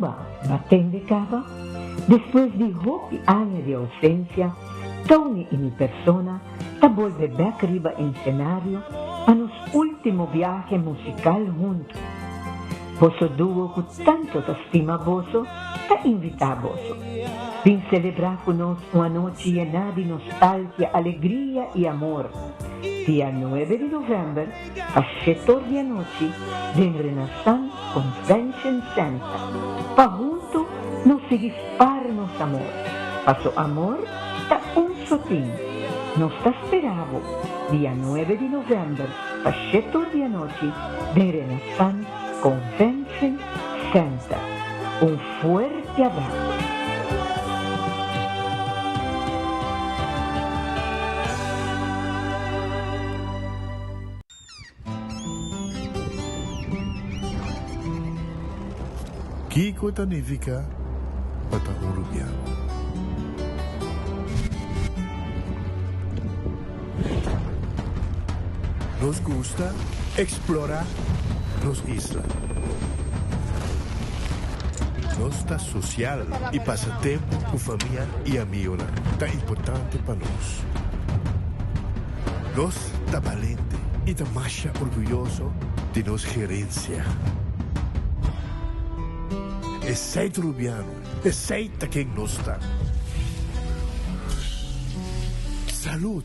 Aruba, b'a tende caba? Despues di hopi aña di ausencia, Tony y mi persona ta bolbe bek riba ensenario pa nos ultimo biahe musical hunto. Boso duo cu tanto ta stima boso ta invita boso. Bin celebra cu nos un anochi yena di nostalgia, alegria y amor. Dia nuebe di november pa shetor di anochi den Renaissance Convention Center pa hunto nos sigui spar nos amor, paso amor ta un sotin. Nos ta spera bo dia nuebe di november pa shetor di anochi den Renaissance Convention Center. Un fuerte abrazo. Kiko ta nifiká pa ta un rubiano? Nos gusta eksplorá nos isla. Nos ta sosial i pasa tempu ku famia i amigonan ta importante pa nos. Nos ta balente i ta masha orguyoso di nos gerensia. Esei ta Rubiano, esei ta ken nos ta. Salud!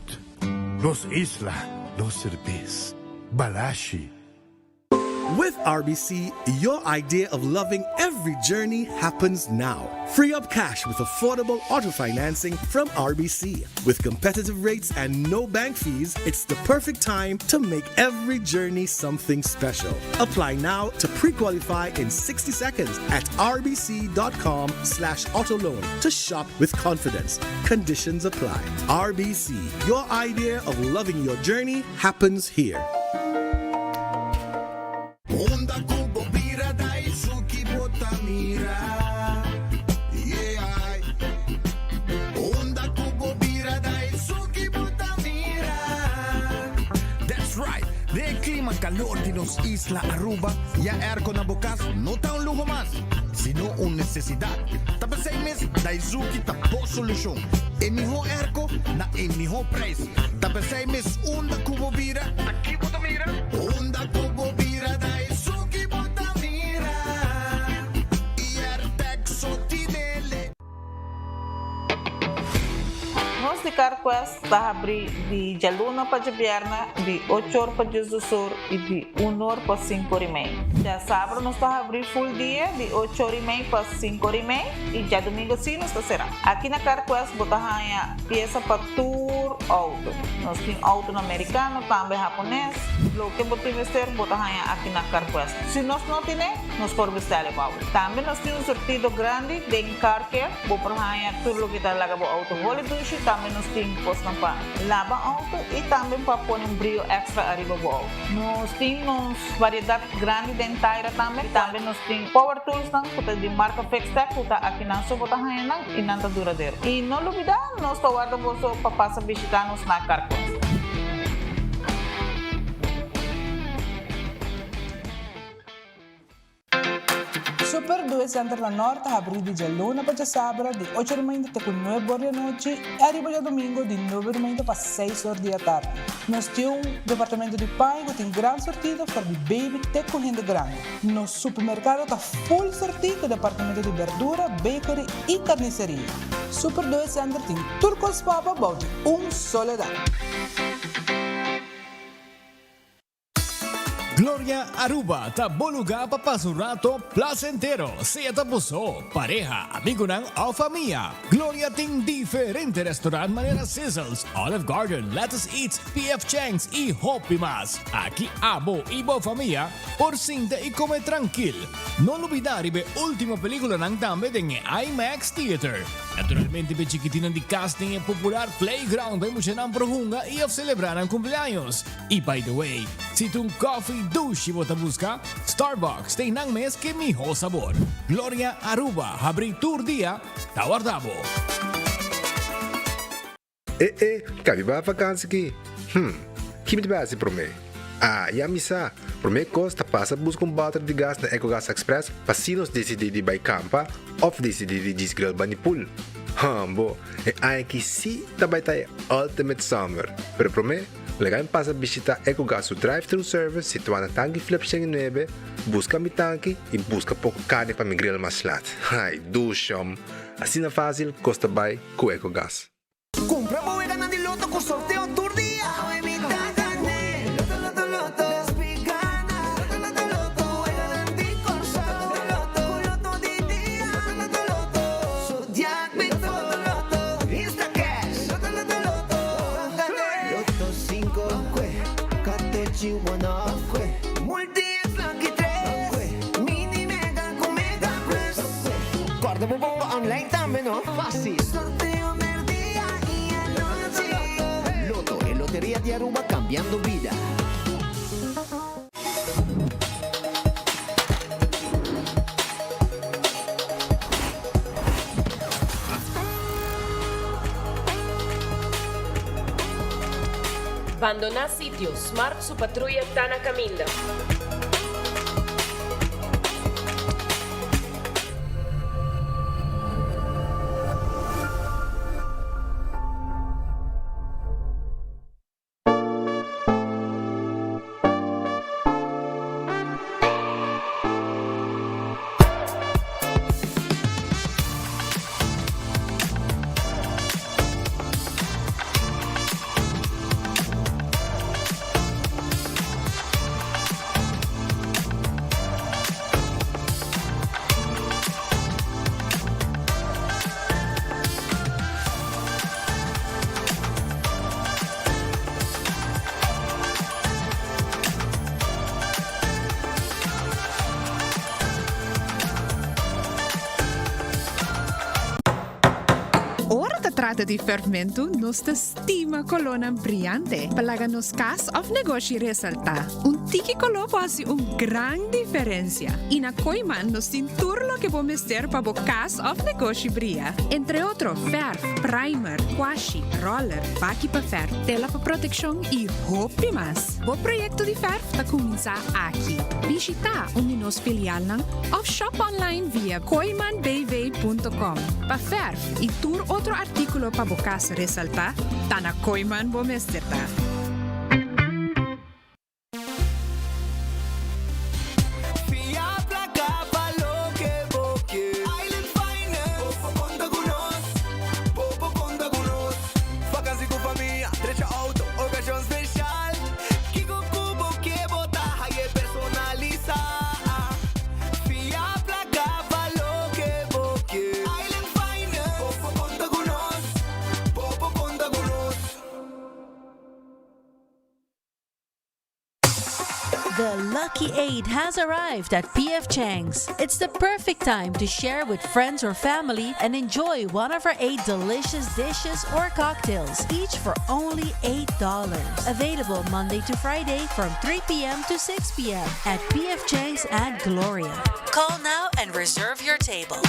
Nos isla, nos serbes. Balashi. With RBC, your idea of loving every journey happens now. Free up cash with affordable auto financing from RBC. With competitive rates and no bank fees, it's the perfect time to make every journey something special. Apply now to pre-qualify in 60 seconds at rbc.com slash autoloan to shop with confidence. Conditions apply. RBC, your idea of loving your journey happens here. Unda ku bo bira Daisuki bo ta mira Yeah Unda ku bo bira Daisuki bo ta mira That's right! Den e klima kalor di nos isla Aruba, ya airco na bo kas no ta un luho mas, sino un nesesidat. Ta p'esei mes Daisuki ta bo solushon. E mihó airco na e mihó prijs. Ta p'esei mes unda ku bo bira, Ta ki bo ta mira? Unda ku bo bira ta esun ki bo ta mira. Iertec so tinele. Nos di CarQuest ta habri di djaluna pa djabièrnè di ocho or pa diesdos or i di un or pa sinku or i mei. Djasabra nos ta habri full dia di ocho or i mei pa sinku or i mei i djadumingu si nos ta será. Aki na CarQuest bo ta haña piesa pa tur auto. Nos tin autonan mericano, tambe hapones. Loke bo tin mester bo ta haña aki na CarQuest. Si nos no tine, nos por bestele pa bo. Tambe nos tin un surtido grandi den Car Care. Bo por haña tur loke ta laga bo auto holi dushi. Tambe nos tin cosnan pa laba auto y tambe pa pone un brio extra ariba bo auto. Nos tin nos variedad grandi den taira tambe. Tambe nos tin power toolsnan cu ta di marca Fixtech cu ta akinan so bo ta haña nan y nan ta duradero. Y no lubida, nos ta warda boso pa pasa bishita nos na CarQuest. Super Due Center na Nort ta habrí di djaluna pa djasabra di ocho di mainta te ku nuebe or di anochi i ariba djadumingu di nuebe di mainta pa seis or di atardi. Nos tin un departamento di paña ku tin gran sortido for di baby te ku hende grandi. Nos supermerkado ta full sortí ku departamento di berdura, bakery i karniseria. Super Due Center tin tur kos pa bo bou di un solo dak. Gloria Aruba ta bo lugar pa pasa un rato placentero, sea ta bo so, pareha, amigonan of famia. Gloria tin diferente restaurant manera Sizzles, Olive Garden, Lettuce Eats, PF Chang's y hopi mas. Aki abo y bo famia por sinta y come trankil. No lubida riba e ultimo peliculanan tambe den e IMAX Theater. Naturalmente p'e chikitinan di cas tin e popular playground pa e muchanan por hunga y of celebra nan cumpleaños. Y by the way, si ta un coffee dushi bo ta busca, Starbucks ta einan mes ke miho sabor. Gloria Aruba habri tur dia, ta warda bo. E e, ka mi bai vakansi ki? Hm, ki mi ta bai hasi promé? Ah, ya mi sa! Promé kos ta pasa buska un bòter di gas na Ecogas Express pa si nos disidí di bai kampa òf disidí di djis grill bani pool. Hambo, e aña aki sí ta bai ta e ultimate summer. Pero promé, laga mi pasa bishitá Ecogas su drive-thru service situá na Tanki Flip 109, buska mi tanki i buska poko karni pa mi grill mas lat. Ai, dushom! Asina fásil kos ta bai ku Ecogas. Cumpra bo weganan di loto cu sorteo tur dia. Awe mi ta gane. Loto loto loto. Despi gana. Loto loto loto. Weganan di Corsou. Loto loto. Cu loto di dia. Loto loto loto. Zodiac Loto loto loto. Instacash. Loto loto loto. Gane. Loto cinco. Kwe. Katochi one off. Kwe. Multi X lucky tres. Kwe. Mini mega cu mega plus. Kwe. Corda bo bomba online tambe no. Facil. Sorteo merdia y anochi. Lotto, e loteria di Aruba cambiando bida. Bandoná sitio, Smart su patruya ta na kaminda. Ora ta trata di ferfmentu, nos ta stima kolónan briante pa laga nos kas òf negoshi resaltá. Un tiki koló por hasi un gran diferensia. I na Kooiman nos tin tur loke bo mester pa bo kas òf negoshi bria. Entre otro fèrf, primer, kwashi, roller, baki pa fèrf, tela pa protekshon i hopi mas. Bo proyekto di fèrf ta kuminsá aki. Bishitá un di nos filialnan òf shop online via kooimanbv.com. Pa fèrf i tur otro artíkulo pa bo kas resaltá, ta na Kooiman bo mester ta. Fia placa pa loke bo ke. Island Finance. Bo por conta cu nos. Bo por conta cu nos. Vakantie cu famia, drecha auto, ocasion special. Kico cu bo ke bo ta haye personalisa. Fia placa pa loke bo ke. Island Finance. Bo por conta cu nos. Bo por conta cu nos. The Lucky Eight has arrived at PF Chang's. It's the perfect time to share with friends or family and enjoy one of our eight delicious dishes or cocktails, each for only $8. Available Monday to Friday from 3 p.m. to 6 p.m. at PF Chang's at Gloria. Call now and reserve your table.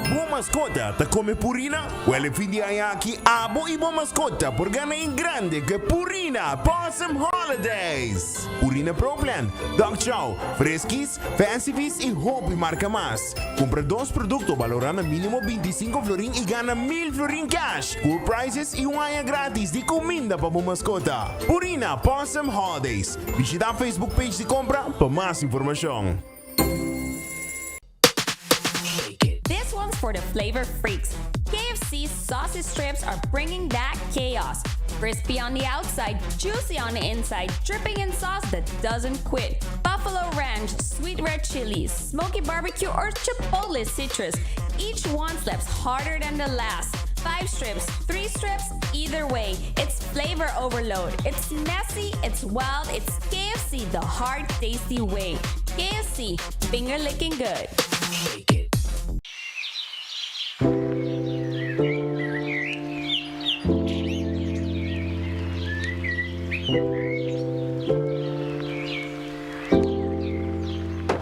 Bo maskota ta kome Purina? Wèl e fin di aña aki abo i bo maskota por gana en grande ku e Purina Pawsome Holidays! Purina Pro Plan, Dog Chow, Friskies, Fancy Feast i hopi marka mas. Kumpra dos produkto balorá na mínimo 25 florin i gana 1000 florin cash, cool prizes i un aña gratis di kuminda pa bo maskota. Purina Pawsome Holidays. Bishitá Facebook page di kompra pa mas informashon. This one's for the flavor freaks. KFC sausage strips are bringing back chaos. Crispy on the outside, juicy on the inside, dripping in sauce that doesn't quit. Buffalo Ranch, sweet red chili, smoky barbecue, or chipotle citrus. Each one slaps harder than the last. Five strips, three strips, either way, it's flavor overload. It's messy, it's wild, it's KFC the hard, tasty way. KFC, finger licking good.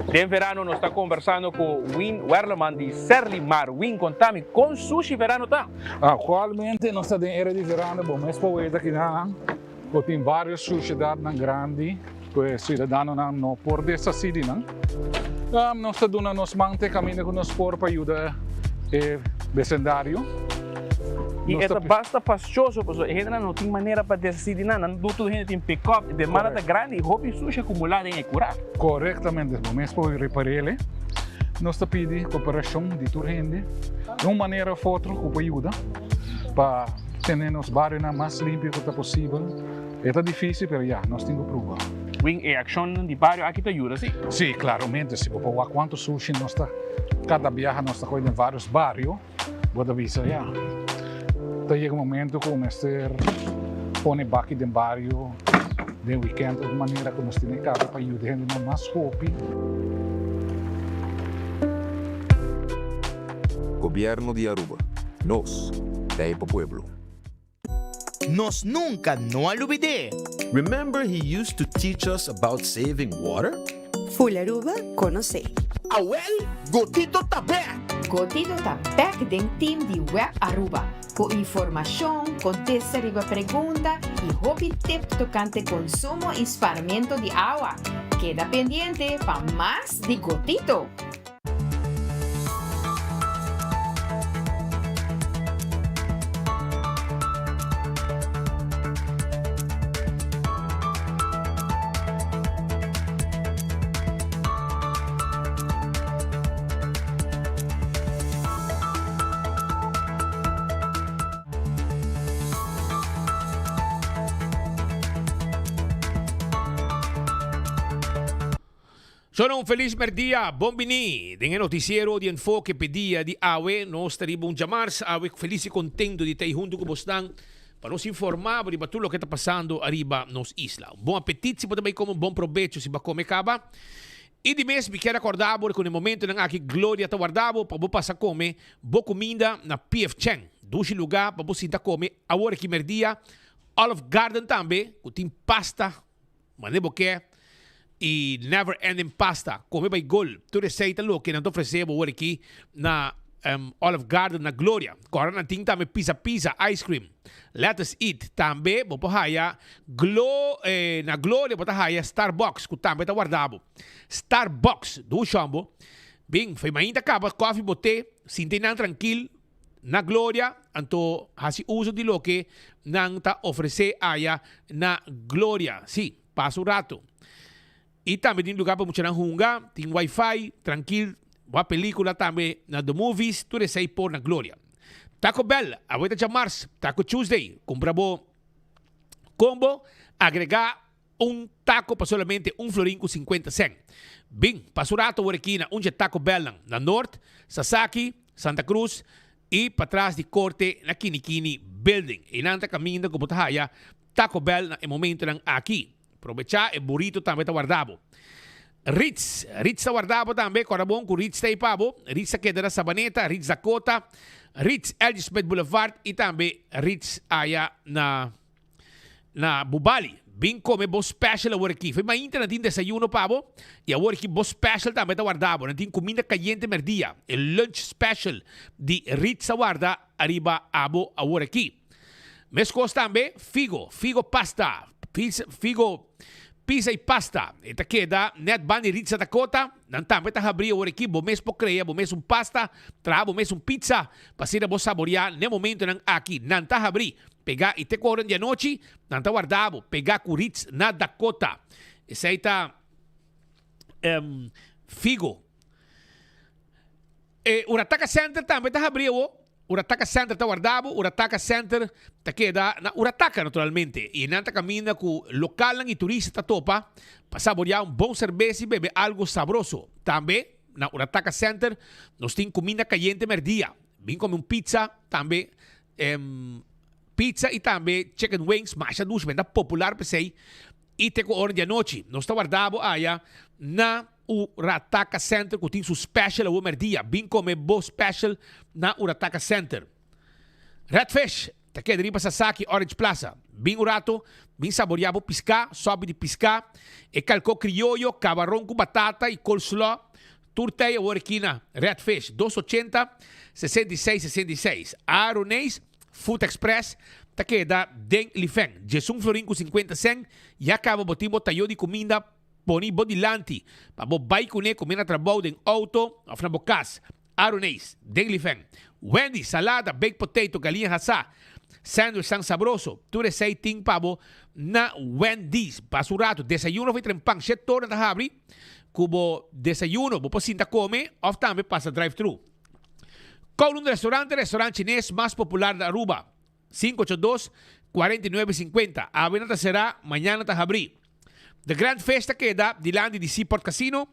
Den verano nos ta conversando cu Win Werleman di Serlimar. Win, contami, con sushi verano ta? Actualmente nos ta den era di verano, bo mes por weta kinan. Ku tin vários sushedatnan grandi ku e siudadanonan no por deshasí di nan. Nos ta duna nos man te kaminda ku nos por pa yuda e besendario. I e ta basta fastioso pasobra e hendenan no tin manera pa deshasí di nan. Nan no tur hende tin pick-up, e demanda ta grandi i hopi sushi akumulá den e kurá. Korektamente, bo mes por ripar'el. Nos ta pidi koperashon di tur hende di un manera òf otro ku por yuda pa tene nos barionan mas limpio ku ta posibel. E ta difísil, pero ya, nos tin ku pruba. Win, e akshonnan di bario aki ta yuda, si? Sí, klaramente. Si bo por wak kuantu sushi nos ta kada biaha nos ta kohe den vários bario, bo ta bisa, ya, ta yega un momento ku mester pone baki den bario den wikènt òf manera ku nos tene kaba pa yuda hendenan mas hopi. Gobierno di Aruba. Nos ta e pa pueblo. Nos nunca no a lubid'é. Remember he used to teach us about saving water? Full Aruba conoce. Awel, Gotito ta bek! Gotito ta bek den team di Web Aruba cu informacion, contesta riba pregunta y hopi tip tocante consumo y sparmento di awa. Keda pendiente pa mas di Gotito! Sona un felis merdia, bon bini den e noticiero di Enfoke p'e dia di awe. Nos ta riba un djamars awe felis y contento di ta ei hunto cu bosnan pa nos informa bo riba tur loke ta pasando ariba nos isla. Un bon apetit si bo ta bay come, un bon probecho si bo a come caba. Y di mes mi kier a corda bo cu na e momentonan aki Gloria ta warda bo pa bo pasa come bo cuminda na PF Chang. Dushi luga pa bo sinta come awor aki merdia. Olive Garden tambe cu tin pasta. Mane bo ke y never ending pasta, come bay gol. Tur esey ta loke nan ta ofrece bo awor aki na Olive Garden na Gloria. Cora nan tin tambe pizza pizza, ice cream. Let us eat. Tambe bo por haya glo na Gloria bo ta haya Starbucks cu tambe ta warda bo. Starbucks, dushi hombo. Bin, fey mainta caba coffee bo te, sinti nan trankil. Na Gloria, anto hasi uso di loke nan ta ofresé aya na Gloria. Sí, pasa un rato. I tambe tin lugar pa muchanan hunga, tin wifi, trankil, wak pelikula tambe na The Movies, tur esei por na Gloria. Taco Bell, awe ta djamars, Taco Tuesday, kumpra bo combo, agregá Un taco pa solamente un florin cu 50 cent. Bin, pasa un rato awor aki na un dje Taco Bellnan na Noord, Sasaki, Santa Cruz y patras di Corte na Kinikini Building. Eynan ta caminda cu bo ta haya Taco Bell na e momentonan aki. Probecha e burrito tambe ta warda bo. Ritz, Ritz ta warda bo tambe, corda bon cu Ritz ta ey pa bo. Ritz ta keda na Sabaneta, Ritz Dakota, Ritz LG Smith Boulevard y tambe Ritz aya na. Na Bubali, bin come bo special awor aki. Fo'i mainta nan tin desayuno pa bo y awor aki bo special tambe ta warda bo. Nan tin cuminda cayente merdia, e lunch special di Ritz ta warda ariba abo awor aki. Mescos tambe Figo, Figo pasta, Figo pizza y pasta. E ta keda net ban di Ritz Dakota. Nan tambe ta habri awor aki. Bo mes por crea bo mes un pasta, traha bo mes un pizza pa asina bo saborea n'e momentonan aki. Nan ta habri. Pegá i te ku ora di anochi, nan ta warda bo, pegá ku Ritz na Dakota. Esei ta Figo. E Urataka Center tambe ta habri awo. Urataka Center ta warda bo. Urataka Center ta keda na Urataka naturalmente. I nan ta kaminda ku lokalnan i turista ta topa pa saboreá un bon serbes i bebe algu sabroso. Tambe na Urataka Center nos tin kuminda kayente mèrdia. Bin kome un pizza tambe. Pizza y tambe chicken wings masha dushi men ta popular p'esey y te cu ora di anochi nos ta warda bo aya na Urataka Center cu tin su special awo merdia bin come bo special na Urataka Center. Red Fish ta keda riba Sasaki Orange Plaza bin un rato bin saboria bo pisca sopi di pisca e calco crioyo cabaron cu batata y coleslaw Tur tei awor aki na Red Fish, dos ochenta, 66, 66. Aroneis Food Express ta keda den Lifeng. Djesun florin ku sinkuenta sèn, ya kaba bo tin bo tayo di kuminda poni bo dilanti pa bo bai kuné kume na trabou den outo òf na bo kas. Aroneis, den Lifeng. Wendy's, salada, baked potato, galiña hasá, sandwichnan sabroso, tur esei tin pa bo na Wendy's. Pasa un ratu, desayuno of e trempan, shet torna ta habri ku bo desayuno, bo por sinta kome òf tambe pasa drive-thru. Kowloon Restaurant, e restaurant chines mas popular na Aruba. 582 49 50. Awe nan ta será, mañana ta habrí. The Grand Fish ta keda dilanti di Seaport Casino.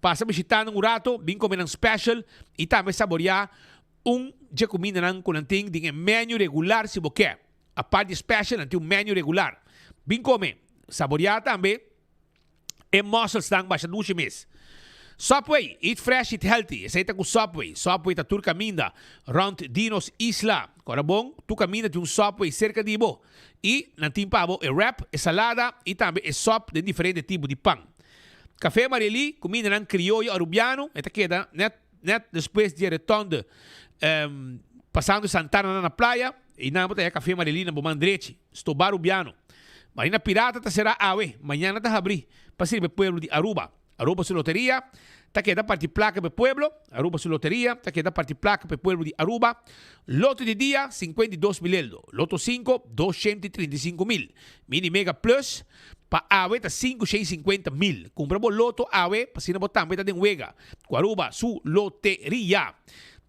Pasa bishitá nan un rato, bin kome nan special i tambe saboriá un dje kumindanan ku nan tin den e menu regular si bo ke. Apart di e special nan tin un menu regular. Bin kome, saboriá tambe. E musselsnan basha dushi mes. Subway, eat fresh, eat healthy. Esei ta ku Subway. Subway ta tur kaminda rònt di nos isla. Kòrda bon, tur kaminda tin un Subway serka di bo. I nan tin pa bo e wrap, e salada i tambe e sòp den diferente tipo di pan. Café Marielí, kumindanan krioyo arubiano, e ta keda nèt nèt despues di e rotonde pasando Santana na playa. Einan bo ta haña Café Marielí na bo man drechi. Stobá Rubiano. Marina Pirata ta será awe, mañana ta habrí pa sirbi e pueblo di Aruba. Aruba su loteria ta keda parti plaka pa e pueblo. Aruba su loteria ta keda parti plaka pa e pueblo di Aruba. Loto di dia, 52 mil eldo. Loto 5, 235 mil. Mini Mega Plus pa awe ta 550 mil. Kumpra bo loto awe pa asina bo tambe ta den wega ku Aruba su loteria.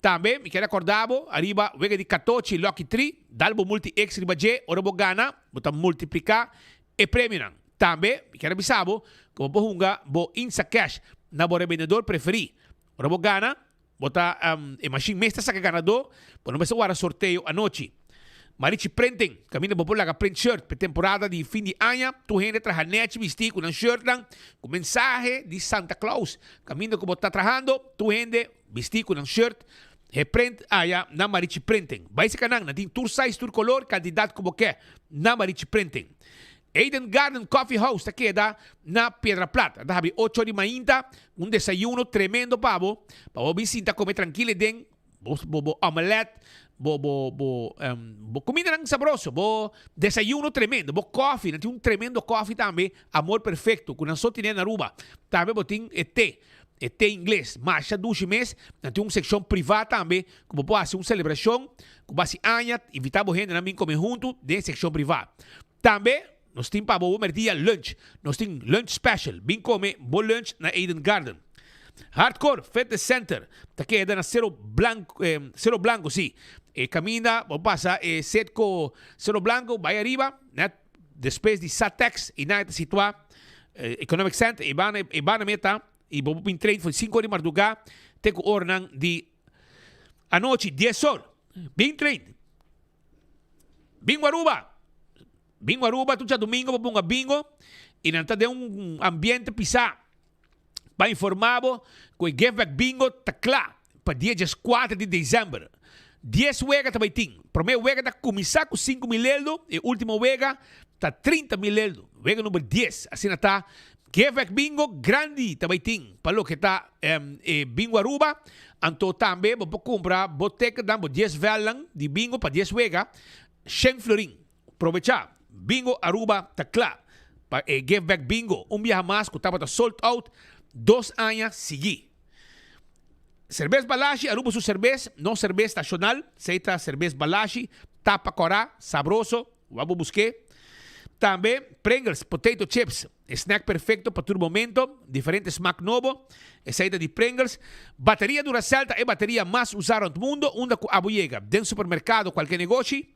Tambe mi kier acorda bo ariba wega di katochi Lucky Tree. Dal bo multi X riba dje, ora bo gana, bo ta multipliká e premionan. Tambe, mi kier a bisa bo ku bo por hunga bo Instacash na bo rebendedor preferí. Ora bo gana, bo ta, e mashin mes ta saka ganadó, bo no mester wara sorteo anochi. Marichi Printing, kaminda bo por laga print shirt p'e temporada di fin di aña. Tur hende traha nèchi bistí ku nan shirtnan ku mensahe di Santa Claus. Kaminda ku bo ta trahando, tur hende bistí ku nan shirt He print aya na Marichi Printing. Bai seka nan, nan tin tur size, tur color, cantidad cu bo ke na Marichi Printing. Eden Garden Coffee House ta keda na Piedra Plat. Nan ta habri ocho di mainta, un desayuno tremendo pa bo, pa bo bin sinta come trankil eden, bo bo bo omelet, bo bo bo bo cumindanan sabroso, bo desayuno tremendo, bo koffie, nan tin un tremendo koffie tambe, Amor Perfecto, cu nan so tine na Aruba. Tambe bo tin e te. E te ingles masha dushi mes. Nan tin un sekshon privá tambe ku bo por hasi un selebrashon ku bo hasi aña, invitá bo hendenan bin kome huntu den e sekshon privá. Tambe nos tin pa bo bo merdia lunch. Nos tin lunch special. Bin kome bo lunch na Eden Garden. Hardcore Fitness Center ta keda na Sero Blanco, Sero Blanco si. E kaminda bo pasa e Setco Sero Blanco bai ariba net despues di Satex i nan e ta situá. Economic Center e bana e bana meta y bo por train for 5 or di marduga te cu oranan di anochi 10 or. Bin train. Bingo Aruba. Bingo Aruba tur djadomingo bo bunga bingo y nan ta den un ambiente pisa pa informa bo cu e Give Back Bingo ta cla pa dia 14 di december. Dies wega ta bay tin. Prome wega ta cuminsa cu 5 mil eldo, e ultimo wega ta 30 mil eldo. Wega number dies. Asina ta Give Back Bingo grandi ta bay tin pa loke ta e Bingo Aruba. Anto tambe bo por cumpra bo ticketnan, bo dies velnan di bingo pa dies wega, shen florin. Probecha! Bingo Aruba ta kla pa e Give Back Bingo un biaha mas ku tabata sold out dos aña sigui. Serbes Balashi, Aruba su serbes, nos serbes nashonal, esei ta serbes Balashi, tapa kòrá, sabroso, wak bo busk'é. Tambe Pringles Potato Chips, e snack perfecto pa tur momento, diferente smak nobo, esei ta di Pringles. Bateria Duracell ta e bateria mas usá rònt mundo, unda ku abo yega, den supermerkado, kualke negoshi.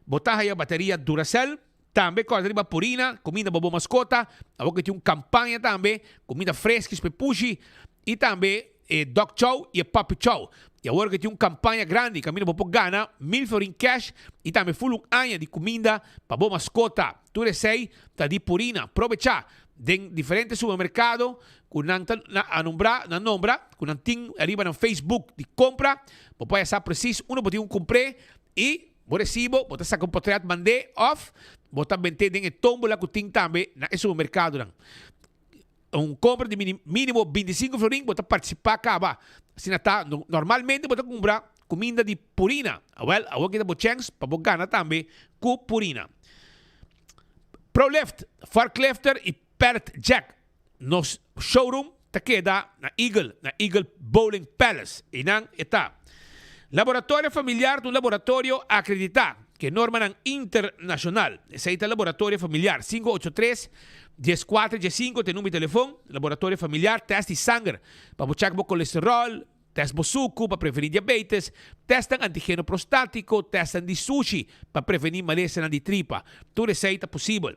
Bo ta haya bateria Duracell. Tambe kòrda riba Purina, kuminda pa bo maskota. Awor ku tin un kampaña tambe, kuminda freskis pa e pushi i tambe e dog chow i e puppy chow. I awor ku tin un kampaña grandi kaminda bo por gana mil florin cash i tambe ful un aña di kuminda pa bo maskota. Tur esei ta di Purina. Probechá den diferente supermerkado ku nan ta anumbra, nan nombra, ku nan tin ariba nan Facebook di kompra. Bo por haya sa presis unda bo tin ku kumpr'é I bo resibo, bo ta saka un potret mand'é òf bo ta bent'é den e tómbola ku tin tambe na e supermerkadonan. Un kompra di mínimo 25 florin bo ta partisipá kaba. Asina ta, normalmente bo ta kumpra. kuminda di Purina. Awèl, awor kita bo chèns pa bo gana tambe ku Purina. Prolift, Forklifter i Pallet Jack. Nos showroom ta keda na Eagle, na Eagle Bowling Palace. Einan e ta. Laboratorio Familiar ta un laboratorio akreditá ku e normanan internashonal. Esei ta Laboratorio Familiar. 583 14 15 ta e number di telefon. Laboratorio Familiar, tèst di sanger pa bo chèk bo kolesteròl, tèst bo suku pa prevení diabetes, tèstnan antigeno prostátiko, tèstnan di sushi pa prevení malesanan di tripa. Tur esei ta posibel.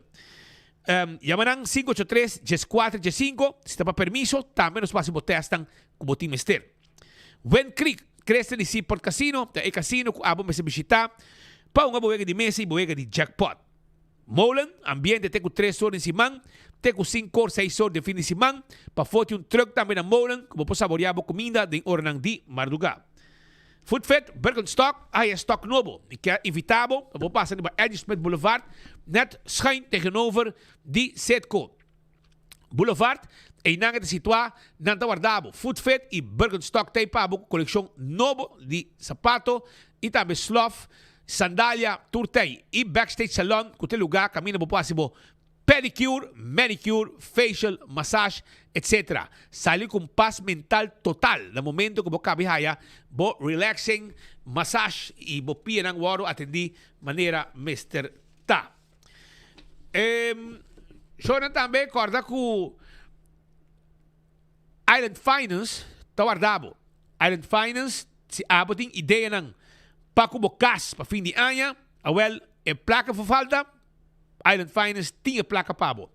Yama nan 583 14 15 si ta pa permiso, tambe nos por hasi bo tèstnan ku bo tin mester. Wind Creek, Cresta di Seaport Casino ta e casino ku abo mester bishitá pa hunga bo wega di mesa i bo wega di jackpot. Molen, ambiente te ku tres or den siman, te ku sinku or, seis or den fin di siman. Pafó tin un truck tambe na Molen ku bo por saboreá bo kuminda den oranan di mardugá. Food Fit, Birkenstock a haya stock nobo. Mi kier invitá bo pa bo pasa riba Eddie Smith Boulevard, net schuin tegenover di Citgo Boulevard. Einan e ta situá, nan ta warda bo. Food Fit i Birkenstock ta ei pa bo ku kolekshon nobo di sapato i tambe slof, sandalia, tur ta ei. I Backstage Salon ku ta e lugá kaminda bo por hasi bo Pedicure, manicure, facial, massage, etc. Sali cu un pas mental total na momento cu bo cabi haya bo relaxing massage y bo pianan wordo atendi manera mester ta. E shownan tambe corda cu Island Finance ta warda bo. Island Finance, si abo tin ideanan pa cu bo cas pa fin di aña, awel e placa for falta, Island Finance tin e placa pa bo.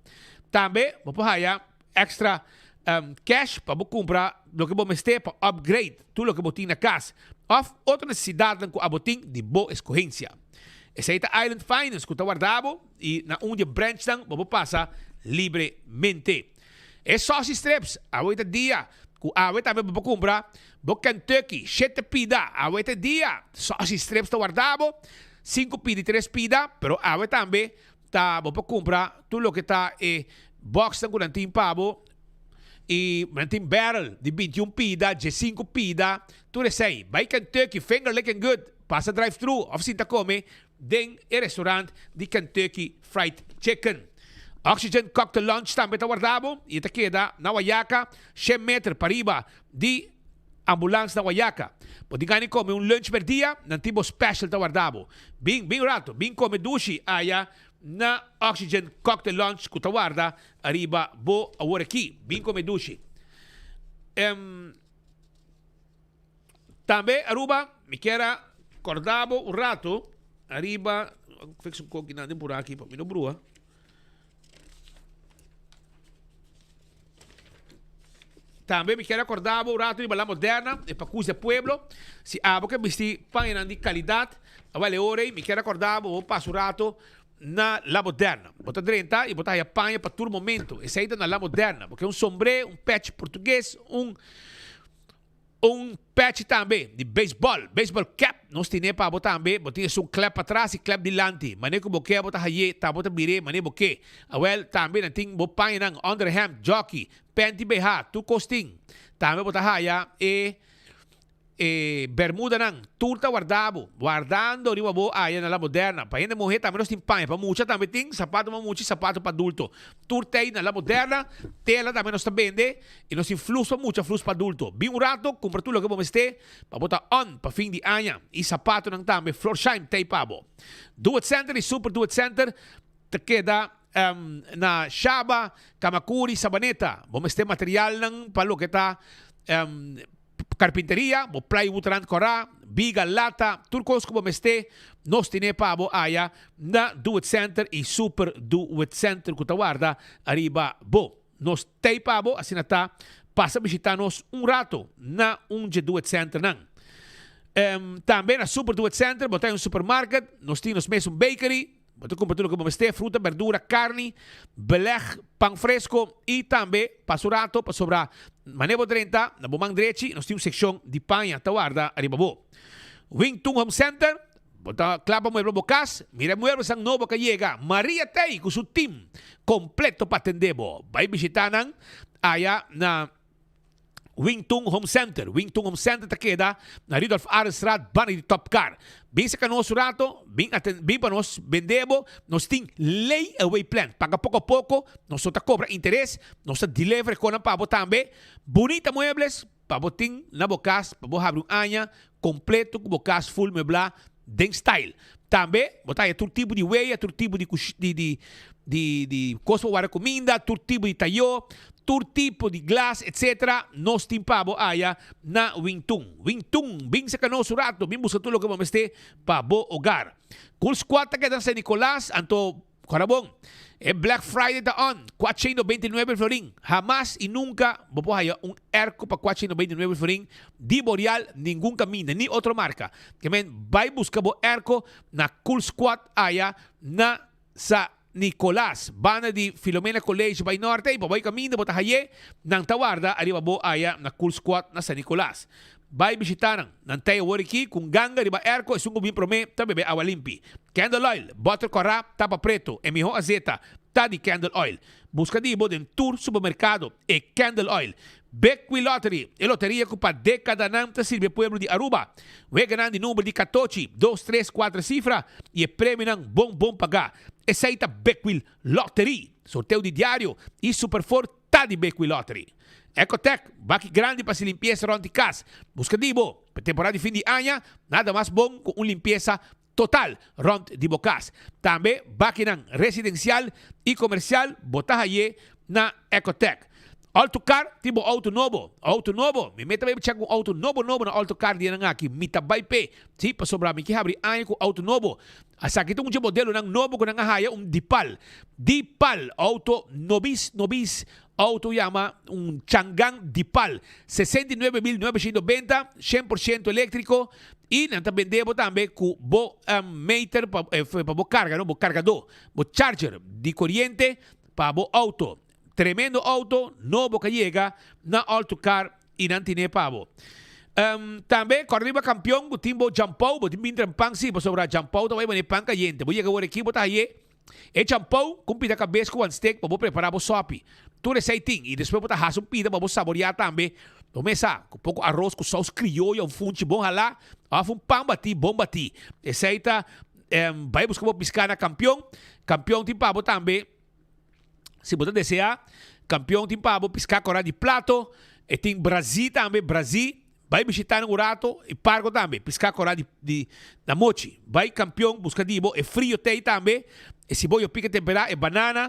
Tambe bo por haya extra cash pa bo cumpra loke bo mester pa upgrade tur loke bo tin na cas of otro necesidadnan cu abo tin di bo escogencia. Esey ta Island Finance cu ta warda bo y na un di e branchnan bo por pasa libremente. E sausage strips awe ta dia cu awe tambe bo por cumpra bo Kentucky shete pida awe ta dia sausage strips ta warda bo. Sinku pida i tres pida, pero awe tambe ta bo por kumpra tur loke ta e boxnan ku nan tin pa bo i nan tin barrel di 21 pida, 15 pida, tur esei. Bai Kentucky, finger licking good, pasa drive thru of sinta kome den e restaurant di Kentucky Fried Chicken. Oxygen Cocktail Lounge tambe ta warda bo i e ta keda na Wayaca, shen meter pariba di. Ambulans na Wayaca. Bo tin gana di come un lunch merdia? Nan tin bo special ta warda bo. Bin, bin rato, bin come dushi aya na Oxygen Cocktail Lounge cu ta warda ariba bo awor aki. Bin come dushi. Em, tambe Aruba, mi kier a corda bo un rato ariba, fix un koki nan den pura aki pa mi no brua. Tambe mi kier acorda bo un rato riba La Moderna, e Pacus de Pueblo. Si abo ke bisti pañanan di calidad, awel e ora ei mi kier acorda bo, bo pasa un rato na La Moderna. Bo ta drenta y bo ta haya paña pa tur momento. Esey ta na La Moderna. Bo ke un sombré, un pech portugues, un. Un pechi tambe di baseball, baseball cap, nos tine pa bo tambe, bo tin esun klep patras y klep dilanti, mane cu bo ke bo ta haye, ta bo ta bire mane bo ke. Awel, tambe nan tin bo pañanan, onderhemd, jockey, panty BH, tur cos tin. Tambe bo ta haya e e bermudanan, tur ta warda bo, wardando riba bo aya na La Moderna. Pa hende muhe tambe nos tin paña, pa mucha tambe tin, sapato pa mucha y sapato pa adulto. Tur tey na La Moderna, tela tambe nos ta bende. I nos tin flus pa mucha, flus pa adulto. Bin un rato, kumpra tur loke bo mester pa bo ta on pa fin di aña. I sapatonan tambe, Florsheim t'ei pa bo. Do It Center i Super Do It Center ta keda na Shaba, Kamakuri, Sabaneta. Bo mester materialnan pa loke ta karpinteria, bo plywood rand kòrá, biga, lata, tur kos ku bo mester, nos tine pa bo aya na Do It Center i Super Do It Center ku ta warda ariba bo. Nos tei pa bo, asina ta, pasa bishita nos un rato na un dje Do It Centernan. Tambe na Super Do It Center bo ta un supermarket, nos tin nos mes un bakery, bo ta kumpra tur loke bo mester, fruta, berdura, karni, beleg, pan fresko i tambe pasa un rato pasobra manera bo drenta na bo man drechi nos tin un sekshon di paña ta warda ariba bo. Wing Tun Home Center. Bo ta kla pa muebla bo kas? Mira e mueblesnan nobo ka yega! Maria t'ei ku su tim kompleto pa atendé bo. Bai bishitá nan aya na Wingtung Home Center. Wingtung Home Center ta keda na Rudolf Arendstraat banda di Top Car. Bin saka nos un rato, bin aten, bin pa nos bende bo. Nos tin lay away plan. Paga poko poko, nos no ta cobra interes, nos ta deliver konan pa bo tambe. Bunita muebles pa bo tin na bo cas pa bo habri un aña completo cu bo cas full muebla den style. Tambe bo ta haya tur tipo di weya, tur tipo di cush, di, di, di, di cos pa warda cuminda, tur tipo di tayo, tur tipo di glas, etc. Nos tin pa bo haya na Wingtung. Wingtung, bin saca nos un rato, bin busca tur loke bo mester pa bo hogar. Cool Squad ta keda na San Nicolas, anto Kora bon, e Black Friday ta on, 429 florin. Hamas y nunca bo por haya un airco pa 429 florin di Boreal ningun caminda, ni otro marca. Ke men bay busca bo airco na Cool Squad aya na Sa Nicolas, banda di Filomena College bay norte y pa bay caminda bo ta haye, nan ta warda ariba bo aya na Cool Squad na San Nicolas. Bai bishitá nan. Nan ta e wor aki ku un ganga riba airco, esun ku bin promé ta bebe awa limpi. Candle oil, bòter kòrá, tapa preto, e mihó azeta ta di candle oil. Buska di bo den tur supermerkado e candle oil. Bequi Lottery, e loteria ku pa dékadanan ta sirbi e pueblo di Aruba. Weganan di number di katochi, dos, tres, kuater sifra i e premionan bon bon pagá. Esei ta Bequi Lottery. Sorteo di diario i Superfor ta di Bequi Lottery. Ecotec, baki grandi pa hasi limpiesa rond di cas. Busca di bo. Pa temporada di fin di aña, nada mas bon cu un limpiesa total rond di bo cas. Tambe bakinan residencial y comercial bo ta haye na Ecotec. Auto Car tin bo auto nobo. Auto nobo. Mi meta bay check un auto nobo nobo na Auto Car dianan aki. Mi ta bay p'e. Si, pasobra mi ke habri aña cu auto nobo. Esaki ta un dje modelonan nobo cu nan a haya, un Deepal. Deepal, auto nobis nobis, auto yama un Changan Deepal, 69.990, shen por shento electrico y nan ta bende bo tambe cu bo meter pa pa bo carga no, bo cargador, bo charger di coriente pa bo auto. Tremendo auto nobo cu a yega na All To Car y nan tine pa bo. Tambe kòrda riba kampion ku tin bo djampou, bo tin bintra en pan si, pasobra djampou ta bai manera pan kayente. Bo yega wor aki bo ta haye e djampou ku un pida kabes ku wanstek pa bo prepará bo sòpi. Tur esei tin i despues bo ta hasi un pida pa bo saboriá tambe. Bo mesa ku poko aros ku sous krioyo, un funchi bon halá òf un pan batí bon batí. Esei ta bai buska bo piská na kampion. Kampion tin pa bo tambe. Si bo ta desea, Kampion tin pa bo piská kòrá di plato, e tin brazí tambe, brazí, bai bishitá nan un rato, i pargo tambe, piská kòrá di di na mochi. Bai Kampion buska di bo e frio tei tambe, e siboyo pika temperá, e banana,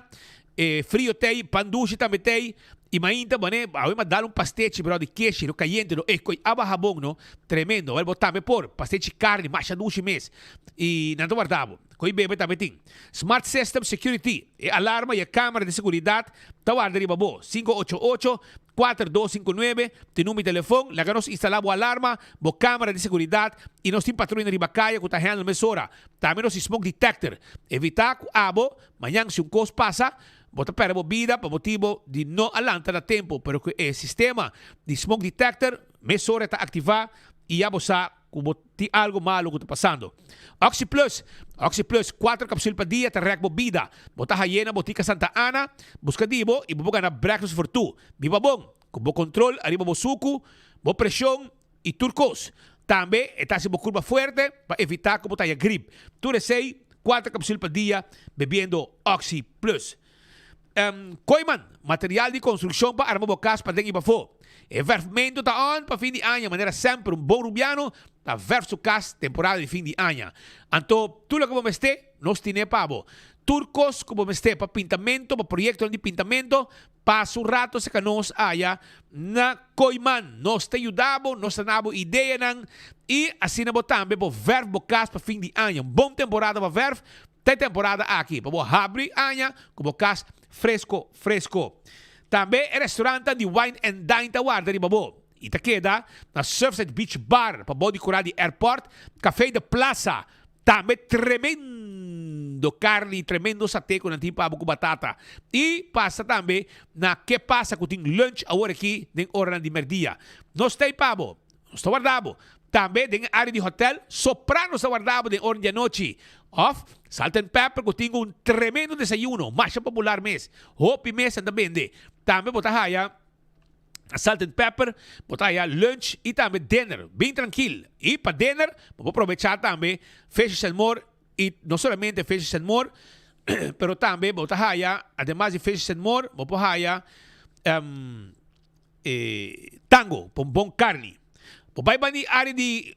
e frio tei, pan dushi tambe tei, i mainta bo ane, awe m'a dal un pastechi bro di keshi, no kayente no, e koi aba habon no, tremendo, wèl bo tambe por, pastechi karni, masha dushi mes, i nan ta warda bo. Koe bebe tambe tin. Smart System Security, e alarma i e kamera di seguridat ta warda riba bo. 588 4259 tin number di telefon, laga nos instalá bo alarma, bo kamera di seguridat i nos tin patruina riba kaya ku ta handle mesora. Tambe nos tin smoke detector. Evitá ku abo, mañan si un kos pasa, bo ta pèrdè bo bida pa motibo di no a lanta na tempu, pero ku e sistema di smoke detector mesora e ta aktivá i ya bo sa ku bo tin algo malo ku ta pasando. Oxi Plus, Oxi Plus, kuater kapsul pa dia ta rèk bo bida. Bo ta haye na Botika Santa Ana, buska di bo i bo por gana breakfast for two. Biba bon, ku bo kontrol ariba bo suku, bo preshon i tur kos. Tambe e ta hasi bo kurpa fuerte pa evitá ku bo ta haya grip. Tur esei, kuater kapsul pa dia bebiendo Oxi Plus. Kooiman, material di konstrukshon pa arma bo kas paden i pafó. E vèrfmentu ta on pa fin di aña, manera semper un bon rubiano ta vèrf su kas temporada di fin di aña. Anto tur loke bo mester, nos tine pa bo. Tur kos ku bo mester pa pintamentu, pa proyektonan di pintamentu, pasa un rato serka nos aya na Kooiman. Nos ta yuda bo, nos ta na bo ideanan i asina bo tambe por vèrf bo kas pa fin di aña. Un bon temporada pa vèrf, Ta e temporada aki pa bo habri aña ku bo kas fresko fresko. Tambe e restaurantan di Wine and Dine ta warda riba bo i ta keda na Surfside Beach Bar pa bo di kura di airport, Café de Plaza. Tambe tremendo karni i tremendo sate ku nan tin pa bo ku batata. I pasa tambe na Ke Pasa ku tin lunch awor aki den oranan di merdia. Nos ta ei pa bo. Nos ta warda bo. Tambe den e área di hotel, Sopranos ta warda bo den ora di anochi. Òf, Salt and Pepper ku tin un tremendo desayuno, masha popular mes. Hopi mes nan ta bende. Tambe bo ta haya Salt and Pepper, bo ta haya lunch y tambe dinner, bin trankil. Y pa dinner, bo por probecha tambe Fishes and More y no solamente Fishes and More, pero tambe bo ta haya, ademas di Fishes and More, bo por haya Tango, pa un bon carni. Bo bay bani area di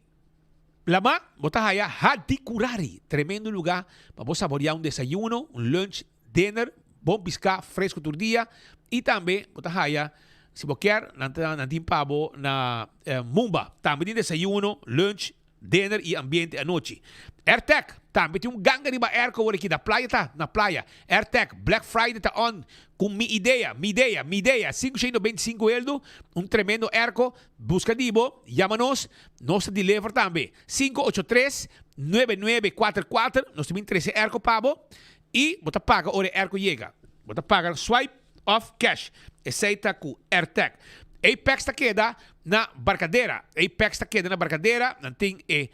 lama, bo ta haya Hadicurari, tremendo lugar pa bo saborea un desayuno, un lunch, dinner, bon pisca fresco tur dia y tambe bo ta haya si bo kier nan ta nan tin pa bo na Mumba tambe tin desayuno, lunch, dinner y ambiente anochi. Airtec tambe tin un ganga riba airco awor aki na playa ta na playa. Airtec Black Friday ta on cu mi idea, mi idea, mi idea 525 eldo un tremendo airco busca di bo yama nos nos ta deliver tambe 583 9944 nos ta bin trece airco pa bo. I bo ta paga ora e airco yega. Bo ta paga swipe of cash. Esei ta ku AirTag. Apex ta keda na Barcadera. Apex ta keda na Barcadera. Nan tin e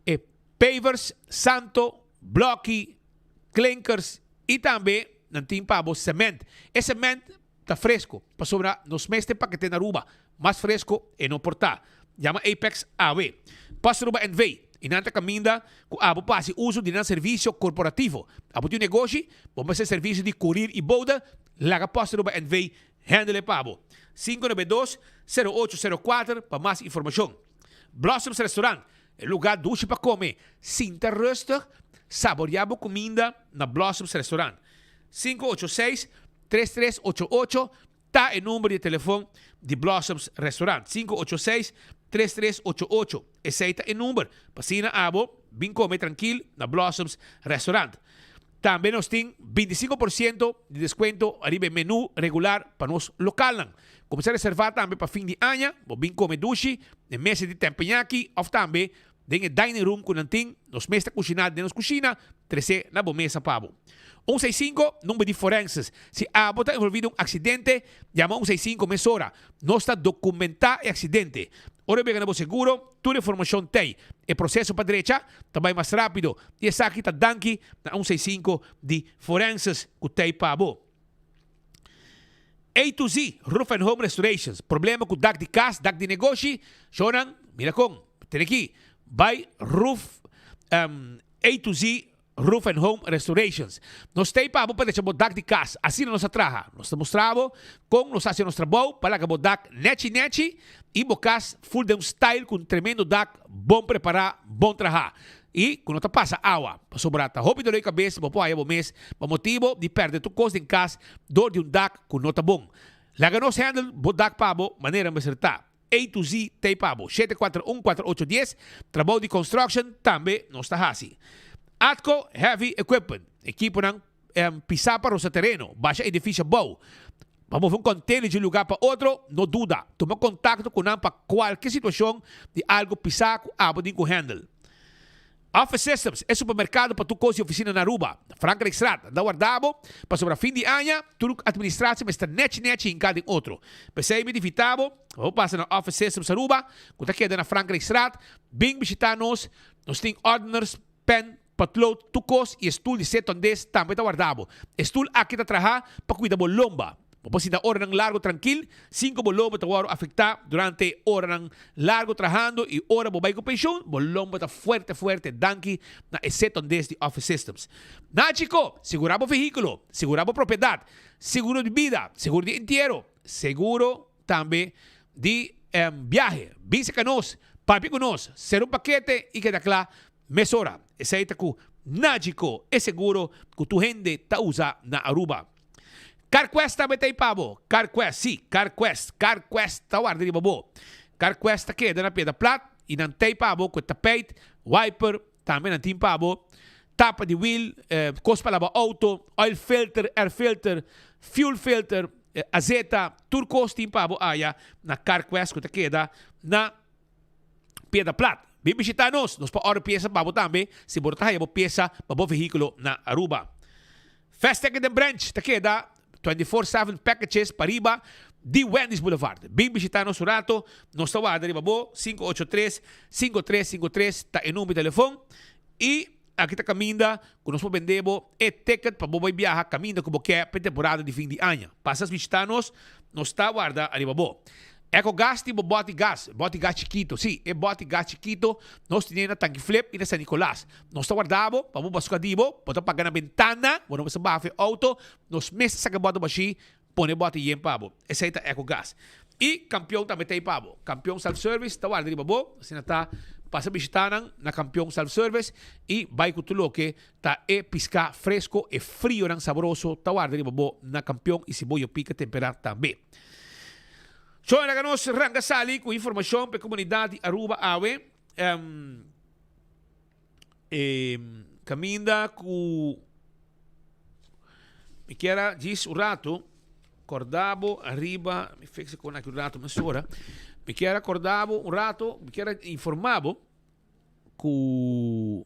e pavers, santo, bloki, klinkers i tambe nan tin pa bo cement. E cement Ta fresco, pasobra nos mester pakete na Aruba. Mas fresco e no por ta. Yama Apex awe. Post Aruba NV. I nan ta kaminda ku abo pa hasi uso di nan servisio korporativo. Abo tin un negoshi, bo mester servisio di korir i bouda, laga Post Aruba NV handle e pa bo. 592 0804 pa mas informashon. Blossoms Restaurant, e luga dushi pa kome, sinta rustig, saboria bo kuminda na Blossoms Restaurant. 586 3388 ta e number di telefon di Blossoms Restaurant. 586 3388. Esei ta e number pa asina abo bin come trankil na Blossoms Restaurant. Tambe nos tin 25% di descuento ariba e menu regular pa nos localnan. Cuminsa reserva tambe pa fin di aña, bo bin come dushi den mesa di tempeñaki of tambe Den e dining room ku nan tin, nos mes ta kushiná den nos kushina, tresé na bo mesa pa bo. Un seis sinku, number di forenses. Si abo ta envolví den un aksidente, yama un seis sinku mesora. Nos ta dokumentá e aksidente. Ora e bega na bo seguro, tur informashon t'ei. E proseso pa drecha ta bai mas rápido i esaki ta danki na un seis sinku di forenses ku t'ei pa bo. A to Z, Roof and Home Restorations, Problema cu dak di cas, dak di negoshi, shownan, mira con, tene aki, bay Roof, um, A to Z, Roof and Home Restorations. Nos ta ei pa bo pa drecha bo dak di cas, asina nos ta traha. Nos ta mustra bo con nos ta haci nos trabou pa laga bo dak nechi nechi y bo cas full den un style cu un tremendo dak bon prepara, bon traha. I ku no ta pasa awa, pasobra ta hopi dolor di kabes bo por haya bo mes pa motibo di pèrdè tur kos den kas dor di un dak ku no ta bon. Laga nos handle bo dak pa bo manera mester ta. A to Z t'ei pa bo. 741 4810 Trabou di construction tambe nos ta hasi. Atco Heavy Equipment, ekiponan pisá pa rosa tereno, basha edifisio abou, pa move un container di un lugar pa otro, no duda, tuma contacto cu nan pa cualke situacion di algo pisá cu abo tin cu handle. Office Systems, e supermercado pa tur cos di oficina na Aruba, na Frankrijkstraat, nan ta warda bo, pasobra fin di aña tur administratie mester nechi nechi hinca den otro. P'esey mi ta invita bo pa bo pasa na Office Systems Aruba, cu ta keda na Frankrijkstraat, bin bishita nos, nos tin ordeners, pen, potlood, tur kos i e stul di setondes tambe ta warda bo. E stul aki ta traha pa kuida bo lomba. Bo por sinta oranan largo trankil sin ku bo lomba ta wòrdu afektá durante oranan largo trahando i ora bo bai ku penshun bo lomba ta fuerte fuerte danki na e setondes di Office Systems. Nachico, sigurá bo vehíkulo, sigurá bo propiedat, seguro di bida, seguro di entiero, seguro tambe di biahe. Bin serka nos, papia ku nos, sera un pakete i keda kla Mesora, esei ta ku Nagico, e seguro ku tur hende ta usa na Aruba. CarQuest tambe ta ei pa bo. CarQuest, sí, CarQuest, CarQuest ta warda riba bo. CarQuest ta keda na Piedra Plat i nan ta ei pa bo ku e tapijt, wiper, tambe nan tin pa bo tapa di wiel, kos pa laba auto, oil filter, air filter, fuel filter, azeta, tur kos tin pa bo aya na CarQuest ku ta keda na Piedra Plat. Bin bishita nos, nos por order piesa pa bo tambe si bo no ta haya bo piesa pa bo vehiculo na Aruba. Fast Ticket den Branch ta keda 24/7 packages pariba di Wendy's Boulevard. Bin bishita nos un rato, nos ta warda riba bo, 583 5353 ta e number di telefon y aki ta caminda cu nos por bende bo e ticket pa bo bay biaha caminda cu bo ke pa e temporada di fin di aña. Pasa bishita nos, nos ta warda riba bo. Ecogas tin bo bòti gas, bòti gas chikito. Sí, e bòti gas chikito nos tine na Tanki Flip i na San Nicolas. Nos ta warda bo pa bo basuka di bo, bo ta paga na bentana, bo no mester baha for e outo, nos mes ta saka e bòti bashí, pone e bòti yen pa bo. Esei ta Ecogas. I Kampion tambe ta ei pa bo. Kampion Self Service ta warda riba bo, asina ta pasa bishita nan na Kampion Self Service i bai ku tur loke ta e piská fresko, e frionan sabroso ta warda riba bo na Kampion i si bo yo pika temperá tambe. So laga nos ranka sali ku informashon pa e komunidat di Aruba awe. E kaminda ku mi kier a djis un rato korda bo ariba, mi fix e kon aki un rato mesora. Mi kier a korda bo un rato, mi kier a informa bo ku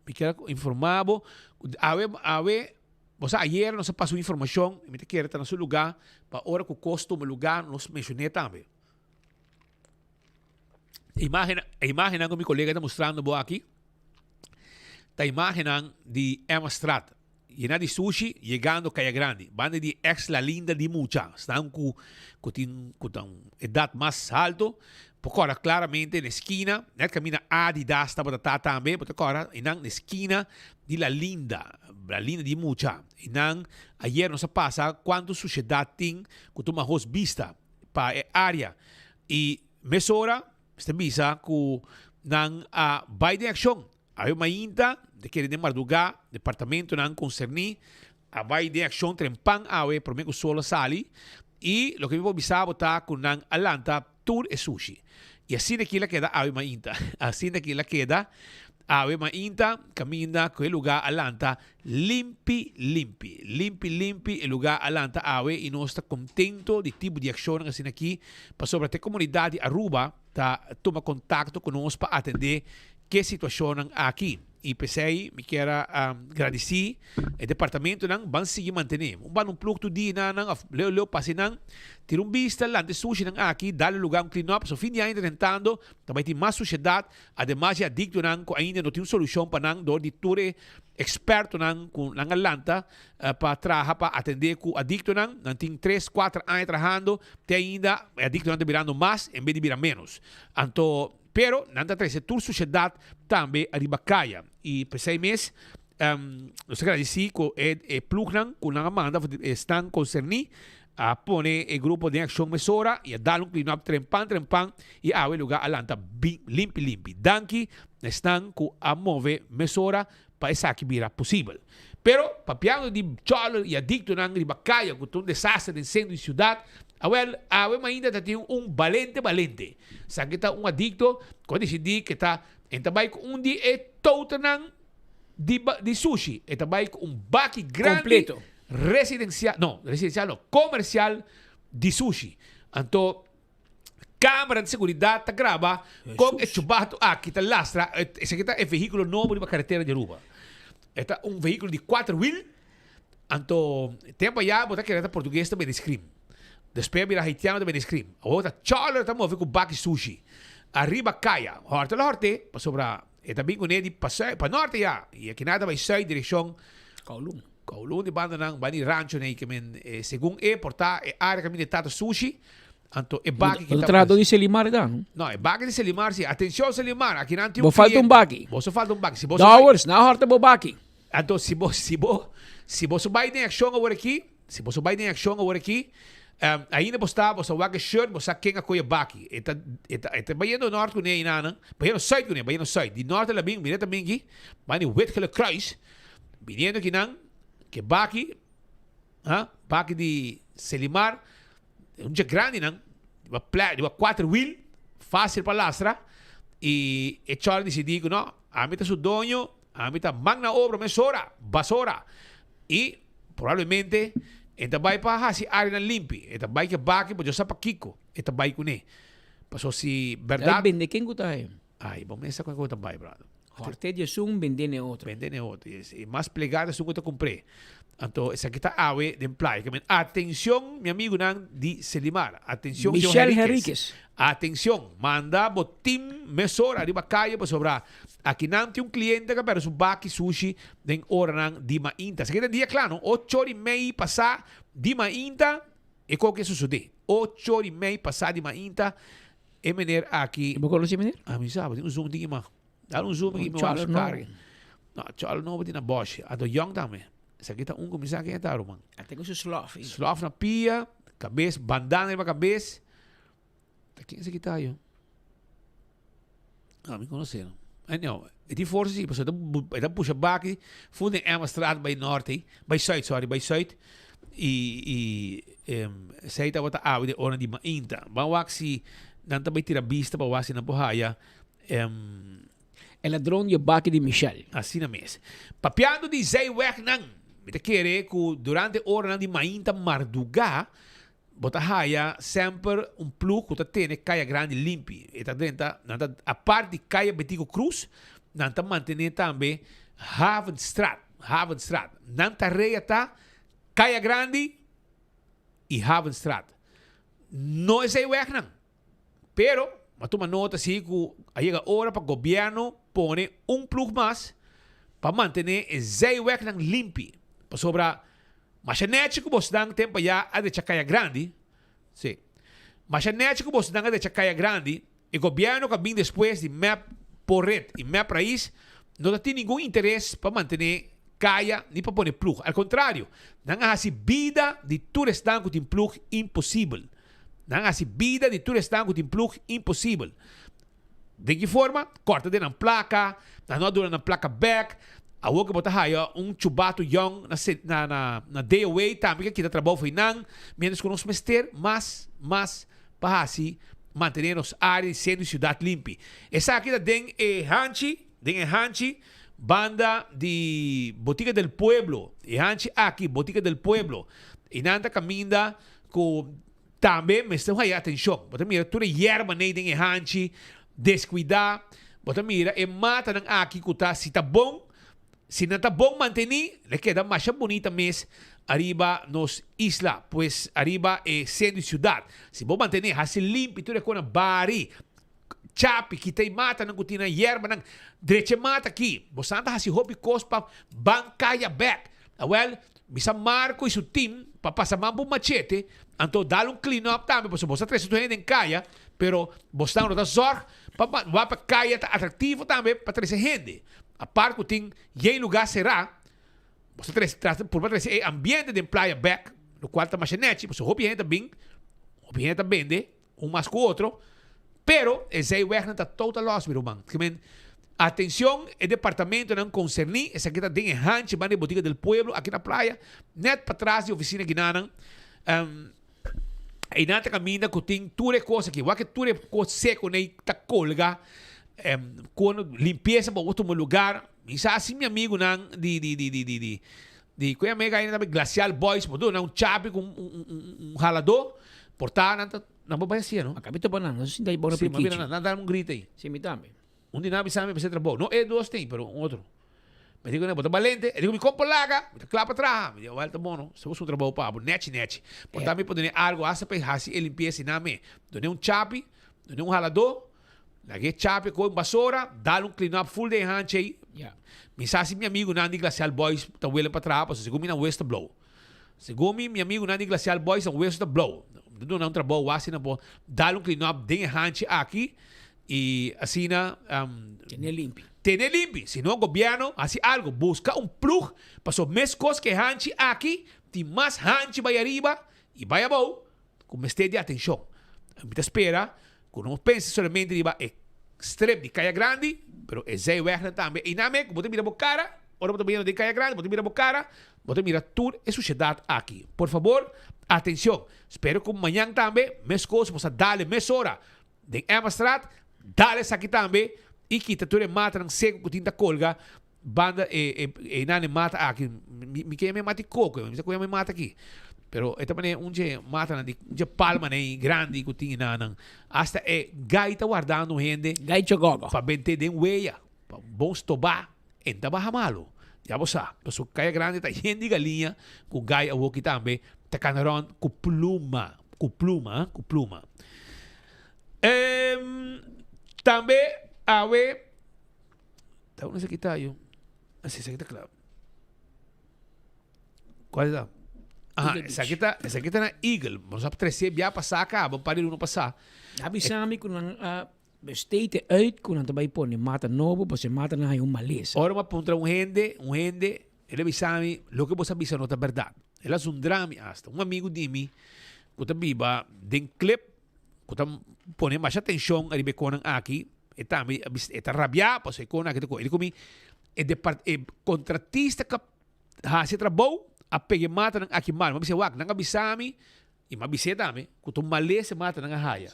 Mi kier a informa bo ku awe awe bo sa ayer nos a pasa un informashon i mi ta kere ta na su lugá pa ora ku kos tuma lugá nos menshoné tambe. E imágen e imágennan ku mi kolega ta mustrando bo aki ta imágennan di Emmastraat. Yena di sushi yegando Kaya Grandi, banda di ex La Linda di mucha, esnan ku ku tin ku ta un edat mas halto por kòrda klaramente na e skina, nèt kaminda Adidas tabata ta tambe, bo ta kòrda einan na e skina di La Linda, La Linda di mucha, einan ayer nos a pasa kuantu sushedat tin ku tuma hos bista pa e área i mesora mester bisa ku nan a bai den akshon. Awe mainta, de kere den mardugá, departamentonan konserní a bai den akshon trempan awe promé ku sol a sali i loke mi por bisa bo ta ku nan a lanta tur e sushi. I asina ki el a keda awe mainta. Asina ki el a keda awe mainta kaminda ku e lugá a lanta limpi limpi. Limpi limpi e lugá a lanta awe i nos ta kontento di tipo di akshonnan asina aki pasobra ta e komunidat di Aruba ta tuma kontakto ku nos pa atendé ke situashonnan aki i p'esei mi kier a gradisí e departamentonan ban sigui mantené un ban un plug tur dia na nan òf leu leu pasa nan tira un bista lanta e sushinan aki dal e lugá un clean up so fin di aña ta rentando ta bai tin mas sushedat ademas di adiktonan ku ainda no tin un solushon pa nan dor di tur e ekspertonan ku nan a lanta pa traha pa atendé ku adiktonan nan tin tres kuater aña trahando te ainda e adiktonan ta birando mas en bes di bira ménos anto Pero nan ta trese tur sushedat tambe riba kaya. I p'esei mes nos ta gradisí ku e e plugnan ku nan a manda for di esnan konserní a pone e grupo den akshon mesora i a dal un clean up trempan trempan i awe e lugá a lanta bin limpi limpi. Danki na esnan ku a move mesora pa esaki bira posibel. Pero papiando di chòler i adiktonan riba kaya ku ta un desaster den sentro di siudat, awèl awe mainta ta tin un balente balente. Esaki ta un adikto ku a disidí ku e ta e ta bai ku un di e touternan di di sushi. E ta bai ku un baki grandi Kompleto. residensial, no, residensial no, komersial di sushi. Anto Camera di seguridad ta graba con e chubato aki ta lastra. Esaki ta e vehiculo nobo riba carretera di Aruba. E ta un vehiculo di cuater wiel. Anto tempo aya bo ta kere ta portugues ta bende scream. Despues a bira haitiano ta bende scream. Awor ta choler ta move cu baki sushi. Ariba caya. Horte lo horte pasobra e ta bin cune di pa pa norte ya. Y aki nan ta bay zuid direccion Kowloon. Kowloon di bandanan bani rancho nei ke men segun e por ta e area caminda e tata sushi. Anto e baki ki ta. Trahador di Selimar ta, no? No, e baki di Selimar si. Atencion Selimar, aki nan tin un Bo falta un baki. Boso falta un baki. Si boso Dowers, nan horta bo baki. Anto si bo si bo si boso bai den accion awor aki, si boso bai den accion awor aki, ainda bo sta, bo sa wak e shirt, bo sa ken a koe e baki. E ta e ta e ta bayendo nort kuné einanan, bayendo zuid kuné, bayendo zuid. Di nort el a bin, mira ta bin aki, bai di Wit Gele Kruis, biniendo akinan, ke baki, ha, baki di Selimar, Un dje grandinan, riba pla, riba kuater wiel, fásil pa lastra, i e chòr disidí ku no, ami ta su doño, ami ta man na obra mesora, basora. I probablemente e ta bai pa hasi áreanan limpi, e ta bai ku e baki, bo sa pakiko e ta bai kuné. Pasobra si bèrdat. Ai bende ken ku ta e? Ai, bo mes sa kon ku ta bai, brother. Horte di esun, bende n'e otro. Bende n'e otro. I mas plegado esun ku ta kumpr'é. Anto esaki ta awe den playa. Ke men atencion mi amigunan di Selimar. Atencion señor Michel Henriquez. Henriquez. Atencion, manda bo team mesora riba kaya pasobra akinan tin un cliente ku a perde su baki sushi den oranan di mainta. Esaki ta dia kla no, ocho ora i mei pasá di mainta. E koke sosodé. Ocho or i mei pasá di mainta e meneer aki. Bo konosé meneer? A mi sa, bo tin un zoom tin ima. Dal un zoom aki mi wak su kara. No, chòl nobo tin na bòshi. Anto yòn tambe. Esaki ta un ku mi sa ken e ta ruman. A tin ku su slòf. Slòf na pia, kabes, bandana riba kabes. Ta ken esaki ta yo? Ah, mi conoce no. Anyhow, e tin forsa si, pasobra e ta pusha baki full den Emmastraat bay norte ei, bay zuid, sorry, bay zuid. Y, y esei tabata awe den ora di mainta. Ban wak si nan ta bay tira bista pa wak si nan por haya E ladron di e baki di Michelle. Asina mes. Papiando di zijwegnan, mi ta kere ku durante oranan di mainta marduga, Bo ta haya semper un ploeg ku ta tene Kaya Grandi limpi. E ta drenta, nan ta, apart di Kaya Betico Cruz, nan ta mantené tambe Havenstraat, Havenstraat. Nan tarea ta Kaya Grandi i Havenstraat. No esei wegnan. Pero, m'a tuma nota si ku a yega ora pa gobièrnu pone un ploeg mas pa mantené e zijwegnan limpi. Pasobra masha nèchi ku bosnan ten pa ya a drecha Kaya Grandi, si, masha nèchi ku bosnan a drecha Kaya Grandi, e gobièrnu ku a bin despues di mep Porret i mep Rais no ta tin ningun interes pa mantené kaya ni pa pone ploeg. Al kontrario, nan a hasi bida di tur esnan ku tin ploeg imposibel. Nan hasi bida di tur esnan ku tin plug imposibel. Den ki forma? Kòrta den nan plaka, nan no a duna nan plaka bèk. Awor ku bo ta haya un chubatu yòn na na na na DOW tambe ke kita trabou for nan, miéntras ku nos mester mas mas pa hasi mantené nos área di sentro di siudat limpi. Esaki ta den e hanchi, den e hanchi banda di Botica del Pueblo. E hanchi aki, Botica del Pueblo, i nan ta kaminda Ku tambe mester haya atenshon. Bo ta mira tur e yerba-nei den e hanchi deskuidá. Bo ta mira e matanan aki ku ta si ta bon, si nan ta bon mantení, lo keda masha bunita mes ariba nos isla, pues ariba e sentro di siudat. Si bo mantené, hasi limpi tur e kona, bari, chapi, kita e matanan ku tin nan yerbanan, drecha e mata aki. Bo sa ta hasi hopi kos pa ban kaya bèk. Awèl, mi sa Marco i su tim pa pasa man por machete, anto dal un clean up tambe, pasobra bo sa trese tur hende den kaya, pero bosnan no ta zòrg pa wak pa kaya ta atraktivo tambe pa trese hende. Apart ku tin yen lugá será, bo sa trese trata purba trese e ambiente den playa bèk, lokual ta masha nèchi, pasobra hopi hende ta bin, hopi hende ta bende. Un mas ku otro, pero e zijwegnan ta total los, mi ruman. Ke men, atencion e departamentonan concerní, esaki ta den e hanchi banda e Botica del Pueblo aki na Playa, net patras di oficina Guinanan. Um, einan ta caminda cu tin tur e cos aki. Wak tur e cos seco nei ta colga, um, con limpieza pa bo tuma lugar. Mi sa si mi amigunan di di di di di di di cu e amiga ainda tambe Glacial Boys por duna un chapi cu un un un un halador por ta nan ta nan por bay hacia no. A cabi topa nan, nan sinta ahí bo na Sí, ma prikichi. mira nan, nan dal un grita ahí. Sí, mi tambe. Un di nan a bisa mi pa trabou. No e dos tin, pero un otro. Mi dico, bo ta balente. E dico, mi compa laga, mi ta cla pa traha. Mi dico, wel ta bon no. Si bo un trabou pa bo, nechi nechi. Por ta mi por dune algo hasta pa e haci e limpieza y nan me. Dune un chapi, dune un halador. Laga e chape koe un basora, dal un clean up full den e hanchi ei. Mi sa si mi amigunan di Glacial Boys ta willing pa traha pasobra segun mi nan weso ta blou. Segun mi, mi amigunan di Glacial Boys nan weso ta blou. Mi ta duna nan un trabou wak asina por dal un clean up den e hanchi aki y asina Tene limpi. Tene limpi. Si no gobierno haci algo, busca un ploeg pasobra mescos ke e hanchi aki tin mas hanchi bay ariba y bay abou. Ku mester di atenshon. Mi ta spera ku no pensa solamente riba e strip di Kaya Grandi, pero e zijwegnan tambe. Einan me ku bo ta mira bo kara, ora bo ta bayendo den Kaya Grandi, bo ta mira bo kara, bo ta mira tur e sushedat aki. Por fabor, atenshon. Spero ku mañan tambe meskos bo sa dale mesora den Emmastraat, dale esaki tambe i kita tur e matanan seku ku tin ta kolga Banda e e einan e mata aki, mi mi ke yama e mata di koko, mi sa ku yama e mata aki. Pero e ta manera un dje matanan di un dje palmanan ei grandi ku tin enanan. Asta e gai ta wardando un hende Gai chogogo. pa bent'é den weya, pa un bon stobá, e no ta baha malu. Ya bo sa, pasobra Kaya Grandi ta yen di galiña ku gai awoki tambe ta kana rònt ku pluma, ku pluma, ku pluma. Tambe awe. Ta unda esaki ta yo? Asi esaki ta kla. Cual ta? Aha, esaki ta, esaki ta na Eagle. Nos a trece bia pasá caba, un par di luna pasá. A bisa mi cu nan a besteed uit cu nan ta bay pone mata nobo, pasobra e matanan haya un malesa. Ora mi a puntra un hende, un hende, el a bisa mi, loke bo sa bisa no ta berdad. El a zundra mi hasta. Un amigo di mi cu ta biba den Klip, cu ta pone masha atencion ariba e conan aki, e tambe a bisa, e ta rabia pasobra e conan aki ta cu. E di cu mi, e depart, e contratista cu a hasi e trabou a pega e matanan aki mal. Mi a bisa, wak, nan a bisa mi, i mi a bis'é tambe, ku ta un malesa e matanan a haya.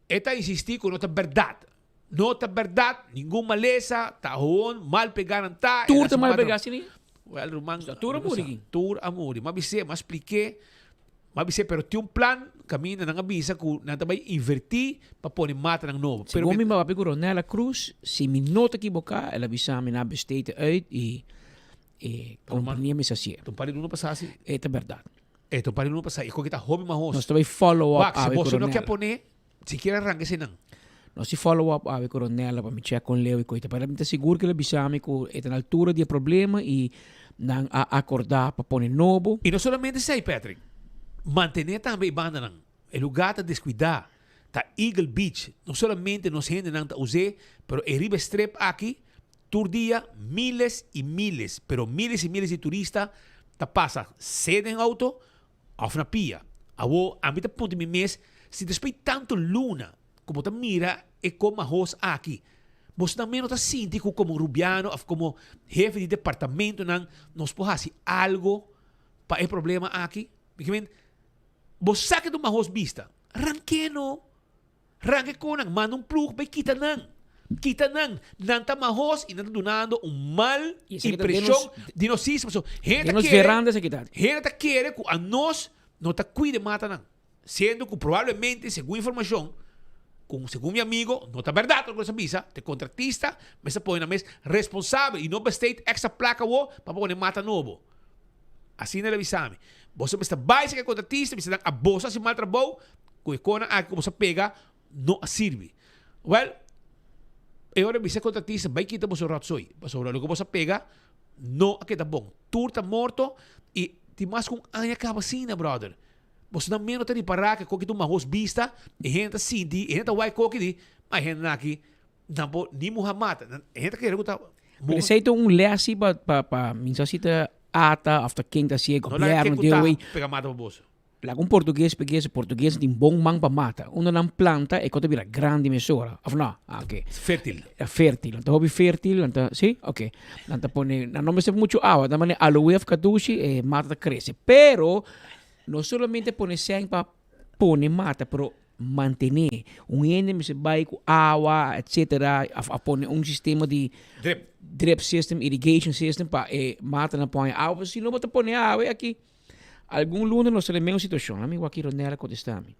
E ta insistí ku no ta bèrdat. No ta bèrdat, ningun malesa, ta hon mal pegá nan ta. Tur ta mal pegá asina? Wèl, ruman, Tur a muri ki? Tur a muri. Mi a bis'é, mi a splik'é, mi a bis'é, pero tin un plan kaminda nan a bisa ku nan ta bai invertí pa pone matanan nobo. Pero Segun mi papia ku Ronella Cruz, si mi no ta kiboká, el a bisa mi nan a besteed uit i E compania mi sa hacié. Ta un par di luna pasá si. E ta berdad. E ta un par di luna pasá. E koki ta hopi mahos. Nos ta bay follow up Wak, si awe boso no Coronel. ke pone, sikiera ranka eseinan. Nos si follow up awe Coronel pa mi check con Leo y koita. Pero mi ta sigur ke lo bisa mi ku e ta na altura di e problema y nan a acorda pa pone nobo. Y no solamente esei, Patrick. Mantene tambe e bandanan. E lugá ta descuidá. Ta Eagle Beach. No solamente nos hendenan ta us'é, pero e riba e strip aki Tur dia miles y miles, pero miles y miles di turista ta pasa sea den auto of na pia. Awo ami ta puntra mi mes si despues di tanto luna cu bo ta mira e con mahos aki, bosnan mes no ta sinti cu como Rubiano of como hefe di departamentonan nos por haci algo pa e problema aki? Bo sa ke ta un mahos bista, ranke no. Ranka e konan, manda un ploeg bai kita nan. Kita nan. Nan ta mahos i nan ta dunando un mal impreshon di nos isla. Pasobra hende ta kere, hende ta kere ku anos no ta kuida e matanan. Siendo ku probablemente, segun informashon, ku segun mi amigo, no ta bèrdat loke nos a bisa, ta e kontratista mester pone nan mes responsabel i no besteed èkstra plaka awor pa pone mata nobo. Asina el a bisa mi. Boso mester bai serka e kontratista, bisa nan a boso hasi mal trabou, Ku e konan aki ku boso a pega no a sirbi. Wèl, e ora bisa e kontratista, bai kita boso ròtsoy, pasobra loke boso a pega no a keda bon. Tur ta morto i tin mas ku un aña kaba asina, bròder. Boso nan mes no ta ripará ku e koki ta un mahos bista, e hende ta sinti, e hende ta wak e koki di, ma e hendenan aki nan por ni muha mata. E hende ta kere ku ta Pero esei ta un lès si pa pa pa mi sa si ta ata òf ta ken ta hasié, No laga gobièrnu, ken ku ta dewey. pega mata pa boso. Laga un portugues peg'e, portugues tin bon man pa mata. Unda nan planta e kos ta bira grandi mesora, of no? Ah, oke. Fértil. Fértil. Nan ta hopi fértil, nan ta, si? Oke. Nan ta pone, nan no mester muchu awa, nan pone aloe of kadushi, e mata ta krese. Pero, no solamente pone sèn pa pone mata, pero mantené. Un hende mester bai ku awa, etcetera, of a pone un sistema di Drip. Drip system, irrigation system pa e matanan por haña awa, pasobra si no bo ta pone awa aki. Algun luna nos ta den mesun situacion. Ami wak Ronella contesta mi.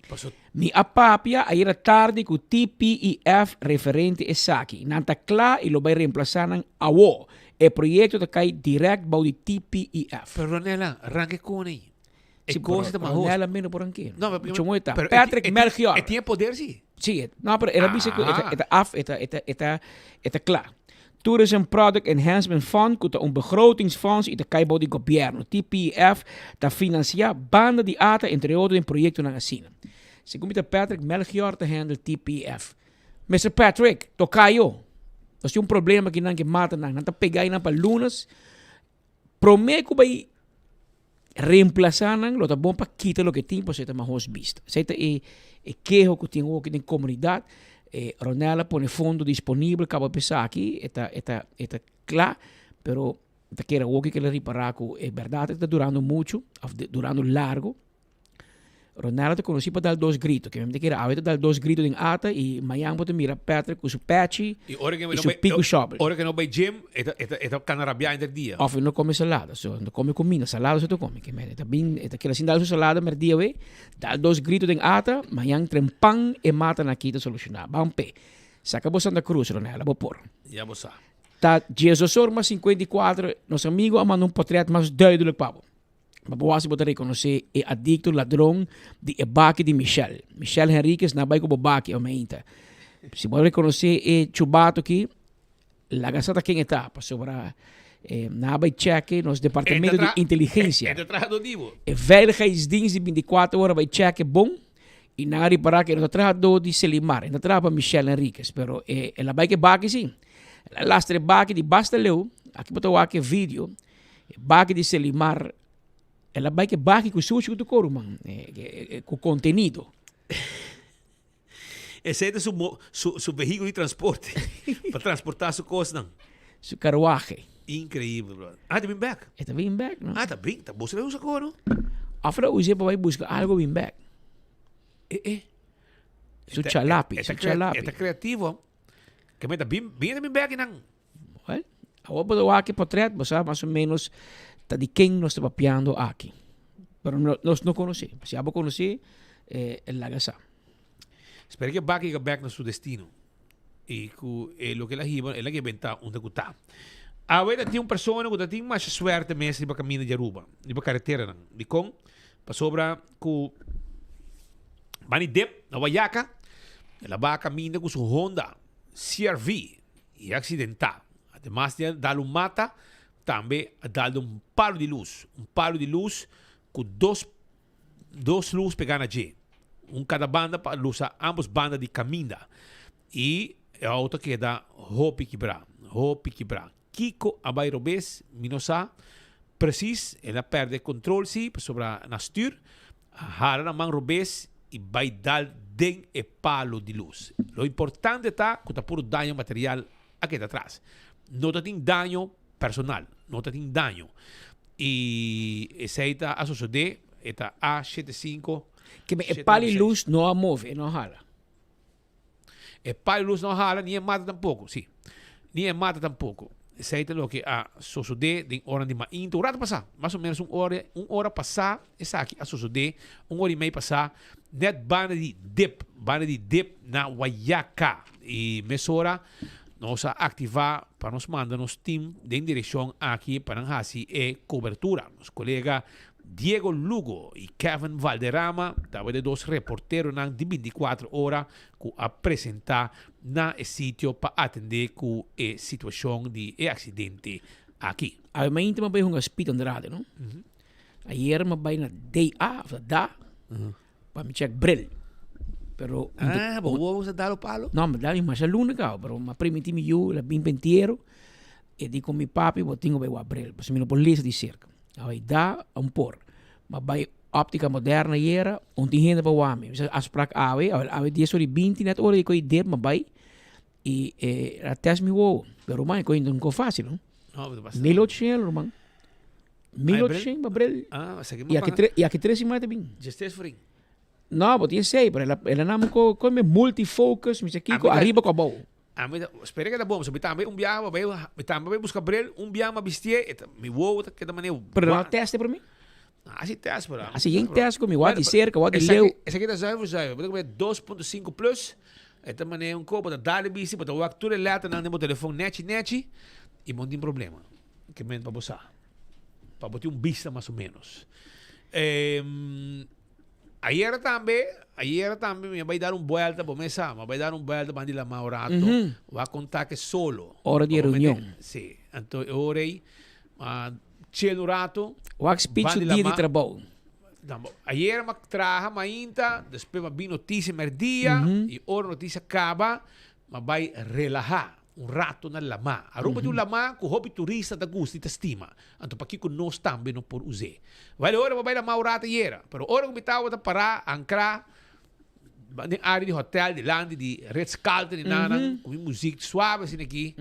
Paso. Mi a papia ayera tardi cu TPEF referente esaki. Nan ta cla y lo bay reemplaza nan awo. E proyecto ta cay direct bou di TPEF. Pero Ronella, ranke con ey. E Sí, cosa pero ta mahos. Ronella meno por ranke. No, pero, Mucho mooi ta. pero e Patrick ti- e ti- Melchior. E tin e poder si. Sí, e- no, pero el a bisa cu e ta, Ah. e ta af, e ta, e ta, e ta, e ta cla. Tourism Product Enhancement Fund ku ta un begrotingsfonds i ta kai bou di gobièrnu. TPEF ta finansiá banda di ata entre otro den proyektonan asina. Segun mi ta Patrick Melchior ta handle TPEF. Mister Patrick, tokayo! Nos tin un problema aki nan ke mata nan. Nan ta pega einan pa lunes. Promé ku bai reemplasá nan lo ta bon pa kita loke tin pasobra e ta mahos bista. Esei ta e e keho ku tin hopi den komunidat. E Ronel a pone fondo disponibel kaba pa esaki, e ta e ta e ta kla, pero ta kere hopi ku el a ripará ku e bèrdat e ta durando muchu òf durando largu. Ronaldo ta conoci pa dal dos grito. Ke mi ta kere awe ta dal dos grito den ata y mañan bo ta mira Patrick cu su pechi Y ora que y no su bay, pico shovel. ora que no bay gym, e ta, e ta, e ta cana rabia henter dia. Of e no come salada. So, no come comida. Salada so ta come. Ke men e ta bin, e ta keda sin dal su salada merdia we. Dal dos grito den ata, mañan trempan e mata na kita soluciona. Ban pe. Saca bo Santa Cruz, Ronella, bo por. Ya bo sa. Ta diesdos or mas 54, nos amigo a manda un potret mas duidelijk pa bo. Ma bo wasi bo ta rekonosé e adikto ladron di e baki di Michel. Michel Henriquez na bai ku bo baki omeita. Si bo rekonosé e chubato ki, laga sa ta ken e ta, pasobra Eh, nan a bai check nos departamento di inteligencia. E ta trahador di bo. E veiligheidsdienst di 24 ora bai check bon y nan a ripara cu e no ta trahador di Selimar, e ta traha pa Michelle Henriquez, pero e el a bai cu e baki si. El a lastra e baki di basta leu, aki bo ta wak e video, e baki di Selimar, el a bai cu e baki cu sushi cu tur koru man, cu contenido. Esei ta su, su, su vehículo di transporte pa transportá su kosnan. Su carruaje. Increíble, brother. Ah, ta bin bek. E ta bin bek, no? Ah, ta bin. Ta boso usa kor, no? Of lo usa pa bai buska algo bin bek. Eh, eh. Su chalapi, su chalapi. E ta creativo. Ke men ta bin, bin ta bin bek nan. Well, awor bo ta wak e portret, bo sa mas o menos ta di ken nos ta papiando aki. Pero no, nos no konosé. Si abo konosé, eh, laga sa. Spera ku e baka yega bek na su destino i ku e loke el a hiba el a rebentá unda ku ta. Awe ta tin un persona ku ta tin masha suerte mes riba kaminda di Aruba, riba kareteranan. Dikon? Pasobra ku Bani Dip na Wayaca el a baha kaminda ku su Honda CRV i a aksidentá. Ademas di a dal un mata, tambe a dal den un palu di lus, un palu di lus ku dos Dos lus pegá na dje, un kada banda pa lusa ambos banda di kaminda. I e outo a keda hopi kibrá, hopi kibrá. Kiko a bai robes mi no sa presis, el a pèrdè kontrol sí, pasobra na stür a hala na man robes i bai dal den e palu di lus. Lo importante ta ku ta puru daño material a keda atras. No ta tin daño personal, no ta tin daño. Y esey ta a sosode, e ta A shete cinco. Ke men e pal y luz no a move, e no a hala. E pal y luz no a hala, ni e mata tampoco, si. Ni e mata tampoco. Esey ta loke a sosode den ora di mainta, un rato pasa, mas o menos un ora, un ora pasa esaki a sosode, un ora y mei pasa, net banda di dip, banda di dip na Wayaca. Y mesora Nos a aktivá pa nos manda nos tim den direkshon aki pa nan hasi e kobertura. Nos kolega Diego Lugo i Kevin Valderrama tabata e dos reporteronan di bintikuater ora ku a presentá na e sitio pa atendé ku e situashon di e aksidente aki. Awe mainta mi a bai hunga Speed Andrade no. Ayer mi a bai na DA of da Pa mi check bril. Pero Ah, bo wowo sa dalo palo? No, mi dalo masha luna cabo, pero m'a primiti mi yu la bin pentiero e di con mi papi bo tin cu bay wak bril, pasobra mi no por lesa di cerca. A bay da un por. M'a bay Optica Moderna ayera, un tin hende pa wak mi. Mi sa afspraak awe, awe dies ora y binti net ora di coy dep m'a bay y e a test mi wowo. Pero ruman e coy no ta facil no. No, pero basta. 1800 ruman. 1800 pa bril. Ah, esaki Y aki tre, y aki tres siman ta bin. Djes florin. No, bo tin esei, pero el a, el a nam ko, ko me multifocus, mi sa kiko, arriba ku abou. Ami ta, spera ke ta bon, so mi tambe un biaha bo bai, mi tambe bai buska bril, un biaha mi a bistié, e ta, mi wowo ta keda manera Pero no teste por mi? Hasi test, pero. Hasi geen test ku mi, wak di serka, wak di leu. Esaki ta zuiver zuiver, bo ta kume 2.5 plus, e ta manera un ko, bo ta dal e bisti, bo ta wak tur e letternan den bo telefon nechi nechi, i bo no tin problema. Ke men pa bo sa. Pa bo tin un bista mas o menos. Ayera tambe, ayera tambe mi a bai dar un buelta, bo mes sa, mi a bai dar un buelta banda di lama un rato, wak konta ke solo. Ora di e reunion. Si, anto e ora ei, a chill un rato. Wak speech su dia di trabou. Ayera mi a traha mainta, despues mi a bin notisia merdia, i ora notisia kaba, mi a bai relaha. Un rato na lamá. Aruba tin un lamá ku hopi turista ta gusta i ta stima. Anto pakiko nos tambe no por us'é? Wèl, e ora bo bai lamá un rato ayera. Pero ora ku mi tabata pará, ankrá, den área di hotèl dilanti di Ritz Carlton i nannan, ku mi muzik suave asina aki,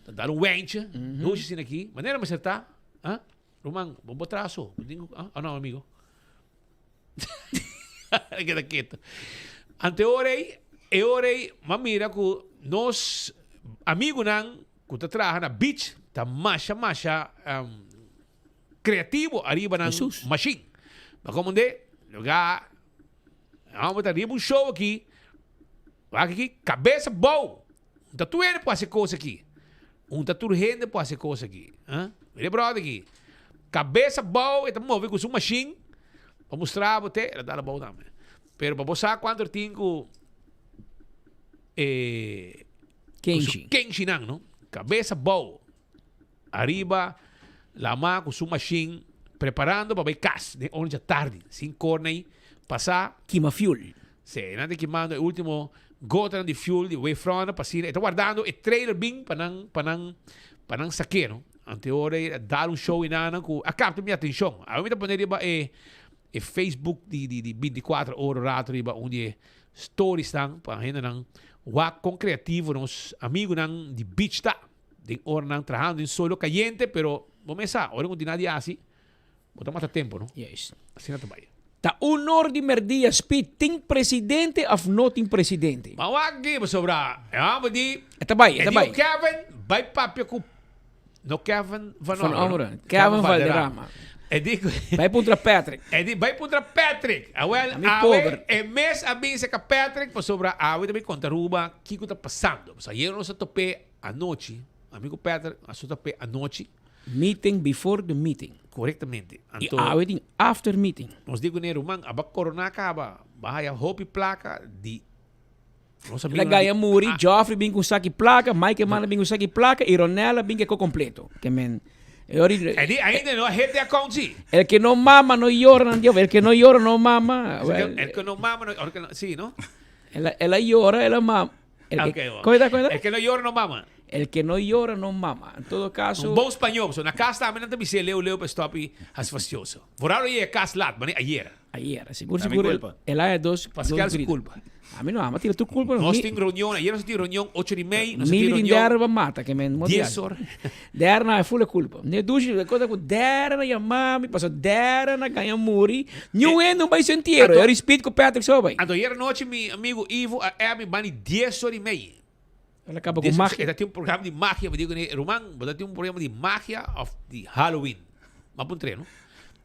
ta dal un wèntje, dushi asina aki, manera mester ta, ah, ruman, bo bo traha so, bo tin ku, ah, no, amigo. E keda ketu. Anto e ora ei, e ora ei m'a mira ku nos amigunan ku ta traha na beach ta masha masha kreativo ariba nan mashin. Ma komende, luga hòmber ta riba un show aki, wak aki kabes abou. Un ta tur hende por hasi e kos aki. Un ta tur hende por hasi e kos aki. Mira e bròder aki. Kabes abou e ta move ku su mashin pa mustra bo te, el a dal abou tambe. Pero pa bo sa kuantu er tin ku e Kenshi. Kenshinan, no? Kabes abou. Ariba lama ku su mashin preparando pa bai kas den ora djatardi, sin kornei pasá. Kima fuel. Sí, nan ta kimando e ultimo gotanan di fuel di Wave Runner pa asina e ta wardando e trailer bin pa nan pa nan pa nan sak'é no. Ante ora e a dal un show enanan ku a kapta mi atenshon. Awe mi ta pone riba e e Facebook di di di binticuatro ora rato riba un di e storiesnan pa hendenan wak kon kreativo nos amigunan di beach ta. Den oranan trahando den solo kayente pero bo mes sa ora ku tin nada di hasi bo ta mata tempo no. Juist. Asina ta bai. Ta un or di merdia Speed tin presidente of no tin presidente? Ma wak aki pasobra e homber di E ta bai, e ta bai. E di Kevin bai papia ku no Kevin van Van Ommeren, Ommeren, Kevin Valderrama. E di ku Bai puntra Patrick. E di bai puntra Patrick. Awel Ami awe pober. e mes a bin seka Patrick pasobra awe ta bin konta Aruba kiko ta pasando. Pasobra ayer nos a top'é Anochi, ami ku Peter a suta p'e anochi. Meeting before the meeting. Korektamente. I awe tin after meeting. Nos di kuné, ruman, aba koroná kaba, bo a haya hopi plaka di nos El a amigunan gaya di muri, Geoffrey bin ku un saki plaka, Mike Manda bin ku un saki plaka i Ronella bin ku e ko kompleto. Ke men, e ora i. E di ainda no a hit e account si. El ke no mama no yora nan di, el ke no yora no mama. El ke no mama no, si no? El a yora, el a mama. El que, Ok, ¿Cómo está, cómo está? El que no llora no mama. El que no llora no mama. En todo caso. Un bon spañó. So, na cas tambe nan ta bis'é leu leu pa stop y haci fastioso. Vooral lo yega cas laat, mane ayer. Ayer, sigur Ta mi sigur. El, culpa. el aña dos. Pascal dos su grito. culpa. A mi no, ama tira tu culpa. Nos Mi- tin reunion, ayer nos tin reunion ocho di mei, nos Mi tin tin reunion derba mata que men dies or. Derna é full culpa. Ne dushi de cosa ku derna ya mami, paso derna ganha muri. Ni un hende no bai su entierro. Anto- Eu respeito ku Patrick so bai. Anto ayer anochi mi amigo Ivo a app mi bani dies or y mei. El a kaba ku Dies- magia. E ta tin un programa di magia, mi digo, ruman, bo ta tin un programa di magia of di Halloween. M'a puntr'é, no?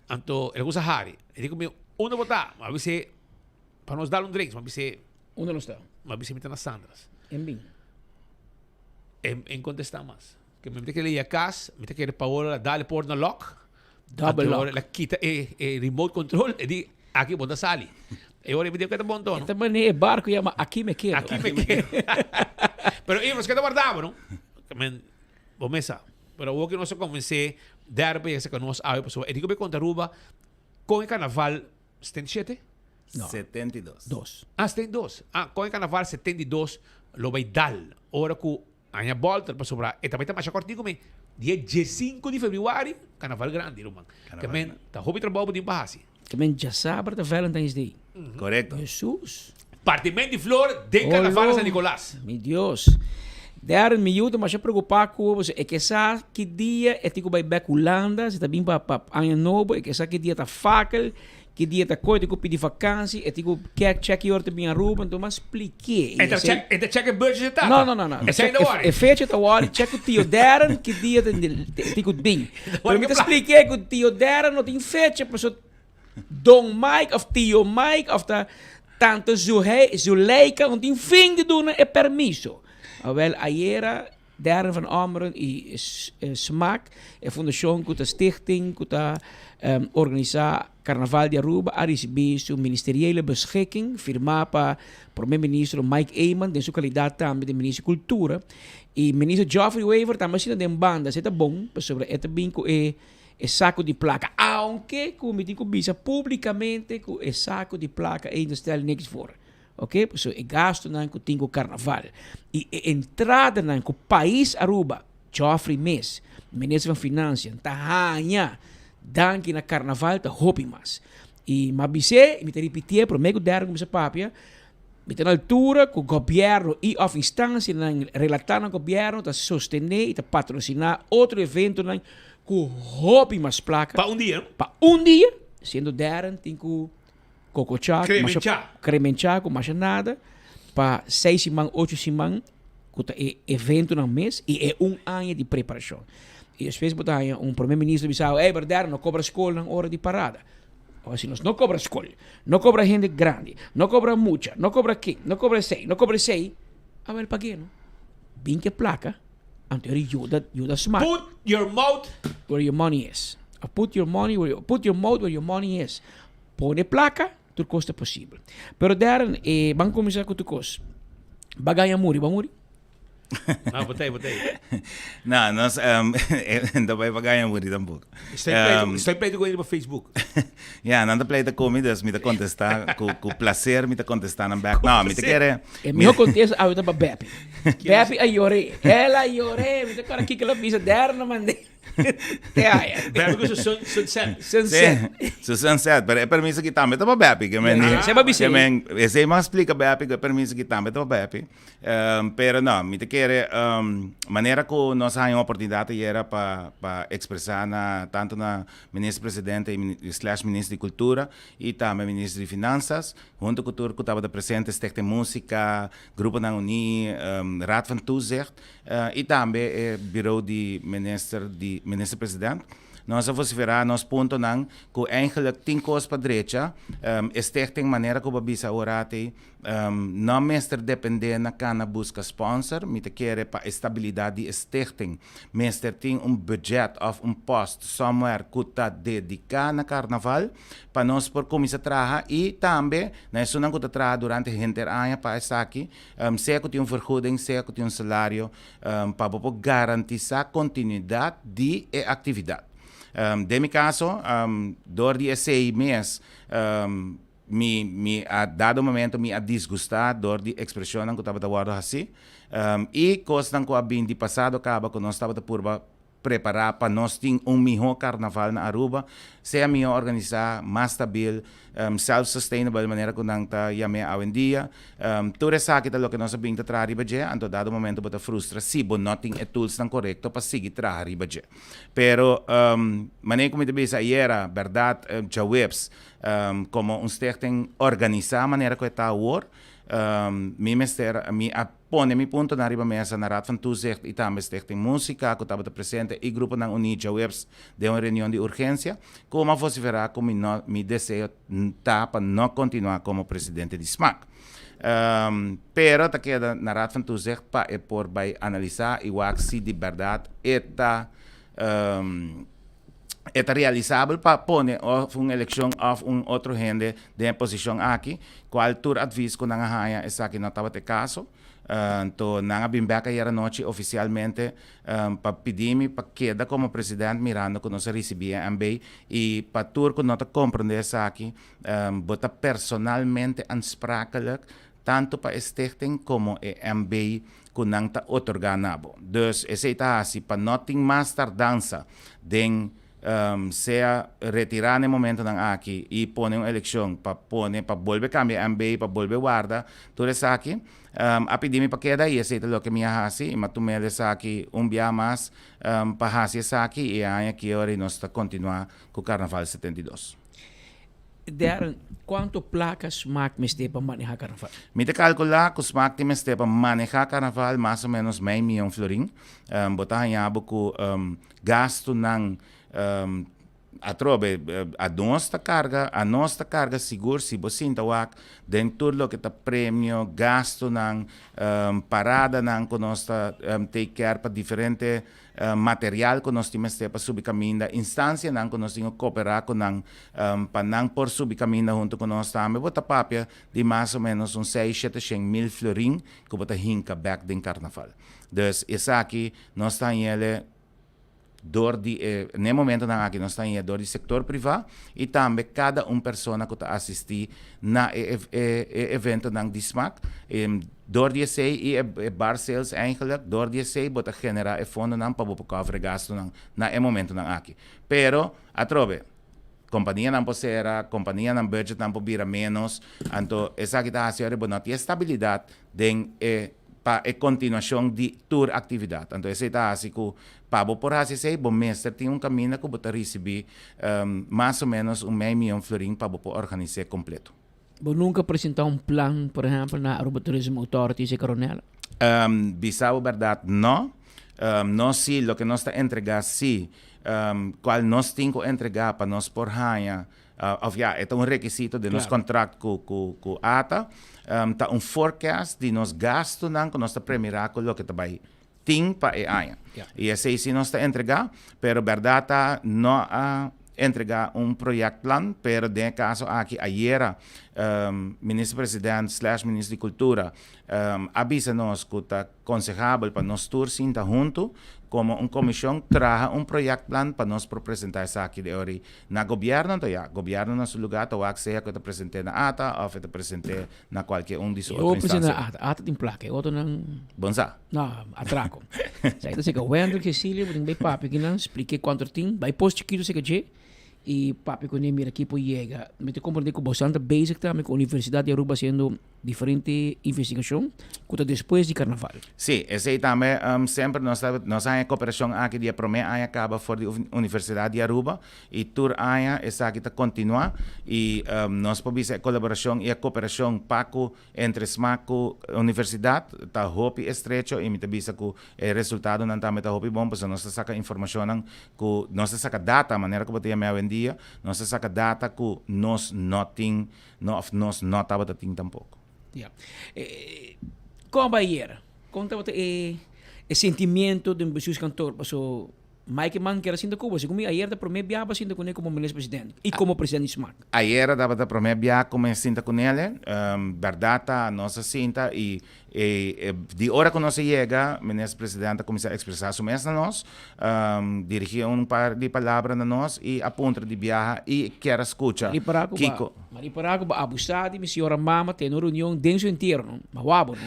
Anto el a kusa hari. E di ku mi, unda bo ta? M'a bis'é, pa nos dal un drinks. M'a bis'é, Unda nos ta? M'a bis'é mi ta na Sandra's. En bin. En, en contesta mas. Que mi ta kere yega cas, mi ta kere Paola dale por na lock. Double Anto lock. ora la kita e, e remote control e di aki bo ta sali. E ora mi dico ta bon tono. Esta manera e barco llama Aquí me quedo. Aquí me quedo. Pero Ivo, nos keda guardabo, no? Men, bo mesa. Pero awor que nos a convence derde pa yega cerca nos awe pasobra e di cu bay conta Aruba con e carnaval 77? No. 72. Dos. Ah, 72. Ah, con e carnaval 72 lo bay dal. Ora cu aña bolter pasobra e ta bay ta masha cortico men. Dia 15 di februari, carnaval grandi, ruman. Ke men ta hopi trabou bo tin pa haci. Ke men djasabra ta Valentine's Day. Correcto. Jesus. Partimento di flor den carnaval na San Nicolas. Mi Dios. Darren, mi yu ta masha preocupa cu bo, e ke sa ki dia e tin cu bay bek Hulanda, si ta bin pa pa aña nobo, e ke sa ki dia ta fakel, ki dia ta koe, e tin cu pidi vakantie, e tin cu kek check ki ora ta bin Aruba, enton mas spliké. E ta check, e ta check e budget di tata? No, no, no, no. Esei no worry. E fecha ta worry, check cu tio Darren ki dia ta tin cu bin. Pero mi ta spliké cu tio Darren no tin fecha, pasobra Don Mike of Tio Mike of ta Tante Zuleika no tin fin di duna e permiso. Awel ayera Darren van Ommeren y Smaak, e fundacion cu ta stichting cu ta organisa Carnaval di Aruba a ricibi su ministeriële beschikking firma pa Prome Ministro Mike Eman den su calidad tambe di Minister di Cultura y Minister Geoffrey Wever tambe asina den banda. Esey ta bon pasobra e ta bin cu e E saco di placa. Aunke cu mi tin cu bisa publicamente cu e saco di placa ei no stel niks voor. Ok, pasobra e gastonan cu tin cu carnaval y e entradanan cu pais Aruba, Geoffrey mes, minister van Financiën, ta haña danki na carnaval ta hopi mas. Y mi a bis'é y mi ta ripitié prome cu derde cuminsa papia, Mi ta na altura ku gobièrnu i òf instansianan relatá na gobièrnu ta sostené i ta patrosiná otro eventonan ku hopi mas plaka. Pa un dia. Pa un dia, siendo Darren tin ku kokochá, Kremenchá. kremenchá ku masha nada pa seis siman, ocho siman ku ta e eventonan mes i e un aña di preparashon. I despues bo ta haña un prome minister bisa, ey, pero Darren no kobra skolnan ora di parada. Ora si nos no cobra scol, no cobra hende grandi, no cobra mucha, no cobra ken, no cobra esey, no cobra esey, awel pag'e no. Bin ke placa, anto eri yuda, yuda smak. Put your mouth. Where your money is. Of put your money where your, put your mouth where your money is. Pone placa, tur cos ta posibel. Pero Darren, eh, ban cuminsa cu tur cos. Ba gaña muri, ba muri? No, botei, botei. No, nos um, no bai pa gaña muri tampoco. Estoy pleito, um, estoy pleito con pa Facebook. Ja, nan ta pleito con mi, dus mi ta contesta cu, cu placer mi ta contesta nan back. No, mi ta kere... E miho contesta ahorita pa Beppy. Beppy a lloré. El a lloré. Mi ta kora kiko lo bisa derno mande. Te haya. Beppy cu su sun, sunset. Sunset. Sí, su sunset. Pero e permiso ki tambe ta pa Beppy. Que men, Ah, se pa bisa. Que men, esei mas explica Beppy cu e permiso ki tambe ta pa Beppy. Pero no, mi ta kere manera ku nos a haña un oportunidat ayera pa pa ekspresá na tantu na Minister Presidente i slash Minister di Kultura i tambe Minister di Finansas, huntu ku tur ku tabata presente, Stichting Músika, Gruponan Uní, Raad van Toezicht i tambe e Bureau di Minister di Minister President. Nos a vosiferá nos puntonan ku eigenlijk tin kos pa drecha. E stichting manera ku bo a bisa awor atei, No mester depende na cana busca sponsor, mi ta kere pa e stabilidad di e stichting mester tin un budget of un post somewhere cu ta dedica na carnaval pa nos por cuminsa traha y tambe na esunnan cu ta traha durante henter aña pa esaki, sea cu tin un vergoeding sea cu tin un salario pa bo por garantisa continuidad di e actividad. Den mi caso, door di esey mes, Mi, mi a dado momento mi a disgustá dor di ekspreshonnan ku tabata wòrdu hasí, i kosnan ku a bin di pasado kaba ku nos tabata purba prepará pa nos tin un mihó karnaval na Aruba, sea mihó organisá, mas stabil, self-sustainable manera ku nan ta yam'é awendia. Tur esaki ta loke nos a bin ta traha riba dje, anto dado momento bo ta frustra si bo no tin e toolsnan korekto pa sigui traha riba dje. Pero, manera ku mi ta bisa ayera, bèrdat djaweps, Como un stichting organisa manera cu e ta awor, mi mester, mi a pone mi puntonan riba mesa na Raad van Toezicht y tambe Stichting Musica cu tabata presente y gruponan uni djaweps den un reunion di urgencia, cu mi a vocifera cu mi no, mi deseo ta pa no continua como presidente di smac. Pero ta keda na Raad van Toezicht pa e por bay analisa y wak si di berdad e ta, E ta realisabel pa pone of un eleccion of un otro hende den e posicion aki, cual tur advies cu nan a haya esaki no tabata e caso. Anto nan a bin bek ayer anochi oficialmente pa pidi mi pa keda como president mirando cu nos a ricibi e MB y pa tur cu no ta comprende esaki bo ta personalmente aansprakelijk tanto pa e stichting como e MB cu nan ta otorga na bo. Dus esey ta haci pa no tin mas tardansa den sea retira na e momentonan aki y pone un eleccion pa pone pa bolbe cambia MB pa bolbe warda tur esaki. A pidi mi pa keda y esey ta loke mi a haci y mi a tumel esaki un bia mas pa haci esaki y e aña aki ora y nos ta continua cu Carnaval 72. Darren, kuantu plaka Smaak mester pa maneha karnaval? Mi ta kalkulá ku Smaak tin mester pa maneha karnaval mas o ménos mei mion florin. Bo ta haña bo ku gastunan atrobe anos ta karga, anos ta karga sigur si bo sinta wak den tur loke ta premio, gastunan, paradanan ku nos ta take care pa diferente material ku nos tin mester pa subi kaminda, instansianan ku nos tin ku koperá ku nan pa nan por subi kaminda huntu ku nos tambe. Bo ta papia di mas o ménos un seis, shete shen mil florin ku bo ta hinka bèk den karnaval. Dus esaki nos ta hañ'el dor di e, n'e momentonan aki nos ta hañ'el dor di sektor privá i tambe kada un persona ku ta asistí na e e eventonan di smak. Dor di esei i e bar sales eigenlijk, dor di esei bo ta genera e fondonan pa bo por cover e gastonan na e momentonan aki. Pero, atrobe, companianan por cera, companianan budgetnan por bira menos, anto esaki ta haci ora bo no tin e stabilidad den e pa e continuacion di tur actividad. Anto esei ta haci cu pa bo por haci esei bo mester tin un caminda cu bo ta ricibi mas o menos un mei miyon florin pa bo por organise completo. Bo nunca presenta un plan, por ehempel, na Aruba Tourism Authority, si Coronel? Um, bisa bo berdad, no. Um, nos si, loke nos ta entrega si, um, cual nos tin cu entrega pa nos por haña, uh, of ja, e ta un requisito den nos Claro. contract cu, cu, cu ATA, um, ta un forecast di nos gastonan cu nos ta premira cu loke ta bay tin pa e aña. Y esey si nos ta entrega, pero berdad ta no a entrega un projectplan, pero den e caso aki ayera Minister President slash Minister di Cultura a bisa nos cu ta consehabel pa nos tur sinta hunto como un comision traha un projectplan pa nos por presenta esaki de ori na gobierno. Anto ya, gobierno na su lugar ta wak sea cu e ta presente na ata of e ta presente na cualke un di su otro instancia. E otro presente na ata, ata tin placa, e otronan. Bon sa. No, atraco. Sa ta seca Wendel Cecilia, bo tin bay papia kinan, splique cuanto tin, bay post chikito seca dje. Y papia cu ne mira ki por yega. Mi ta comprende cu bosan ta bezig tambe cu Universidad di Aruba haciendo diferente investigacion cu ta despues di carnaval. Sí, esey tambe semper nos ta nos a haña cooperacion aki di e prome aña caba for di Universidad di Aruba y tur aña esaki ta continua y nos por bisa e colaboracion y e cooperacion pa cu Entre smaak ku universidat ta hopi estrecho i mi ta bisa ku e resultadonan tambe ta hopi bon pasobra nos ta saka informashonnan ku nos ta saka data manera ku bo ta yama awendia nos ta saka data ku nos no tin no òf nos no tabata tin tampoko. Ya. Kon a bai ayera? Kon tabata e e sentimiento den bestuurskantoor? Paso Mike Eman kier a sinta ku bo. Segun mi ayer ta prome biaha bo a sinta kuné komo minister president i komo president di smaak. Ayer tabata prome biaha ku mi a sinta kunele. Bèrdat ta nos a sinta i di ora ku nos a yega minister president a kuminsá ekspresá su mes na nos, dirigí un par di palabra na nos i a puntra di biaha i kier a skucha kiko. Ma ripará ku bo a abusá di mi señora mama tene un reunion den su entiero no. Ma wou bo no.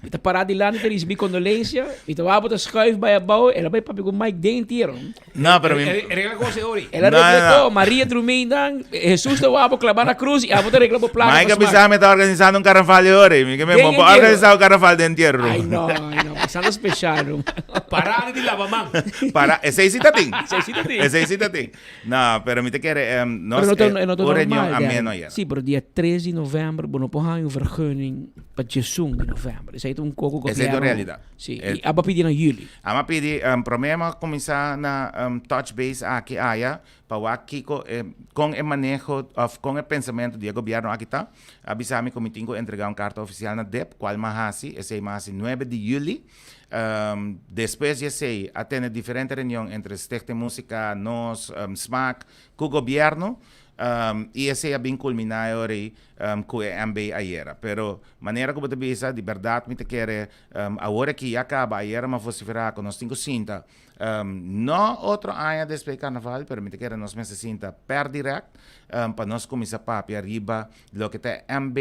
Mi ta pará dilanti ta risibí kondolensia, mi ta wou bo ta schuif bai abou, el a bai papia ku Mike den entiero no. No, pero mi. E regla kos e ori. El a regla kos, Maria drumí nan, Hesus ta wou bo klabá na krus i abo ta regla bo plaka Mike pa a smak. bisa mi ta organisando un karnaval e ori. Mi ke mi Den bo por entiero. organisá un karnaval den entiero. Ai no, ai no, pasando speshal no. Parada di laba man. Para, esei si ta tin. Esei si ta tin. Esei si ta tin. No, pero mi ta kere nos Pero no ta, e no ta un reunion normal, ameno Derek. ayera. Sí, pero dia 3 di november bo no por haña un vergunning pa diesun di november. Esei ta un koko Esei ta gobierno. un realidad. Sí, i aba pidi na juli. Aba pidi, prome a kuminsá na touch base aki aya pa wak kiko e, kon e maneho of kon e pensamentu di e gobierno aki ta. A bisa mi ku mi tin ku entregá un karta ofisial na dip, kual mi a hasi, esei mi a hasi nuebe di juli. Despues di esei a tene diferente reunion entre Stichting Musica, nos, Smaak, ku gobierno i esei a bin kulminá e ora ei ku e MB ayera. Pero manera ku bo ta bisa, di bèrdat mi ta kere awor aki ya kaba, ayera mi a vosiferá ku nos tin ku sinta, no otro aña despues di karnaval, pero mi ta kere nos mester sinta per dirèkt pa nos kuminsá papia riba loke ta e MB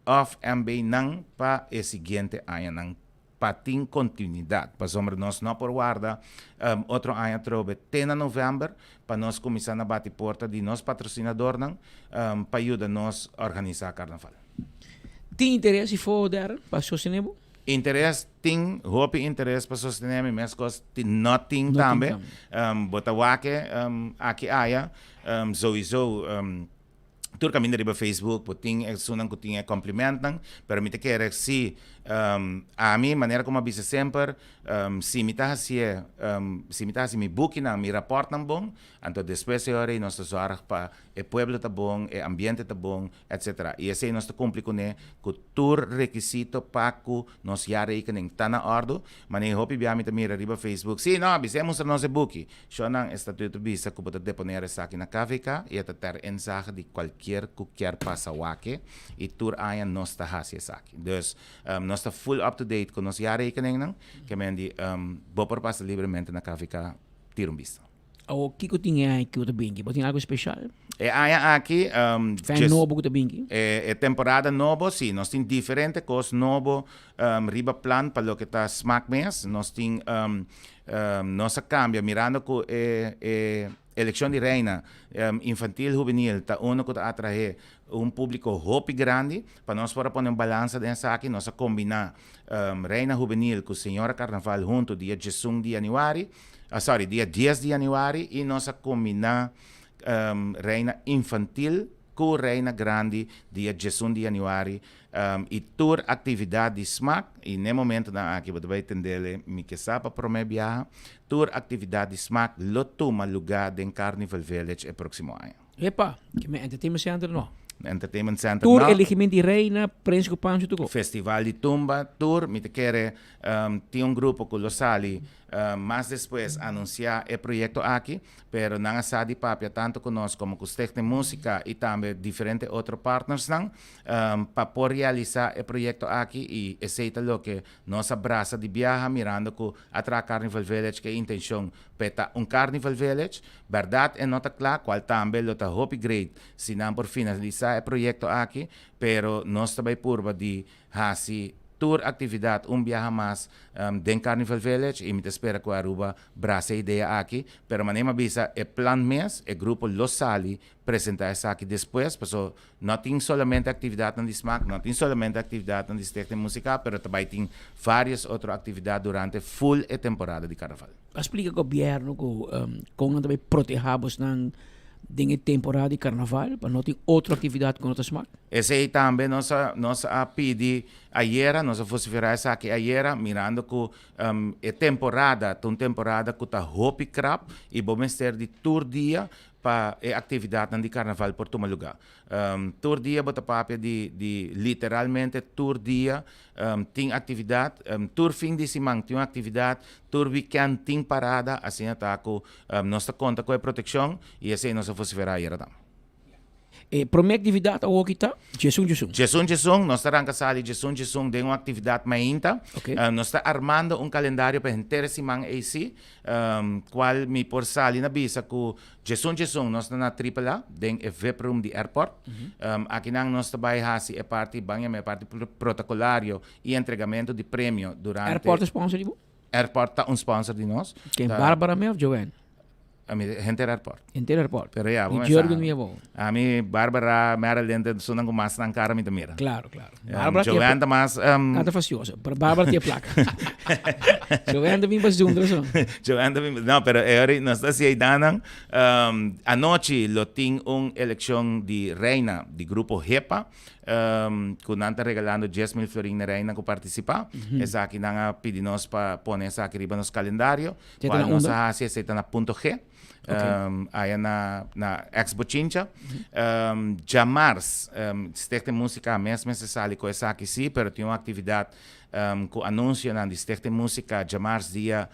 òf MB-nan pa e siguiente añanan. pa tin continuidad, pasobra nos no por warda otro aña atrobe te na november pa nos cuminsa na bati porta di nos patrocinadornan pa yuda nos organisa Carnaval. Tin interes y fogo der pa sostene bo? Interes tin, hopi interes pa sostene mi, mescos tin no tin tambe. Bo ta wak aki aya, sowiso. Tur kaminda riba Facebook bo tin esunnan ku tin e komplimentnan, pero mi ta kere si ami, manera ku mi a bisa semper, si mi ta hasié, si mi ta hasi mi bukinan, mi rapòrtnan bon, anto despues e ora ei nos ta zòrg pa e pueblo ta bon, e ambiente ta bon, etsetera. I esei nos ta kumpli kuné ku tur rekisito pa ku nos jaarrekening ta na òrdu. Manera hopi bia mi ta mira riba Facebook, si, no, bis'é mustra nos e buki. Shonnan, e statuto bisa ku bo ta deponer esaki na KVK i e ta ter inzage di kualkier ku kier pasa wak i tur aña nos ta hasi esaki. Dus, nos ta full up to date ku nos jaarrekeningnan, ke men di bo por pasa libremente na KVK tira un bista. Awor, kiko tin e aña aki ku ta binki? Bo tin algu speshal? E aña aki, Fen nobo ku ta binki? E temporada nobo, si. Nos tin diferente kos nobo riba plan pa loke ta smak mes. Nos tin Nos a cambia mirando cu e e eleccion di reina infantil hubenil ta uno cu ta atrae un publico hopi grandi. Pa nos por a pone un balansa den esaki nos a combina reina hubenil cu señora carnaval hunto dia diesun di januari, sorry dia dies di januari y nos a combina reina infantil cu Reina Grandi dia diesun di januari y tur actividad di smaak y n'e momentonan aki bo ta bay tendele mi ke sa pa prome biaha tur actividad di smaak lo tuma luga den Carnival Village e proximo aña. Epa, ke men Entertainment Center no. Entertainment Center Tur no. elegiment di Reina, Prins cu Pancho tuko. Festival di Tumba, tur mi ta kere tin un grupo cu lo sali. Mas despues anuncia e proyecto aki, pero nan a sa di papia tanto cu nos como cu Stichting Musica y tambe diferente otro partnersnan pa por realisa e proyecto aki y esey ta loke nos a brasa di biaha mirando cu a traha Carnival Village cu e intencion pa e ta un Carnival Village. Berdad e no ta cla, cual tambe lo ta hopi great si nan por finalisa e proyecto aki, pero nos ta bay purba di Hasi tur actividad un biaha mas den Carnival Village y mi ta spera cu Aruba brasa e idea aki. Pero manera mi a bisa e plan mes, e grupo lo sali presenta esaki despues, paso no tin solamente actividadnan di smaak, no tin solamente actividadnan di Stichting Musica, pero ta bay tin varios otro actividad durante full e temporada di Carnaval. A splica gobierno cu con nan ta bay proteha bosnan den e temporada di carnaval pa no tin otro actividad cu no ta smaak? Esei tambe nos a nos a pidi ayera, nos a vociferá esaki ayera, mirando ku e temporada ta un temporada ku ta hopi krap i bo mester di tur dia pa e aktividatnan di karnaval por tuma lugá. Tur dia bo ta papia di di literalmente tur dia tin aktividat, tur fin di siman tin un aktividat, tur wikènt tin parada, asina ta ku nos ta konta ku e protekshon i esei nos a vociferá ayera tambe. E prome actividad awoki ta djesun djesun. Djesun djesun, nos ta ranka sali djesun djesun den un actividad mainta. Ok. Nos ta armando un calendario pa henter e siman eysi, cual mi por sali na bisa cu djesun djesun nos ta na Triple A den e vip room di airport. Akinan nos ta bay haci e parti, ban yama e parti protocolario y entregamento di premio durante. Airport ta sponsor di bo? Airport ta un sponsor di nos. Ken, Barbara me of Joanne? Ami henter airport. Henter airport. Pero ya, Ni Jurgen mi abo. Ami Barbara, Marilyn, ta esunnan ku mas nan kara mi ta mira. Claro, claro. Barbara tiene Joanne ta mas um, Kanta fastioso, pero Barbara tiene placa. Joanne ta bin pa zundra so. Joanne ta bin, no, pero e ora nos ta hasi eidanan. Um, anochi lo tin un elekshon di reina di grupo HEPA. Um, ku nan ta regalando 10.000 florin na reina ku partisipa. Esaki nan a pidi nos pa pone esaki riba nos kalendario. Esei ta Cual na nos unda? a haci esei ta na Punto G. Ok. Aya na na ex Bochincha. Djamars Stichting Musica mes mester sali cu esaki si, pero tin un actividad cu anuncionan di Stichting Musica djamars dia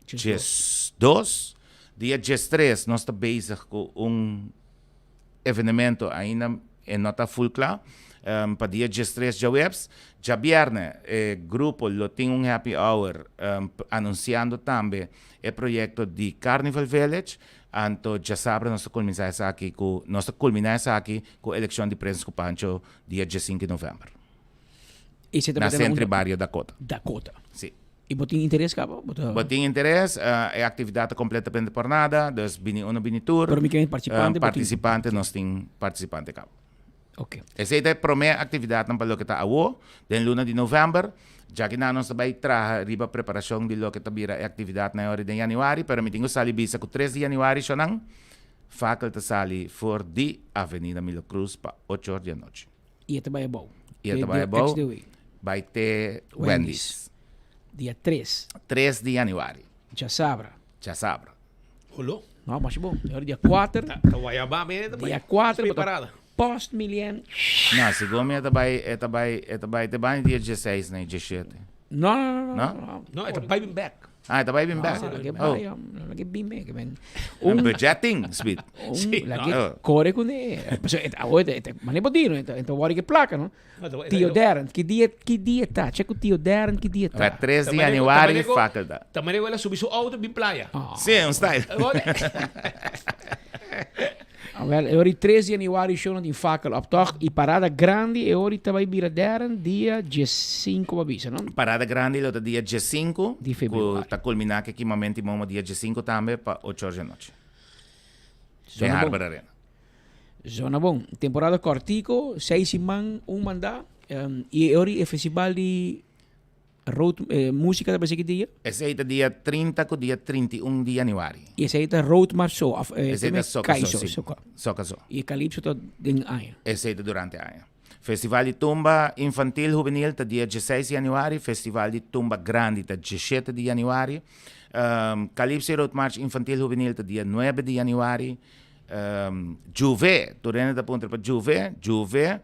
12. Dia 13 nos ta bezig cu un evenemento ainda e no ta full kla. Pa dia diestres djaweps. Djabierne e grupo lo tin un happy hour anunsiando tambe e proyekto di Carnival Village. Anto djasabra nos ta kulminsá esaki ku nos ta kulminá esaki ku elekshon di Prins ku Pancho dia diesinku di novèmber. Na Sentro i Bario Dakota. Dakota. Si. Y bo tin interes caba? Bo ta. Bo tin interes, e actividad ta completamente por nada, dus bini uno bini tur. Pero mi ken participante bo tin? Participante, nos tin participante caba. Ok. Esey ta e prome actividadnan pa loke ta awo, den luna di november. Djakinan nos ta bay traha riba preparacion di loke ta bira e actividadnan e ora den januari, pero mi tin cu sali bisa cu tres di januari shonan, Fakel ta sali for di Avenida Milo Cruz pa ocho or di anochi. Y e ta bay abou. Y e ta bay abou. Bay te Wendy's. Dia 3. 3 di januari. Djasabra. Djasabra. Holo. No, masha bon. Ahora dia 4. Ta Guayabá mene ta bay. Dia 4 Spie parada. Post Milien. No, segun mi e ta bay, e ta bay, e ta bay te bani dia 16 na 17. No, no, no, no. No, e ta bay bin back. Ah, e ta bai bin bek. Ah, lag'é Oh. bai, hom. Lag'é bin bek, men. Un budgetting, Speed. Un, Sí, lag'é no. kore kuné. Pasobra e ta, awo e ta, e ta, manera bo di, no? E ta, e ta wòrdu ku e plaka, no? Tio Darren, ki dia, ki dia ta? Chek ku Tio Darren ki dia ta. Pa 3 di januari, facultad. Ta manera ku el a subi su auto bin playa. Sí, un style. Awel, e ora di 3 di januari show nan tin fakel optocht y parada grandi e ora ta bay bira deren dia diescinco pa bisa, no? Parada grandi lo ta dia diescinco, Di februari. cu ta culmina cu e kimamento di momo dia diescinco tambe pa ocho or di anochi. Den Zona bon. Harbor Arena. Zona bon. Temporada cortico, seis siman, un manda, y e ora di e festival di Road Musica ta parece ki dia? Esey ta dia 30 cu dia 31 di januari. Y esey ta Road March so of Esey ta soca so, si. Soca so. Y e Calypso ta den aña? Esey ta durante aña. Festival di Tumba Infantil Hubenil ta dia 16 di januari, Festival di Tumba Grandi ta 17 di januari, Calypso y Road March Infantil Hubenil ta dia 9 di januari, Juve, tur hende ta puntra pa Juve, Juve,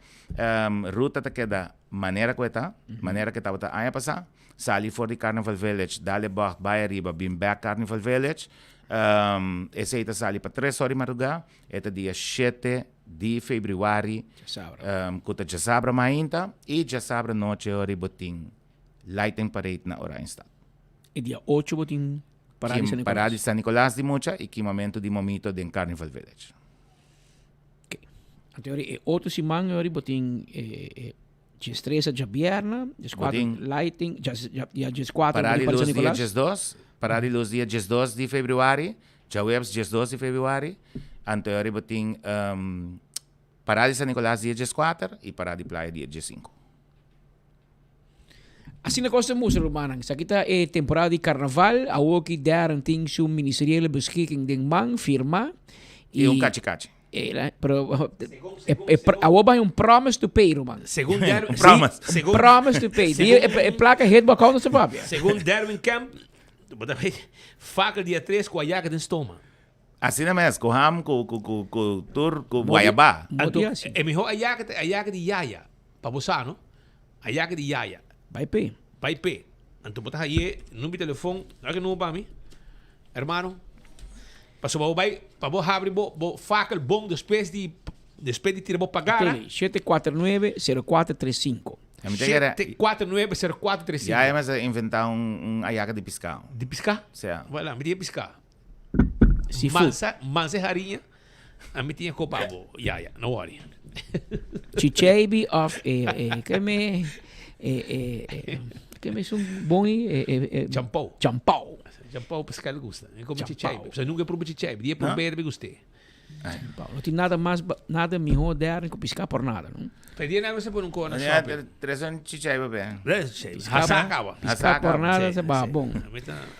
ruta ta keda manera ku e ta, manera ku e tabata aña pasá. Sali for di Carnival Village, dal e bocht bai ariba, bin bek Carnival Village. Esei ta sali pa tres or di madrugá. E ta dia shete di febrüari, ku ta djasabra mainta, i djasabra nochi ora bo tin Lighting Parade na Oranjestad. E dia ocho bo tin Parada di San Nicolas. Parada di San Nicolas di mucha i kimamentu di momito den Carnival Village. Anto e otro siman ora bo tin e Djestres a djabierna, djeskuater lighting, dia djeskuater Parada di lus dia djesdos, parada di lus dia djesdos di februari, djaweps djesdos di februari, anto e ora bo tin parada di San Nicolas dia djeskuater i parada di playa dia djesinku. Asina kos ta mustra rumannan, esaki ta e temporada di karnaval, awoki Darren tin su ministeriële beschikking den man, firma. I un kachi kachi. Pero awor bai un promise to pay ruman. Segun Derwin, Un promise. Un promise to pay. Di e plaka hit bo account no sa papia. Segun Derwin Kemp, bo ta bay fakel dia tres ku ayaka den stoma. Asina mes, ku ham, ku ku ku ku tur, ku guayabá. Anto e miho ayaka ta e ayaka di yaya. Pa bo sa no. Ayaka di yaya. Bai p'e. Bai p'e. Anto bo ta haye number di telefon. Wak e number pa mi, hermano. Pasobra bo bai, pa bo habri bo bo fakel bon despues di despues di tira bo pagara. Tele, 749 0435. 749 0435. Yaya mester inventa un un ayaka di piská. Di piská? Sea. Wala, mi tin e piská. Seafood. Mansa, mansa e hariña, a mi tin e kopa bo, yaya, no worry. Chichebi of e e ke me e e e ke me esun bon e e e Champou. Champou. Champou piská le gusta. E come chichebi. Pasobra nunca e proba chichebi. Di e proba e gust'é. Champou. No tin nada mas nada mihó dèrn ku piská por nada, no? Pe dia nan mester pone un kona shopping. Tres un chichai pape. Hasa caba. Pisca por nada se ba bon.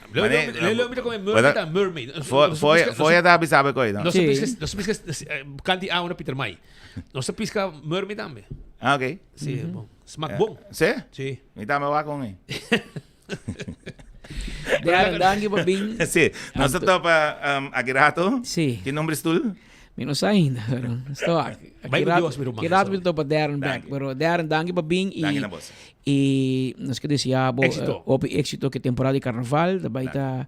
Lelo mi ta come mermaid ta mermaid. Foya ta bisa be koi no. Nos pisca nos pisca kanti awa na Pieter Mai. Nos ta pisca mermaid tambe. Ah okay. Si bon. Smaak bon. Si? Si. Mi tambe wak con e. Darren, danki pa bin. Si. Nos ta topa aki rato. Si. Ki nomber stoel? Mi no sa ainda, pero sto aki. Bai cu Dios, mi ruman. Aki rato mi ta topa Darren back. Pero Darren, danki pa bin. Danki na bos. Y nos ke desea bo hopi exito ke temporada di carnaval. Ta bai ta,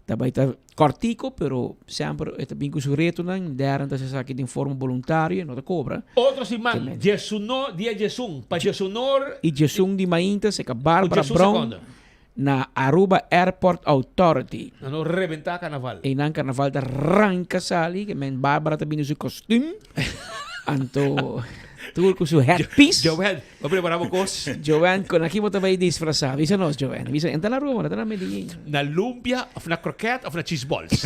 ta bai ta cortico, pero semper e ta bin cu su retonan. Darren ta haci esaki den forma boluntario, e no ta cobra. Otro siman, diesuno, dia diesun, pa diesunor. Y diesun di mainta seca Barbara Brown. Na Aruba Airport Authority. Nan no rebenta carnaval. Einan carnaval ta ranca sali, ke men Barbara ta bini su kostuum. Anto tur ku su headpiece. Joanne, bo prepara bo kos? Joanne, con aki bo ta bay disfrasa? Bisa nos, Joanne. Bisa, enta na Aruba, no ta na Medellin. Na lumpia, of na kroket, of na cheese balls.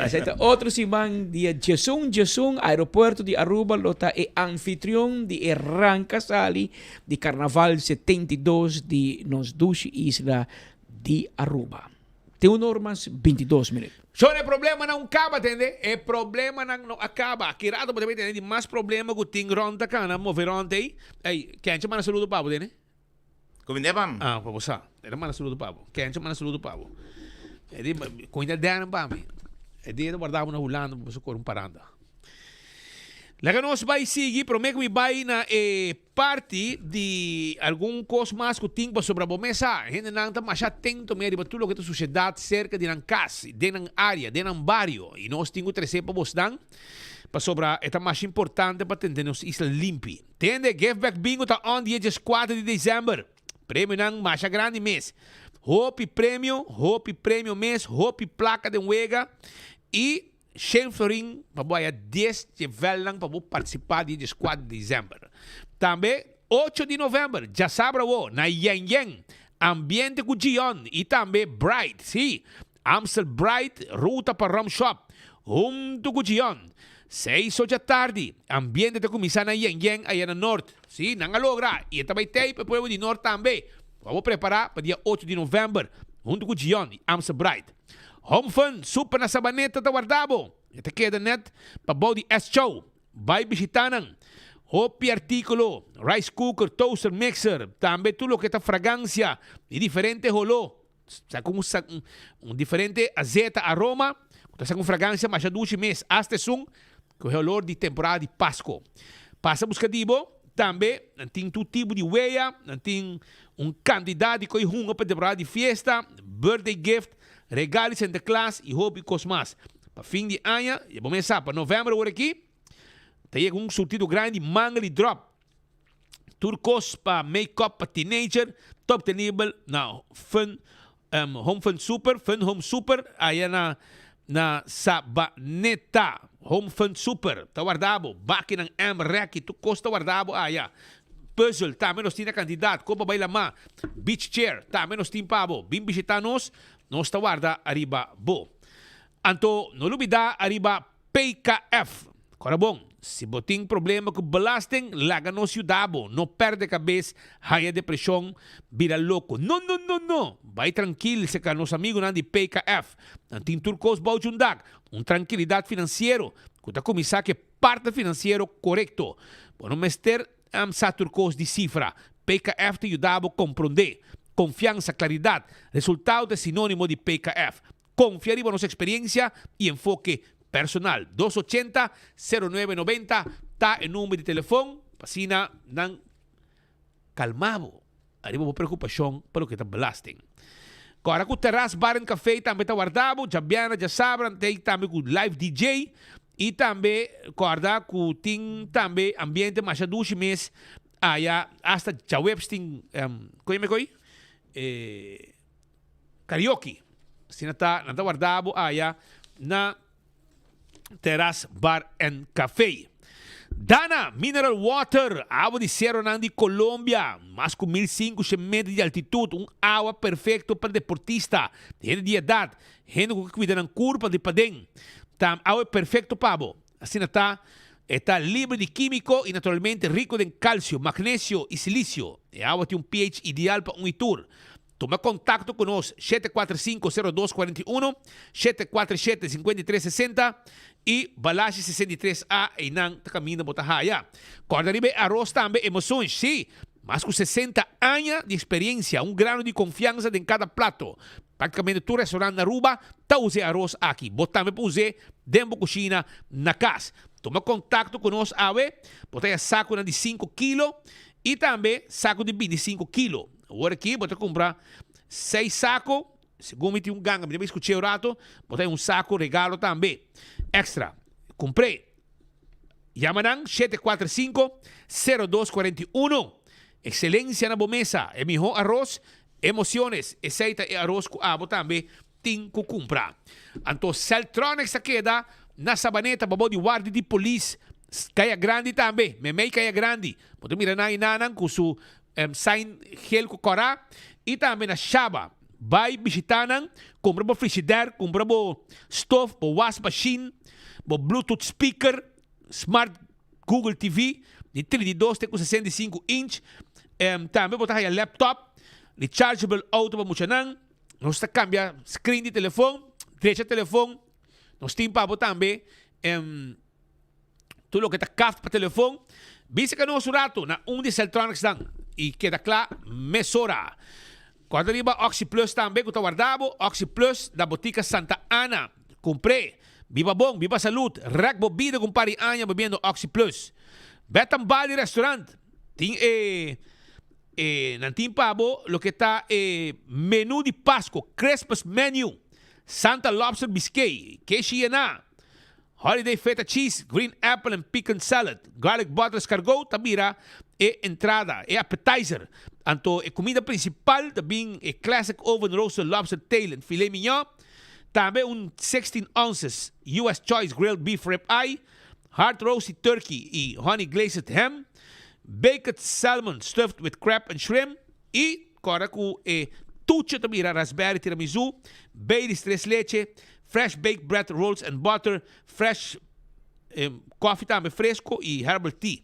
Esei ta otro siman, dia djesun djesun, Aeropuerto di Aruba lo ta e anfitrion di e ranka sali di Carnaval 72 di nos dushi isla di Aruba. Te un or mas 22 minuut. Shon e problemanan un kaba tende, e problemanan no a kaba. Ki rato bo ta bay tende di mas problema ku tin rond ta kana move rond ey. Ey, kenchi manda saludo pa bo tende? Kumindé pa mi. Ah, pa bo sa. El a manda saludo pa bo. Kencho manda saludo pa bo. E di, kuinda Darren pa mi. E di, e ta warda bo na Hulanda pa bo kore un paranda. Laga nos bai sigui, promé ku mi bai na e parti di algun kos mas ku tin pasobra bo mes sa, hendenan ta masha atento me riba tur loke ta sushedat serka di nan kas, den nan área, den nan bario. I nos tin ku tresé pa bosnan, pasobra e ta masha importante pa tende nos isla limpi. Tende, Give Back Bingo ta on dia dieskuater di december. Premionan masha grandi mes. Hopi premio, hopi premio mes, hopi placa den wega y shen florin pa bo haya dies djevelnan pa bo participa dia dieskuater di december. Tambe ocho di november, djasabra awo, na Yen Yen, ambiente cu Gion y tambe Bright, si, Amstel Bright ruta pa Rum Shop hunto cu Gion. Seis ocha tardi, ambiente ta cuminsa na Yen Yen aya na Noord. Si, nan a logra y e ta bay tey pa e pueblo di Noord tambe. Bo a prepara pa dia ocho di november hunto cu Gion y Amstel Bright. Home Fun Super na Sabaneta ta warda bo. E ta keda net pa bou di S-Chow. Bai bishita nan. Hopi artíkulo, rice cooker, toaster, mixer, tambe tur loke ta fragancia di diferente holó. Sa ku un un diferente azeta, aroma, ku ta saka un fragancia masha dushi mes, asta esun ku e olor di temporada di Pasko. Pasa buska di bo. Tambe nan tin tur tipo di wea, nan tin un kantidat di koi hunga pa temporada di fiesta, birthday gift, regal di Sinterklaas i hopi kos mas. Pa fin di aña, ya bo mes sa, pa novèmber awor aki, ta yega un surtido grandi di mangel di dròp. Tur kos pa make-up pa teenager ta obtenibel na Fun Home Fun Super, Fun Home Super, aya na na Sabaneta. Home Fun Super ta warda bo, bakinan, em, reki, tur kos ta warda bo aya. Puzzel tambe nos tin na kantidat, kon pa bai lamá, beach chair tambe nos tin pa bo. Bin bishita nos, nos ta warda ariba bo. Anto no lubida ariba PKF. Kora bon, si bo tin problema ku belasting, laga nos yuda bo. No pèrdè kabes, haña depreshon, bira loko. No, no, no, no! Bai trankil serka nos amigunan di PKF. Nan tin tur kos bou djun dak, un trankilidat finansiero ku ta kuminsá ku e partner finansiero korekto. Bo no mester sa tur kos di sifra. PKF ta yuda bo komprondé. Konfiansa, klaridat, resultado ta sinónimo di PKF. Konfia riba nos eksperiencia i enfoke personal. Dos ochenta, sero nuebe nobenta ta e number di telefon pa asina nan kalma bo ariba bo preokupashon pa loke ta belasting. Kòrda ku Terras Bar and Café tambe ta warda bo djabièrnè, djasabra nan ta ei tambe ku live DJ i tambe kòrda ku tin tambe ambiente masha dushi mes aya hasta djaweps tin koe me koe? Karaoke. Asina ta, nan ta warda bo aya na Terras Bar and Café. Dana Mineral Water, awa di seronan di Colombia, mas ku 1500 meter di altitut, un awa perfekto pa deportista, hende di edat, hende ku ke kuida nan kurpa di paden. Ta awa perfekto pa bo. Asina ta, e ta libre di kímiko i naturalmente riko den kalsio, magnesio i silisio. E awa tin un pH ideal pa un i tur. Tuma kontakto ku nos 745 02 41, 747 53 60 i Balashi 63 A einan ta kaminda bo ta haya. Kòrda riba e aros tambe Emoções, sí, mas ku 60 aña di eksperensia, un grano di konfiansa den kada plato. Praktikamente tur restaurant na Aruba ta usa e aros aki. Bo tambe por us'é den bo kushina na kas. Tuma kontakto ku nos awe, bo ta haya sakunan di sinku kilo i tambe saku di bintisinku kilo. Awor aki bo ta kumpra seis sako, segun mi tin un ganga, mi ta bai skuch'é un rato, bo ta haña un sako regalo tambe, extra. Kumpr'é. Yama nan 745 0241. Ekselensia na bo mesa, e mihó aros, Emociones, esei ta e aros ku abo tambe tin ku kumpra. Anto Celtronics ta keda na Sabaneta babo di wardi di polis, Kaya Grandi tambe, memei Kaya Grandi. Bo ta mira nan i nanan ku su Sign gel ku kòrá i tambe na Shaba. Bai bishitá nan, kumpra bo frishider, kumpra bo stof, bo was machine, bo bluetooth speaker, smart Google TV di 32 te ku 65 inch. Tambe bo ta haya laptop, rechargeable auto pa muchanan. Nos ta kambia screen di telefon, drecha telefon. Nos tin pa bo tambe. Tur loke ta kaft pa telefon, bisa ka nos un rato na un di Celtronics nan y keda kla mesora. Corda riba Oxi Plus tambe cu ta warda bo, Oxi Plus na Botica Santa Ana. Cumpr'e. Biba bon, biba salud, rek bo bida cu un par di aña bebiendo Oxi Plus. Betan Bali Restaurant tin e e nan tin pa bo loke ta e menu di Pasco, Christmas menu, Santa Lobster Bisquet, keshi yena. Holiday feta cheese, green apple and pecan salad, garlic butter escargot ta bira e entrada, e appetizer. Anto e comida principal ta bin e classic oven roasted lobster tail and filet mignon, tambe un 16 ounces US choice grilled beef rib eye, hard roasted turkey y honey glazed ham, baked salmon stuffed with crab and shrimp y Kòrda ku e tucho ta bira raspberry tiramisu, Baileys tres leche, fresh baked bread rolls and butter, fresh koffie tambe fresco y herbal tea.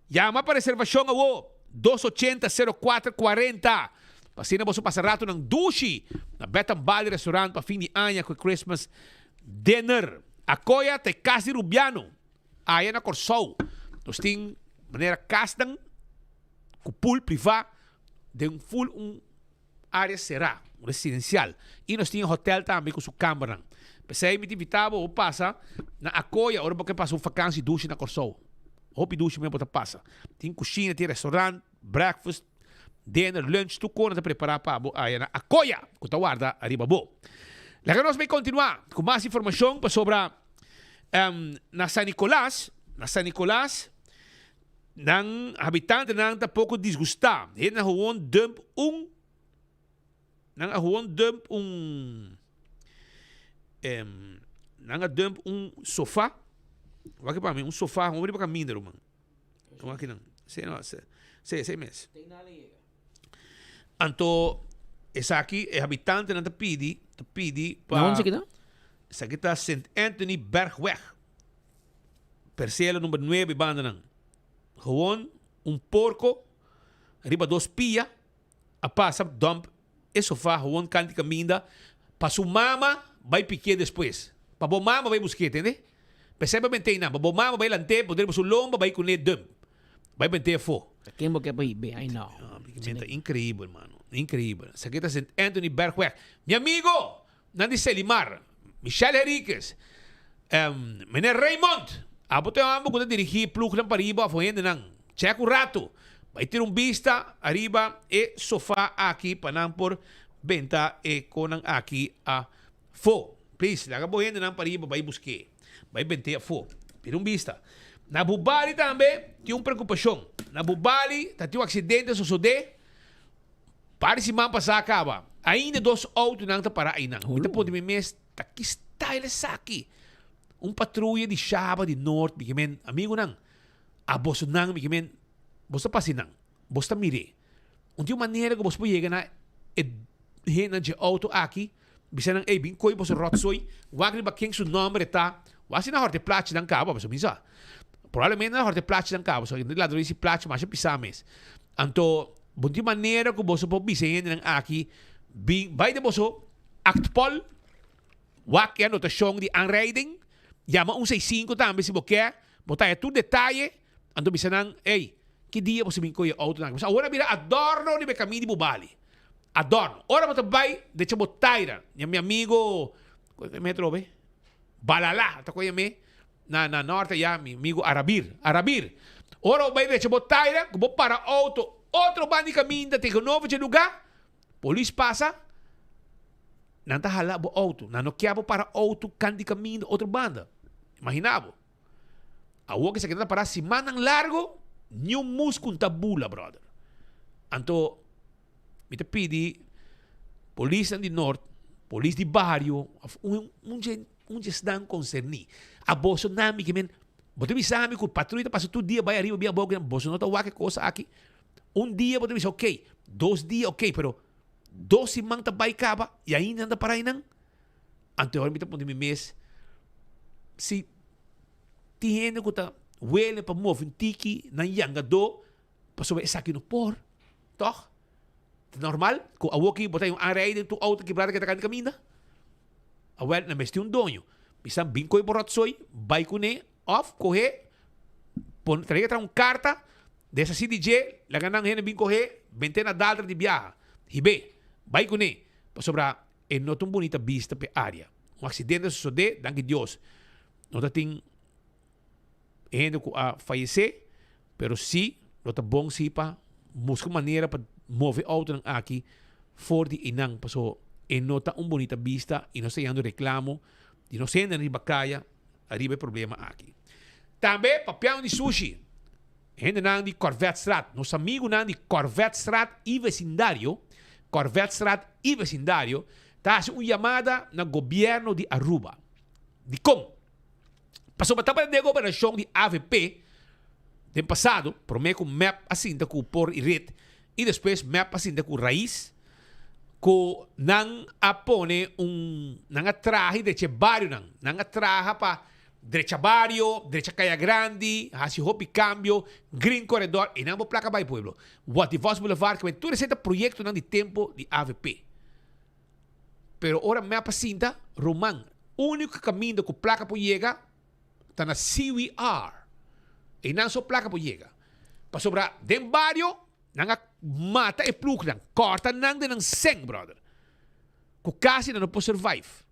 Yama pa reservacion awo, dos ochenta sero kuater kuarenta, pa asina boso pasa ratonan dushi na Bed and Bali Restaurant pa fin di aña ku e Christmas dinner. Akoya ta e kas di Rubiano, aya na Kòrsou. Nos tin manera kasnan ku pool privá den full un área será, un residencial. I nos tin e hotel tambe ku su kambernan. P'esei mi ta invitá bo, bo pasa na Akoya ora bo ke pasa un fakansi dushi na Kòrsou. Hopi dushi men bo ta pasa. Tin kushina, tin restaurant, breakfast, dinner, lunch, tur kos nan ta prepara pa bo aya na Akoya ku ta warda ariba bo. Laga nos bay kontinua ku mas informashon pasobra na San Nicolas, na San Nicolas nan habitantenan ta poko disgusta. Hende nan gewoon dump un. Nan a gewoon dump un em, nan a dump un sofa. Wak pa mi, un sofa, gewoon riba kaminda, ruman. Wak nan. Sí, no, sí, sí, sí mes. Anto, esaki, e habitantenan ta pidi, ta pidi pa... Na unda esaki ta? Esaki ta Sint Anthony Bergweg. Percela number 9 bandanan. Gewoon un porco riba dos pia. a pasa dump e sofa gewoon kant di kaminda pa su mama bai pikié despues. Pa bo mama bai busk'é, tende? P'esei bai bent'é einan, pa bo mama bai lant'é, bo dreba su lomba bai kuné dump. Bai bent'é afó. Ta ken bo ke pa hib'é? Ai no. Mi ta increíbel, mano. Increíbel. Esaki ta Sint Anthony Bergweg. Mi amigo! Nan di Selimar, Michelle Henriquez, Meneer Raymond, abo ta e homber cu ta dirigi plugnan pariba of hendenan. Check un rato, bay tira un bista ariba e sofa aki pa nan por benta e conan aki afo. Please, laga bo hendenan pariba bay buske, bay bente afo. Tira un bista. Na Bubali tambe tin un preocupacion. Na Bubali ta tin un accidente sosode. Par di siman pasá kaba, ainda dos outonan ta pará einan. Mi ta puntra mi mes, ta ki style esaki? Un patruya di Shaba di Noord, mi ke men, amigunan, a bosonan, mi ke men, bos ta pasa einan, bos ta mir'é. Un tin un manera ku bos por yega na e hendenan dje outo aki, bisa nan, ey, bin kohe boso ròtzooi, wak riba ken su nòmber e ta, wak si nan hòrta e plachinan kaba, pasobra mi sa, probablemente nan hòrta e plachinan kaba, pasobra ladron di si plachi masha pisá mes. Anto, Bo tin manera ku boso por bisa e hendenan aki bin bai den boso aktpol, wak e anotashon di aanrijding, yama un seis sinku tambe si bo ke, bo ta haya tur detaye, anto bisa nan, ey, ki dia boso bin kohe e outonan aki? Pasobra awor a bira adorno riba e kaminda di bo bali. Adorno. Ora bo ta bai, decha bo taira. Mi amigo, ku e metro be? Balala, ta kohe me. Na na norte ya mi amigo Arabir, Arabir. Ora bo bai drecha bo taira ku bo para auto otro banda di kaminda tegenover dje lugá, polis pasa, nan ta hala bo auto. Nan no kia bo para auto kant di kaminda otro banda. Imagina bo. Awor ku esaki nan ta para simannan largo, niun mus ku ta bula, brother. Anto mi ta pidi polisnan di Noord, polis di bario of un un dje un dje esnan konserní. A boso nan mi ke men, bo ta bisa mi ku patruya ta pasa tur dia bai ariba bin abou kinan, boso no ta wak e kos aki. Un dia bo ta bisa ok, dos dia ok, pero dos siman ta bai kaba i ainda nan ta para einan. Anto e ora mi ta puntra mi mes si tin hende ku ta wele pa move un tiki nan yangadó Pasobra esaki no por, tòg? Ta normal ku awoki bo ta un aanrijding tur outo kibrá ta keda kanta kaminda? Awèl, nan mester un doño. Bisa bin kohe bo ròtzooi, bai kuné òf kohe, pone traiga traha un karta, deshasí di dje, laga nan hende bin kohe, bent'é na daltra di biaha, hib'é, bai kuné. Pasobra e no ta un bunita bista p'e área. Un aksidente a sosodé, danki Dios, no ta tin. hende ku a fayesé, pero sí lo ta bon sí pa buska un manera pa move e outonan aki for di einan, pasobra e no ta un bunita bista i nos ta yendo reklamo di nos hendenan riba kaya ariba e problema aki. Tambe papiando di sushi, hendenan di Corvetstraat, nos amigunan di Corvetstraat i vesindario, Corvetstraat i vesindario ta hasi un yamada na gobierno di Aruba. Dikon? Pasobra tabata den e gobernashon di avp den pasado, promé ku mep a sinta ku Por i Red i despues mep a sinta ku Raiz, ku nan a pone un, nan a traha i drecha e barionan. Nan a traha pa drecha bario, drecha Kaya Grandi, hasi hopi kambio, Green Corredor, i nan bo plaka bai pueblo. Wativos Boulevard, kiba tur esei ta proyektonan di tempu di avp. Pero ora mep a sinta, ruman, unico caminda cu placa por yega ta na CWR. Eynan so placa por yega. Pasobra den bario nan a mata e ploegnan, corta nan den nan seng, brother. Cu casi nan no por survive.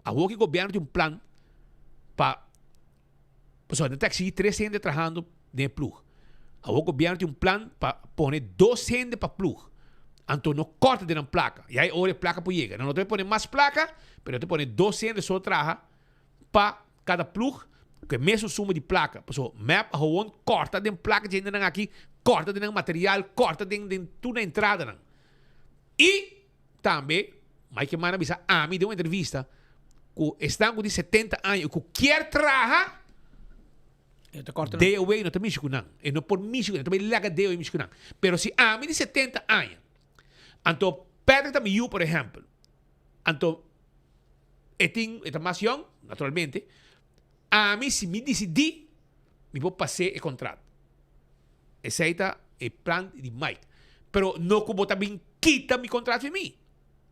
Awor ki gobierno tin un plan pa. Pasobra nan ta exigi tres hende trahando den e ploeg. Awor gobierno tin un plan pa pone dos hende pa ploeg. Anto no corta den nan placa. Ya e ora e placa por yega. Nan no ta pone mas placa, pero nan ta pone dos hende so traha pa cada ploeg cu e mesun suma di placa. Pasobra mep a gewoon corta den placa dje hendenan aki, corta den nan material, corta den den tur nan entradanan. Y Tambe, Mike Eman a bisa ami den un entrevista ku esnan ku tin 70 aña i ku kier traha, DOW no ta mishi ku nan. E no por mishi ku nan. E ta bai laga DOW mishi ku nan. Pero si ami di 70 aña, anto Patrick ta mi yu por ehèmpel, anto e tin, e ta mas yòn, naturalmente, ami si mi disidí, mi por pas'é e kontrat. Esei ta e plan di Mike. Pero no ku bo ta bin kita mi contrato di mi.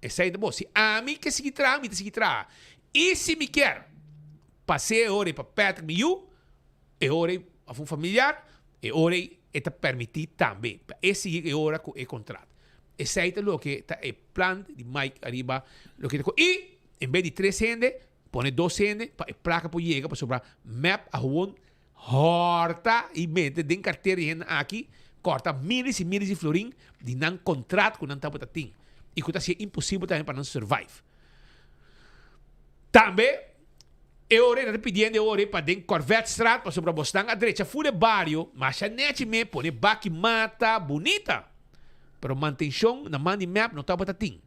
Esei ta bo. Si ami ke sigui traha, mi ta sigui traha. I si mi kier pas'é e ora ei pa Patrick mi yu, e ora ei of un familiar, e ora ei e ta permití tambe pa e sigui e ora ku e contrato. Esei ta loke ta e plan di Mike ariba loke ta ku. I en bes di tres hende, pone dos hende pa e plaka por yega pasobra mep a howon Hòrta i mete den kartera di hende aki, kòrta miles i miles di florin di nan kontrat ku nan tabata tin i ku ta hasié imposibel tambe pa nan survive. Tambe e ora ei nan ta pidiendo e ora ei pa den Korvetstraat pasobra bosnan a drecha ful e bario masha nechi me pone baki mata bunita pero mantenshon na man di mep no tabata tin.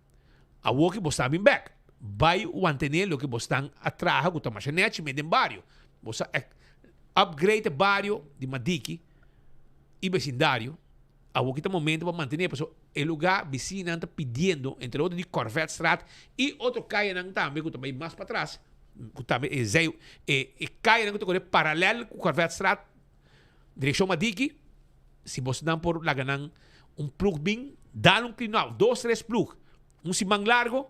Awor ki bosnan bin bek bai wantené loke bosnan a traha ku ta masha nechi me den bario. Bo sa upgrade e bario di Madiki y vecindario. Awor ki ta momento pa mantene pasobra e lugar bisinan ta pidiendo entre otro di Corvetstraat y otro cayanan tambe cu ta bay mas patras cu tambe e zij e e cayanan cu ta core paralel cu Corvetstraat direccion Madiki si bosnan por laga nan un ploeg bin dal un clean up dos tres ploeg un siman largo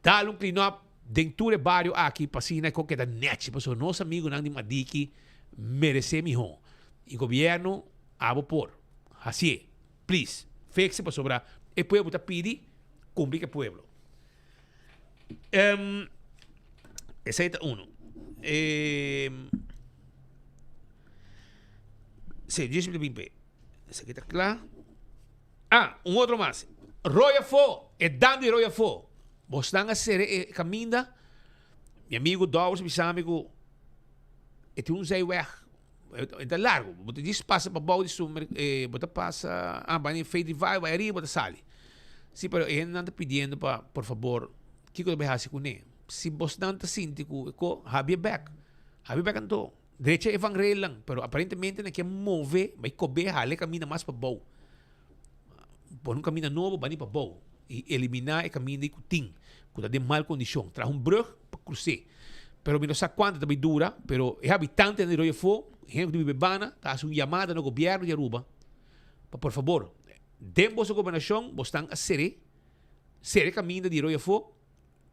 dal un clean up Den tur e bario aki pa asina e ko keda nechi pasobra nos amigunan di Madiki merece miho y gobierno abo por hacié please fix'e pasobra e pueblo ta pidi cumpli cu e pueblo. Um, esey ta uno. Um, si, djis mi ta bin pe. Esaki ta cla. Ah, un otro mas. Rooi afó, e dam di rooi afó. Bosnan a sere e kaminda. Mi amigu Dowers bisa mi ku e tin un zijweg. E ta largu. Bo ta djis pasa pa bou di su, bo ta pasa, ah, bani Faith Revival bai ariba bo ta sali. Si, pero e hendenan ta pidiendo pa por fabor kiko ta bai hasi kuné. Si bosnan ta sinti ku e ko, habia bek. Habia bek anto. Drecha e vangrailnan, pero aparentemente nan ke move, bai kobe hala e kaminda mas pa bou. Pone un kaminda nobo bani pa bou i eliminá e kaminda ku tin, ku ta den mal kondishon. Traha un brùg pa krus'é. Pero mi no sa kuantu ta bai dura, pero e habitantenan di Rooi Afó, hende ku ta biba e banda, ta hasi un yamada na gobièrnu di Aruba pa por fabor, den boso gobernashon bo stan a ser'é, sera e kaminda di Rooi Afó,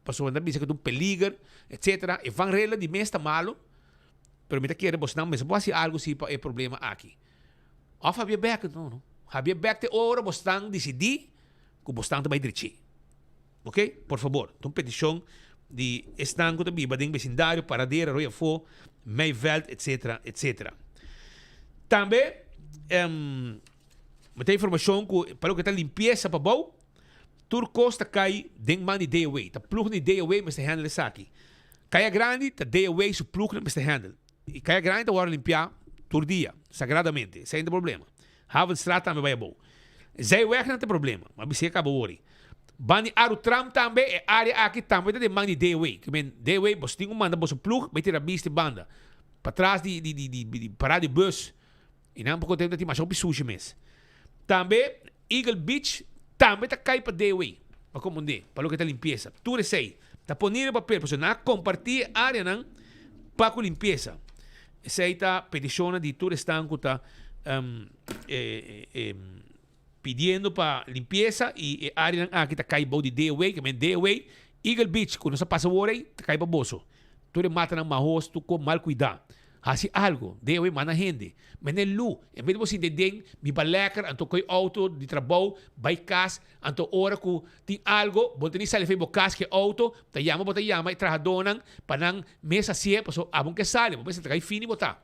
Pasobra nan ta bisa ku ta un peliger, etcetera. E vangrail di mes ta malu, pero mi ta kere bosnan mester por hasi algu si pa e problema aki. Òf habia bèk, no, no. Habia bèk te ora bosnan disidí ku bosnan ta bai drech'é. Oke? Por fabor, ta un petishon di esnan ku ta biba den besindario, Paradera, Rooi Afó, Meiveld, etcetera, etcetera. Tambe, Mi ta informashon ku pa loke ta limpiesa pa bou, tur kos ta kai den man di DOW. Ta plugnan di DOW mester handle esaki. Kaya Grandi ta DOW su plugnan mester handle. I Kaya Grandi ta wòrdu limpiá tur dia, sagradamente. Esei no ta problema. Havenstraat tambe bai abou. Zijwegnan ta e problema. Mi a bis'é e kaba wòri. Ban di Arutram tambe, e área aki tambe ta den man di DOW. Ke men DOW, boso tin ku manda boso plug bai tira bisti banda. Patras di di di di parada di bus. I nan poko tempu ta tin masha hopi sushi mes. Tambe Eagle Beach tambe ta kai pa DOW, pa komundé, pa loke ta limpiesa. Tur esei ta poni riba papel pasobra nan a kompartí e áreanan pa ku limpiesa. Esei ta petishonnan di tur esnan ku ta pidiendo pa limpiesa i e áreanan aki ta kai bou di DOW, ke men DOW, Eagle Beach ku nos a pasa awor ei ta kai pa boso. Tur e matanan mahos, tur ko mal kuidá. Hasi algo. DOW manda hende. Mene Lu, en bes di bo sinti den, biba lekker, anto koy auto di trabou, bay cas, anto ora cu tin algo, bo no ta ni sali fen bo cas cu e auto, ta yama bo ta yama e trahadornan pa nan mes hacié, pasobra abo no ke sali, bo mester ta cay fini bo ta.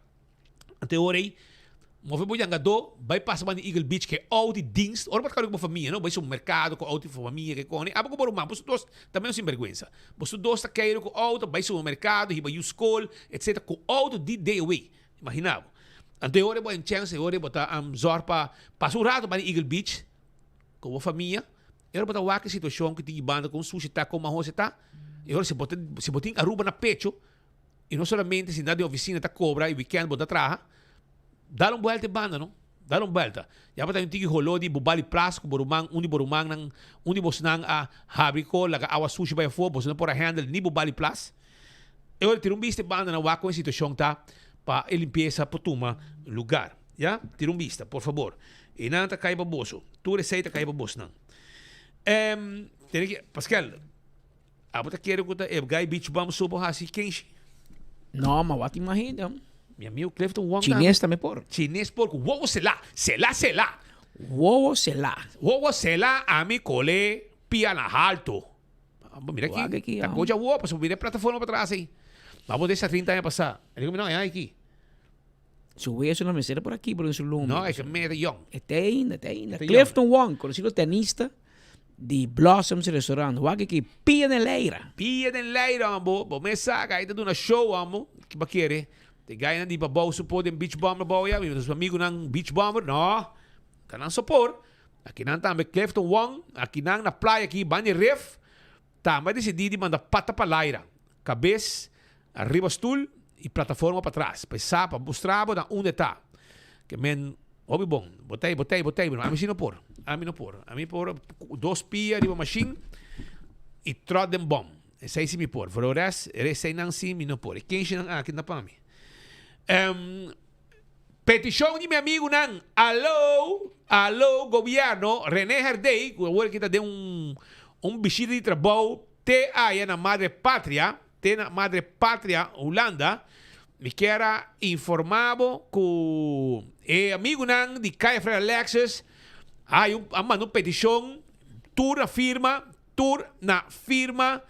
Anto e ora ei, move bo yangadó, bai pasa banda di Eagle Beach ku e outo di dienst. Ora bo ta kaba ku bo famia, no? Bai supermerkado ku outo di famia, ke kone. Abo ku bo ruman, boso dos ta menos sinbergwensa. Boso dos ta keiru ku outo, bai supermerkado, hiba yu skol, etsetera, ku outo di DOW. Imagina bo. Anto e ora ei bo en chèns, e ora ei bo ta zòrg pa pasa un rato banda di Eagle Beach ku bo famia. E ora bo ta wak e situashon ku tin banda, kon sushi ta, kon mahos e ta. E ora si bo ta, si bo tin Aruba na pecho, Y no solamente sinta den oficina ta cobra y weekend bo ta traha. Dal un buelta e banda no. Dal un buelta. Ya bo ta un tiki holo di Bubali Plas cu bo ruman, un di bo rumannan, un di bosnan a habri co laga awa sushi bay afo, boso no por a handle ni Bubali Plas. E ora tira un bista e banda nan wak con e situacion ta pa e limpieza por tuma lugar. Ya, tira un bista, por fabor. E nan ta cay pa boso. Tur esey ta cay pa bosnan. Em, tene ki, Pascal. Abo ta kere ku ta e guy beach bum so por hasi kenshi? No, ma wat imagina. Mi amigo Clifton Wong Chines tambe por. Chines por ku wowo sela, sela sela. Wowo sela. Wowo sela ami kole pia na halto. Abo mira aki, ta koja wowo pasobra mira e plataforma patras ei. Ma bo desa 30 aña pasa. E dico mi no, e aki. Su weso no mester por aki por den su lumbre. No, e ke mete yong. E te ainda, te ainda. Clifton Wong, conocido tenista di Blossoms Restaurant. Wak aki, pia den leira. Pia den leira, ambo. Bo mes sa, gai ta duna show, ambo. Ki bo kere? Te gainan di pabou su por den Beach Bomber bou ya. Mi nos amigunan Beach Bomber, no. Ta nan sopor. Akinan tambe Clifton Wong, akinan na playa aki, banda di rif. Tambe a disidí di manda pata pa laira, kabes riba stul i plataforma patras, pa e sa pa mustra bo na unda e ta. Ke men hopi bon. Bo ta ei, bo ta ei, bo ta ei, ami si no por. Ami no por. Ami por dos pia riba mashin i tròt den bòm. Esei si mi por. For de rest, eseinan si mi no por. E kenshinan aki no ta pa mi. Peticion di mi amigunan, Alo, alo gobierno, Rene Herdey, cu awor aki ta den un un bishita di trabou te aya na Madre Patria, te na Madre Patria, Hulanda, mi kier a informa bo cu e amigunan di Caya Fred Alexis a hay un a manda un peticion tur na firma, tur na firma,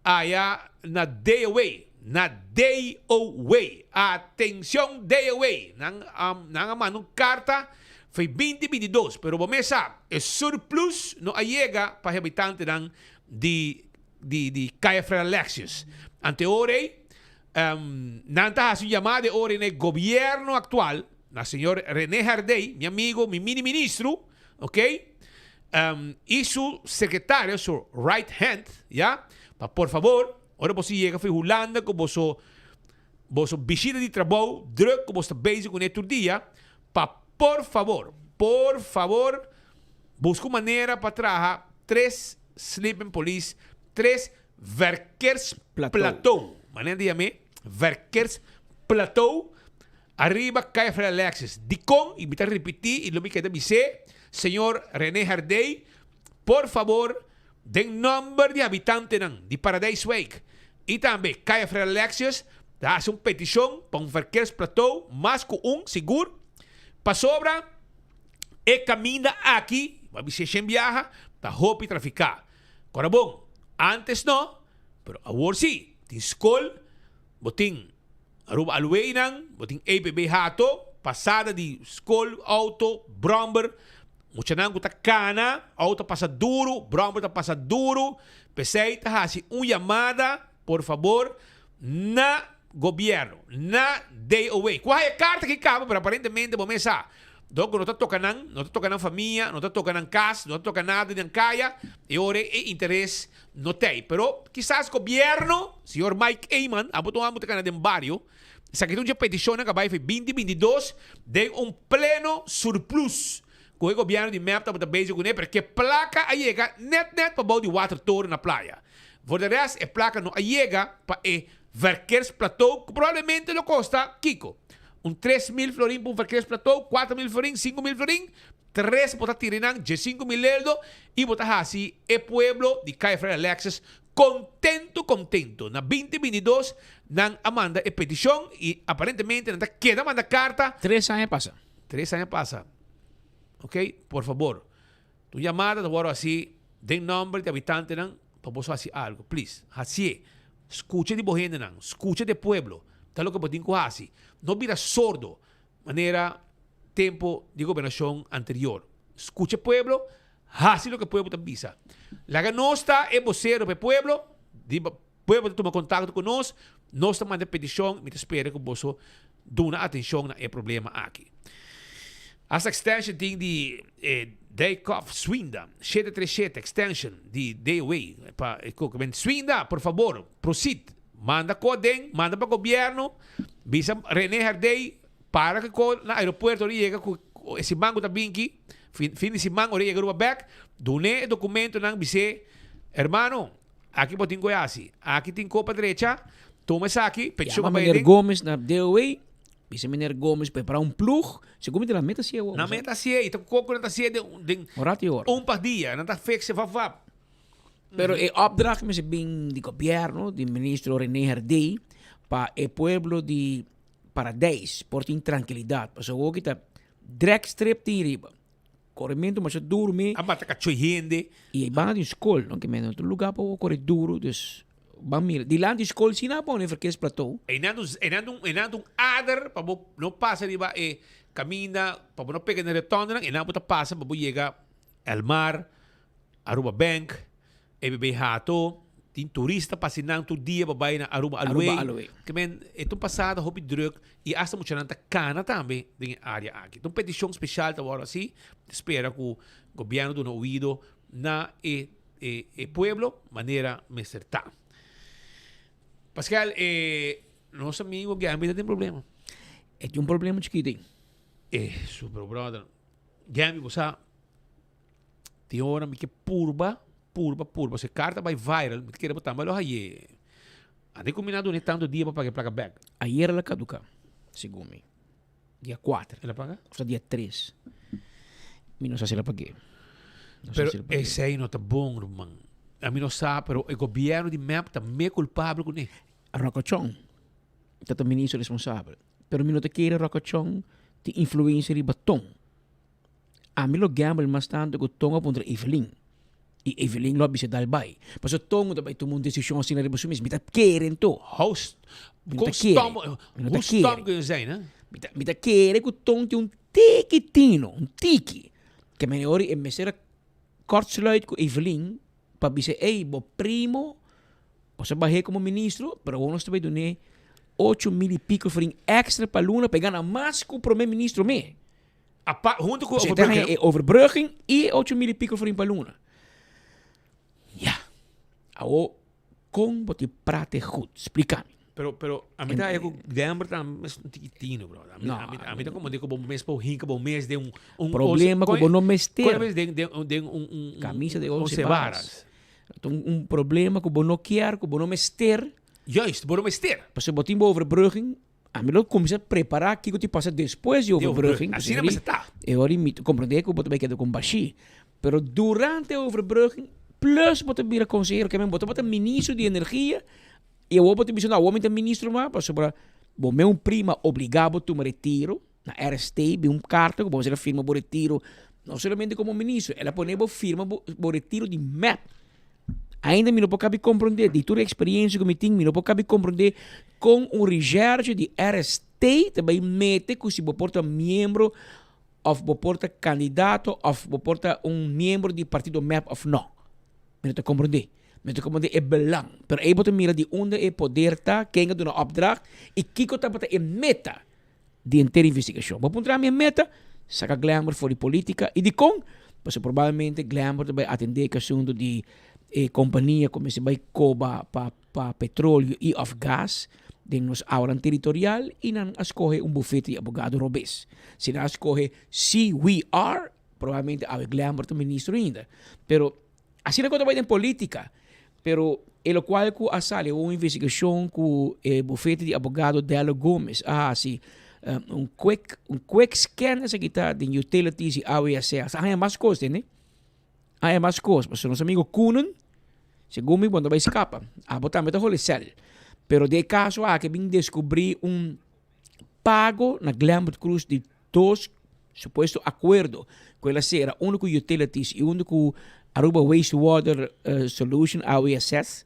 Aya na DOW, na DOW, atencion DOW, nan a nan a manda un carta fei binti 22, pero bo mes sa, e surplus no a yega pa habitantenan di di di Caya Fred Alexius. Ante e ora ei, nan ta haci un yamada e ora ei na e gobierno actual, na señor Rene Herdey, mi amigo, mi mini ministro, ok, y su secretario, su right hand, ya, pa por favor, ora boso yega for Hulanda cu boso, boso bishita di trabou druk cu boso ta bezig cune tur dia, pa por favor, por favor, busca un manera pa traha tres sleeping police, tres verkeersplateau, manera di yam'e, verkeersplateau, Ariba Caya Fred Alexis, dikon, y mi ta ripiti y lo mi keda bis'é, señor Rene Herdey, por fabor, den nomber di habitantenan di Paradijswijk y tambe Caya Fred Alexius, ta haci un peticion pa un verkeersplateau, mas cu un, sigur, pasobra e caminda aki, bo a bis'é shen biaha, ta hopi trafica. Cora bon, antes no, pero awor si, tin scol, bo tin. Aruba Alweinan, bo tin EPB Hato, pasada di skol, auto, bromber, muchanan ku ta kana, auto pasa duru, bromber ta pasa duru, p'esei ta hasi un yamada, por fabor, na gobierno, na DOW. Ku haya karta ki kaba, pero aparentemente bo mes sa, dor ku no ta toka nan, no ta toka nan famia, no ta toka nan kas, no ta toka nada di nan kaya, e ora e interes No t'ei, pero kisas gobierno, señor Mike Eman, abo ta un amo ta cana den bario, esaki ta un dje peticionnan cu a bay fi binti 22 den un pleno surplus cu e gobierno di mep tabata bezig cune, pero ke placa a yega net net pa bou di watertoren na playa. Voor de rest e placa no a yega pa e verkeersplateau cu probablemente lo costa kico? Un 3000 florin pa un verkeersplateau, 4000 florin, 5000 florin? Tres bo ta tira nan 15,000 eldo y bo ta haci e pueblo di Caya Fred Alexis Contento contento. Na 2022 nan a manda e peticion y aparentemente nan ta keda manda carta. Tres aña pasa. Tres aña pasa. Ok, por fabor. Tu yamada ta wòrdu hasi den nòmber di habitantenan pa boso hasi algu. Please, hasié. Skucha di bo hendenan. Skucha di e pueblo. Ta loke bo tin ku hasi. No bira sordo manera tempu di gobernashon anterior. Skucha e pueblo, hasi loke e pueblo ta bisa. Laga nos ta e bosero pa e pueblo. Di pueblo ta tuma kontakto ku nos, nos ta manda e petishon. Mi ta spera ku boso duna atenshon na e problema aki. Hasta extension tin di Dijkhoff Swinda, 737 extension di DOW pa e koke. Men Swinda, por fabor, proceed. Manda ko aden, manda pa gobierno, bisa Rene Herdey para ku ko na aeropuerto ora e yega ku e siman ku ta binki, fin di siman ora e yega Aruba bek, dun'é e documentonan, bis'é, hermano, Aki bo tin ku e hasi. Aki tin ko pa drecha. Tuma esaki, petishon Yama pa bai meneer den. Gomez na DOW. Bisa meneer Gomez prepara un ploeg. Segun mi ta na meta hasié awor. Na meta hasié i ta ku koko nan ta hasié den den Un rato i ora. un par dia. Nan ta fix e vap vap. Pero e opdracht mester bin di gobierno, di ministro Rene Herdé, pa e pueblo di Paradijs por tin trankilidat. Pasobra awor ki ta drag strip tin riba. Korementu masha duru mi. A bata kachó hende. I e banda di skol, no ke men otro lugá pa bo kore duru, dus ban mira. Dilanti di skol si nan a pone verkeersplateau. Einan un, einan un, einan un ader pa bo no pasa riba e kaminda, pa bo no pega na rotondenan, einan bo ta pasa pa bo yega El Mar, Aruba Bank. EBB Hato, tin turista pasa nan tur dia pa bai na Aruba Aluey. Aruba Aluey. Ke men, e ta un pasada hopi druk i asta muchanan ta kana tambe den e area aki. Ta un petishon speshal ta wòrdu hasi, ta spera ku gobièrnu duna oido na e e e pueblo manera mester ta. Pascal, e nos amigo Gambi ta den problema. E tin un problema chikito ei. E super brother. Gambi bo sa. Tin ora mi ke purba, purba, purba. Si e karta bai viral, mi ta kere bo tambe lo haye. Ante ku mi na duna e tantu dia pa paga e plaka bek. Ayer el a kaduká, segun mi. Dia kuater. El a paga? Of ta dia tres. Mi no sa si el a pag'é. No sa Pero si el a pag'é. esei no ta bon, ruman. Ami no sa, pero e gobièrnu di mep ta me kulpabel kuné. Rokochon ta ta ministro responsabel. Pero mi no ta kere Rokochon tin influensia riba Ton. Ami lo gamble mas tantu ku Tongo a puntra Evelyn. I Evelyn lo a bisa dal bai. Pasobra Tongo ta bai tuma un desishon asina riba su mes. Mi ta kere anto. How Mi no ta kon kere. stom, Mi no ta hoe stom kere. kun je zijn, hè? Mi ta, mi ta kere ku Ton tin un tiki tino, un tiki. Ke mene ora e mester a kortsluit ku Evelyn pa bisa, ey, bo primo, bo sa bah'é komo ministro, pero awor nos ta bai dun'é ocho mil y pico florin extra pa luna pa e gana mas ku prome ministro me. Apa, hunto cu Pues e ta overbrugging. haña e overbrugging y e 8000 y pico florin pa luna. Ya. Awo, con bo tin prate goed? Splica mi. Pero, pero, a mi ta haya cu Denver ta mes un tikitino, bro. A mi, No, a mi, a mi ta como di cu bo mes por hinca bo mes den un, un Problema once- cu bo no mester. Con mes den, den, den un, un, un, Camisa de once once varas. Ta un, un problema cu bo no kier, cu bo no mester. Juist, bo no mester. Pasobra bo tin bo overbrugging, Ami lo cuminsa prepara kico ti pasa despues di overbrugging. Asina mester ta. E ora mi ta comprende cu bo ta bay keda con bashi. Pero durante e overbrugging, plus bo ta bira consehero, ke men bo tabata ministro di energia y awor bo ta bisa no, awor mi ta ministro mas pasobra bo mes un prima obliga bo tuma retiro na RST, bin un carta cu bo mester a firma bo retiro, no solamente como ministro, el a pone bo firma bo retiro di mep. Ainda mi no por kabi komprondé, di tur e eksperiencia ku mi tin, mi no por kabi komprondé kon un recherche di RST ta bai mete ku si bo por ta miembro òf bo por ta kandidato òf bo por ta un miembro di partido mep òf no. Mi no ta komprondé. Mi no ta komprondé e belang. Pero ei bo ta mira di unda e poder ta, ken a duna opdracht i kiko tabata e meta di henter investigashon. Bo puntra mi e meta, saka Glenbert for di politica. I dikon? Pasobra probablemente Glenbert ta bai atende e asuntu di e kompania ku mester bai koba pa pa petroleo i òf gas den nos awanan teritorial i nan a skohe un bufete di abogado robes. Si nan a skohe CWR, probablemente awe Glenbert ta ministro ainda. Pero Asina ku ta bai den politica, pero e lokual ku a sali un investigashon ku e bufete di abogado Dello Gomez a hasi un quick un quick scan esaki ta den utilities i awa i asea. Sa haña mas kos tende. Haña mas kos pasobra nos amigo Koenen. Segun mi bo no ta bai skapa. Abo tambe ta holi sèl. Pero den e kaso aki bin deskubrí un pago na Glenbert Cruz di dos supuesto akuerdo ku el a sera, unu ku Utilities i unu ku Aruba Wastewater Solution, AWSS,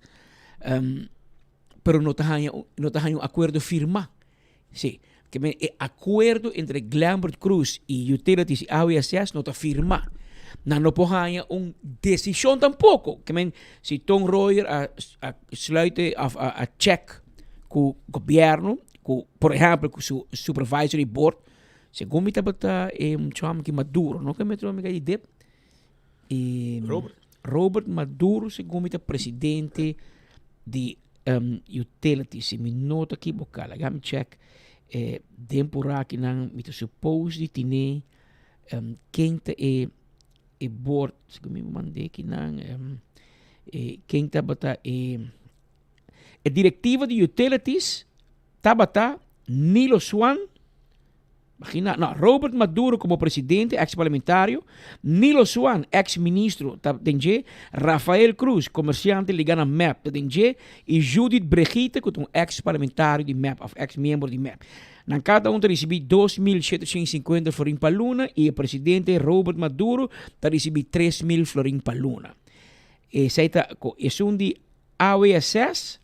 pero no ta haña no ta haña un akuerdo firmá. Sí, ke men e akuerdo entre Glenbert Cruz i Utilities i AWSS no ta firmá. Nan no por haña un desishon tampoko. Ke men si Ton Royer a a sluit e òf a a chèk ku gobièrnu, ku por ehèmpel ku su supervisory board, segun mi tabata e muchacho aki Maduro, no ke mi otro amiga di dip? E Robert. Robert Maduro segun mi ta presidente di um, utilities, si mi no ta equivoca, laga mi check eh, den por akinan mi ta suppose di tine um, ken ta e e board, segun mi mande kinan um, e ken tabata e e directiva di utilities tabata Nilo Swan Imagina, no, Robert Maduro como presidente, ex parlamentario, Nilo Swan, ex ministro, ta den dje, Rafael Cruz, comerciante liga na mep, ta den dje, y Judith Bregitte, cu ta un ex parlamentario di mep, of ex miembro di mep. Nan cada un ta ricibi 2750 florin pa luna y e presidente Robert Maduro ta ricibi 3000 florin pa luna. Esey ta cu esun di AWSS,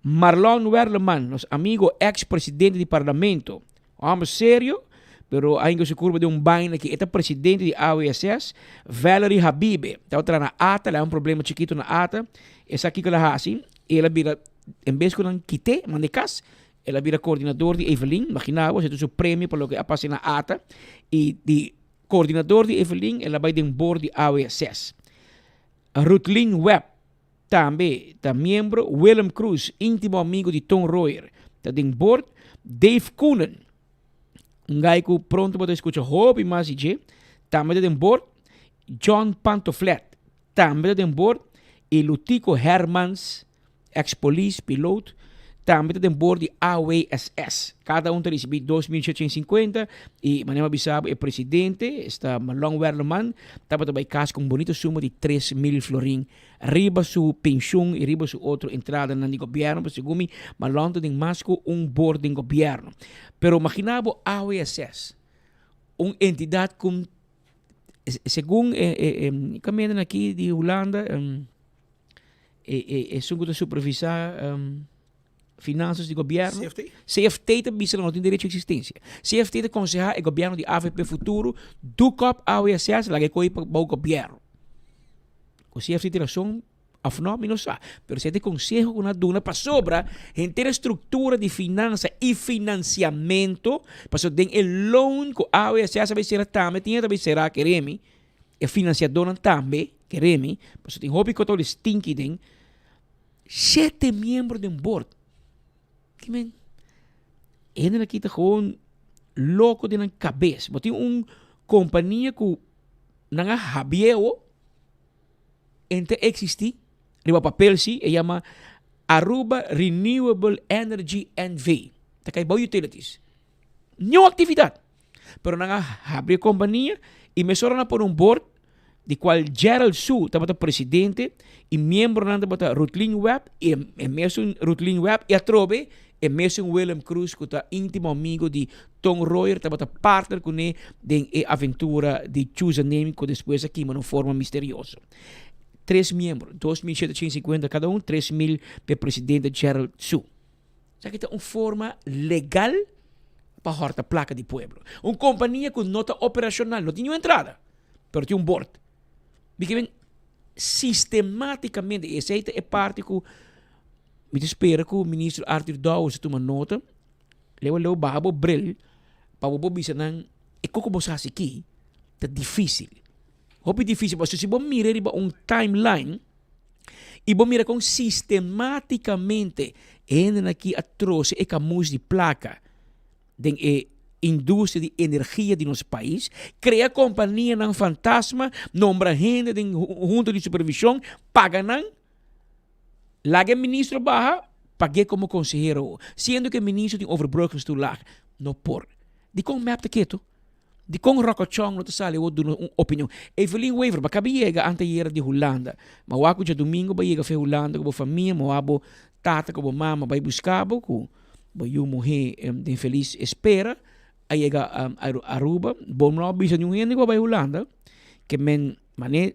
Marlon Werleman, nos amigo ex presidente di parlamento, Homber serio, pero a hinka su curva den un baina ki e ta presidente di AWSS, Valerie Habibe, tabata traha na ata, el a un problema chikito na ata, e sa kiko el a hasi, el a bira, en bes ku nan kit'é, mand'é kas, el a bira coordinador di Evelyn, imagina bo, esei ta su premio pa loke a pasa na ata, y di coordinador di Evelyn el a bai den board di AWSS. Rutlin Webb tambe ta miembro, Willem Croes, intimo amigo di Ton Royer, ta den board, Dave Koenen, un guy ku pronto bo ta escucha hopi mas di dje, tambe ta den board, John Pantoflet tambe ta den board y Lutico Hermans, Ex polis, piloot, tambe ta den boord di AWSS. Cada un ta ricibi 2750 y manera mi a bisa bo e presidente, esta Marlon Werleman, tabata bay cas cu un bonito suma di 3000 florin riba su pensioen y riba su otro entradanan di gobierno. Pero segun mi, Marlon ta den mas cu un boord den gobierno. Pero imagina bo AWSS, un entidad cu segun e camindanan aki di Hulanda, E, e, esun ku ta supervisá um, finanzas di gobièrnu. CFT? CFT ta bisa no tin derecho eksistensia. CFT ta konsehá e gobièrnu di AVP Futuro doek op AWSS laga e koe pa bou gobièrnu. Ku CFT tin rason of no, mi no sa. Pero esei ta e konseho ku nan a duna pasobra henter e struktura di finansa i finansiamentu, pasobra den e loan ku AWSS a bai sera tambe tin e ta bai sera keremi, E financiadornan tambe, kere mi, pasobra tin hopi ku ta wòrdu stinky den shete miembro den board. Ki men, e hendenan aki ta gewoon loko den nan kabes. Bo tin un kompania ku nan a habieo, en ta eksistí, riba papel si, e yama Aruba Renewable Energy NV. Ta kai bou utilities. Niun aktividat. Pero nan a habri e kompania i mesora nan a pone un bord di kual Gerald Su tabata presidente i miembronan tabata Rutlin Webb i e mesun Rutlin Webb i atrobe e mesun Willem Croes ku ta intimo amigo di Ton Royer tabata partner kuné den e aventura di Choose a Name ku despues a kima na un forma misterioso. Tres miembro, 2750 kada un, 3000 p'e presidente Gerald Su. Esaki ta un forma legal pa horta placa di pueblo. Un compania cu no ta operacional, no tin niun entrada, pero tin un board. Di que men sistematicamente, y esey ta e parti cu mi ta spera cu ministro Arthur Dowers ta tuma nota, leu a leu baha bo bril pa bo por bisa nan e koko bo sa haci aki ta dificil. Hopi dificil, pasobra si bo mira riba un timeline, I bo mira kon sistematikamente e hendenan aki a trose e kamus di plaka den e industria di energia di nos pais, krea kompanianan fantasma, nombra hende den hunta di supervishon, paga nan, laga e ministro baha, pag'é komo konsehero, siendo ku e ministro tin overbruggingstoelage. No por. Dikon mep ta ketu? Dikon Rocco Chong no ta sali awor duna un opinion? Evelyn Wever, bo a kaba yega anteayera di Hulanda. Ma wak ku djadumingu bo a yega fe Hulanda ku bo famia, ma wak bo tata ku bo mama bai buska bo ku bo yu muhé den felis espera a yega Aruba. Bo no a bisa niun hende ku bo a bai Hulanda. Ke men manera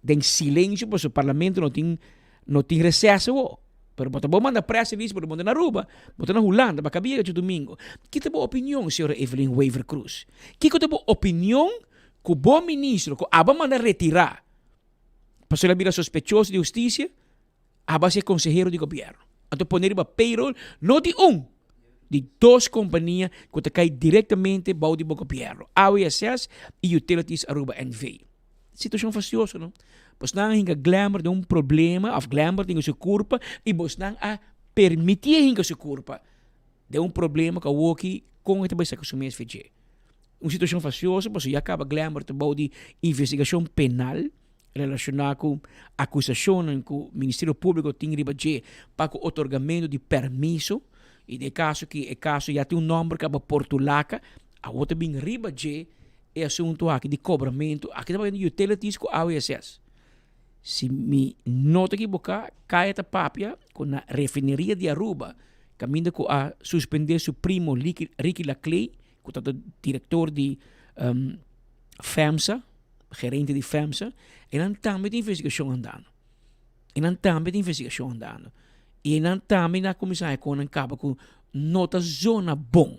den silensio pasobra parlamento no tin no tin receso awor. Pero bo ta bo manda press release pero bo no ta na Aruba, bo ta na Hulanda, bo a kaba yega djadumingo. Ki ta bo opinion, señora Evelyn Wever Croes? Kiko ta bo opinion ku bo ministro ku aba manda retira pasobra el a bira sospechoso di husticia, aba a ser consehero di gobierno? Anto pone riba payroll no di un, di dos compania ku ta kai directamente bou di bo gobierno, AWSS y Utilities Aruba NV. Situacion fastioso no. Bosnan a hinca Glenbert den un problema of Glenbert hinca su curpa y bosnan a permiti e hinca su curpa den un problema cu awoki con e ta bay saca su mes fedje. Un situacion fastioso pasobra ya caba Glenbert ta bou di investigacion penal relaciona cu acusacionnan cu Ministerio Publico tin riba dje pa cu otorgamento di permiso y den e caso aki e caso ya tin un nomber caba Portulaca awo ta bin riba dje E asuntu aki di kobramentu, aki ta papia di utilities ku AWSS. Si mi no ta ekiboká, Kaya ta papia ku na refineria di Aruba, kaminda ku a suspendé su primo Ricky Laclay, ku ta direktor di FEMSA, gerente di FEMSA, e nan tambe tin investigashon andando. E nan tambe tin investigashon andando. I e nan tambe na kuminsá e konan kaba ku no ta zona bon.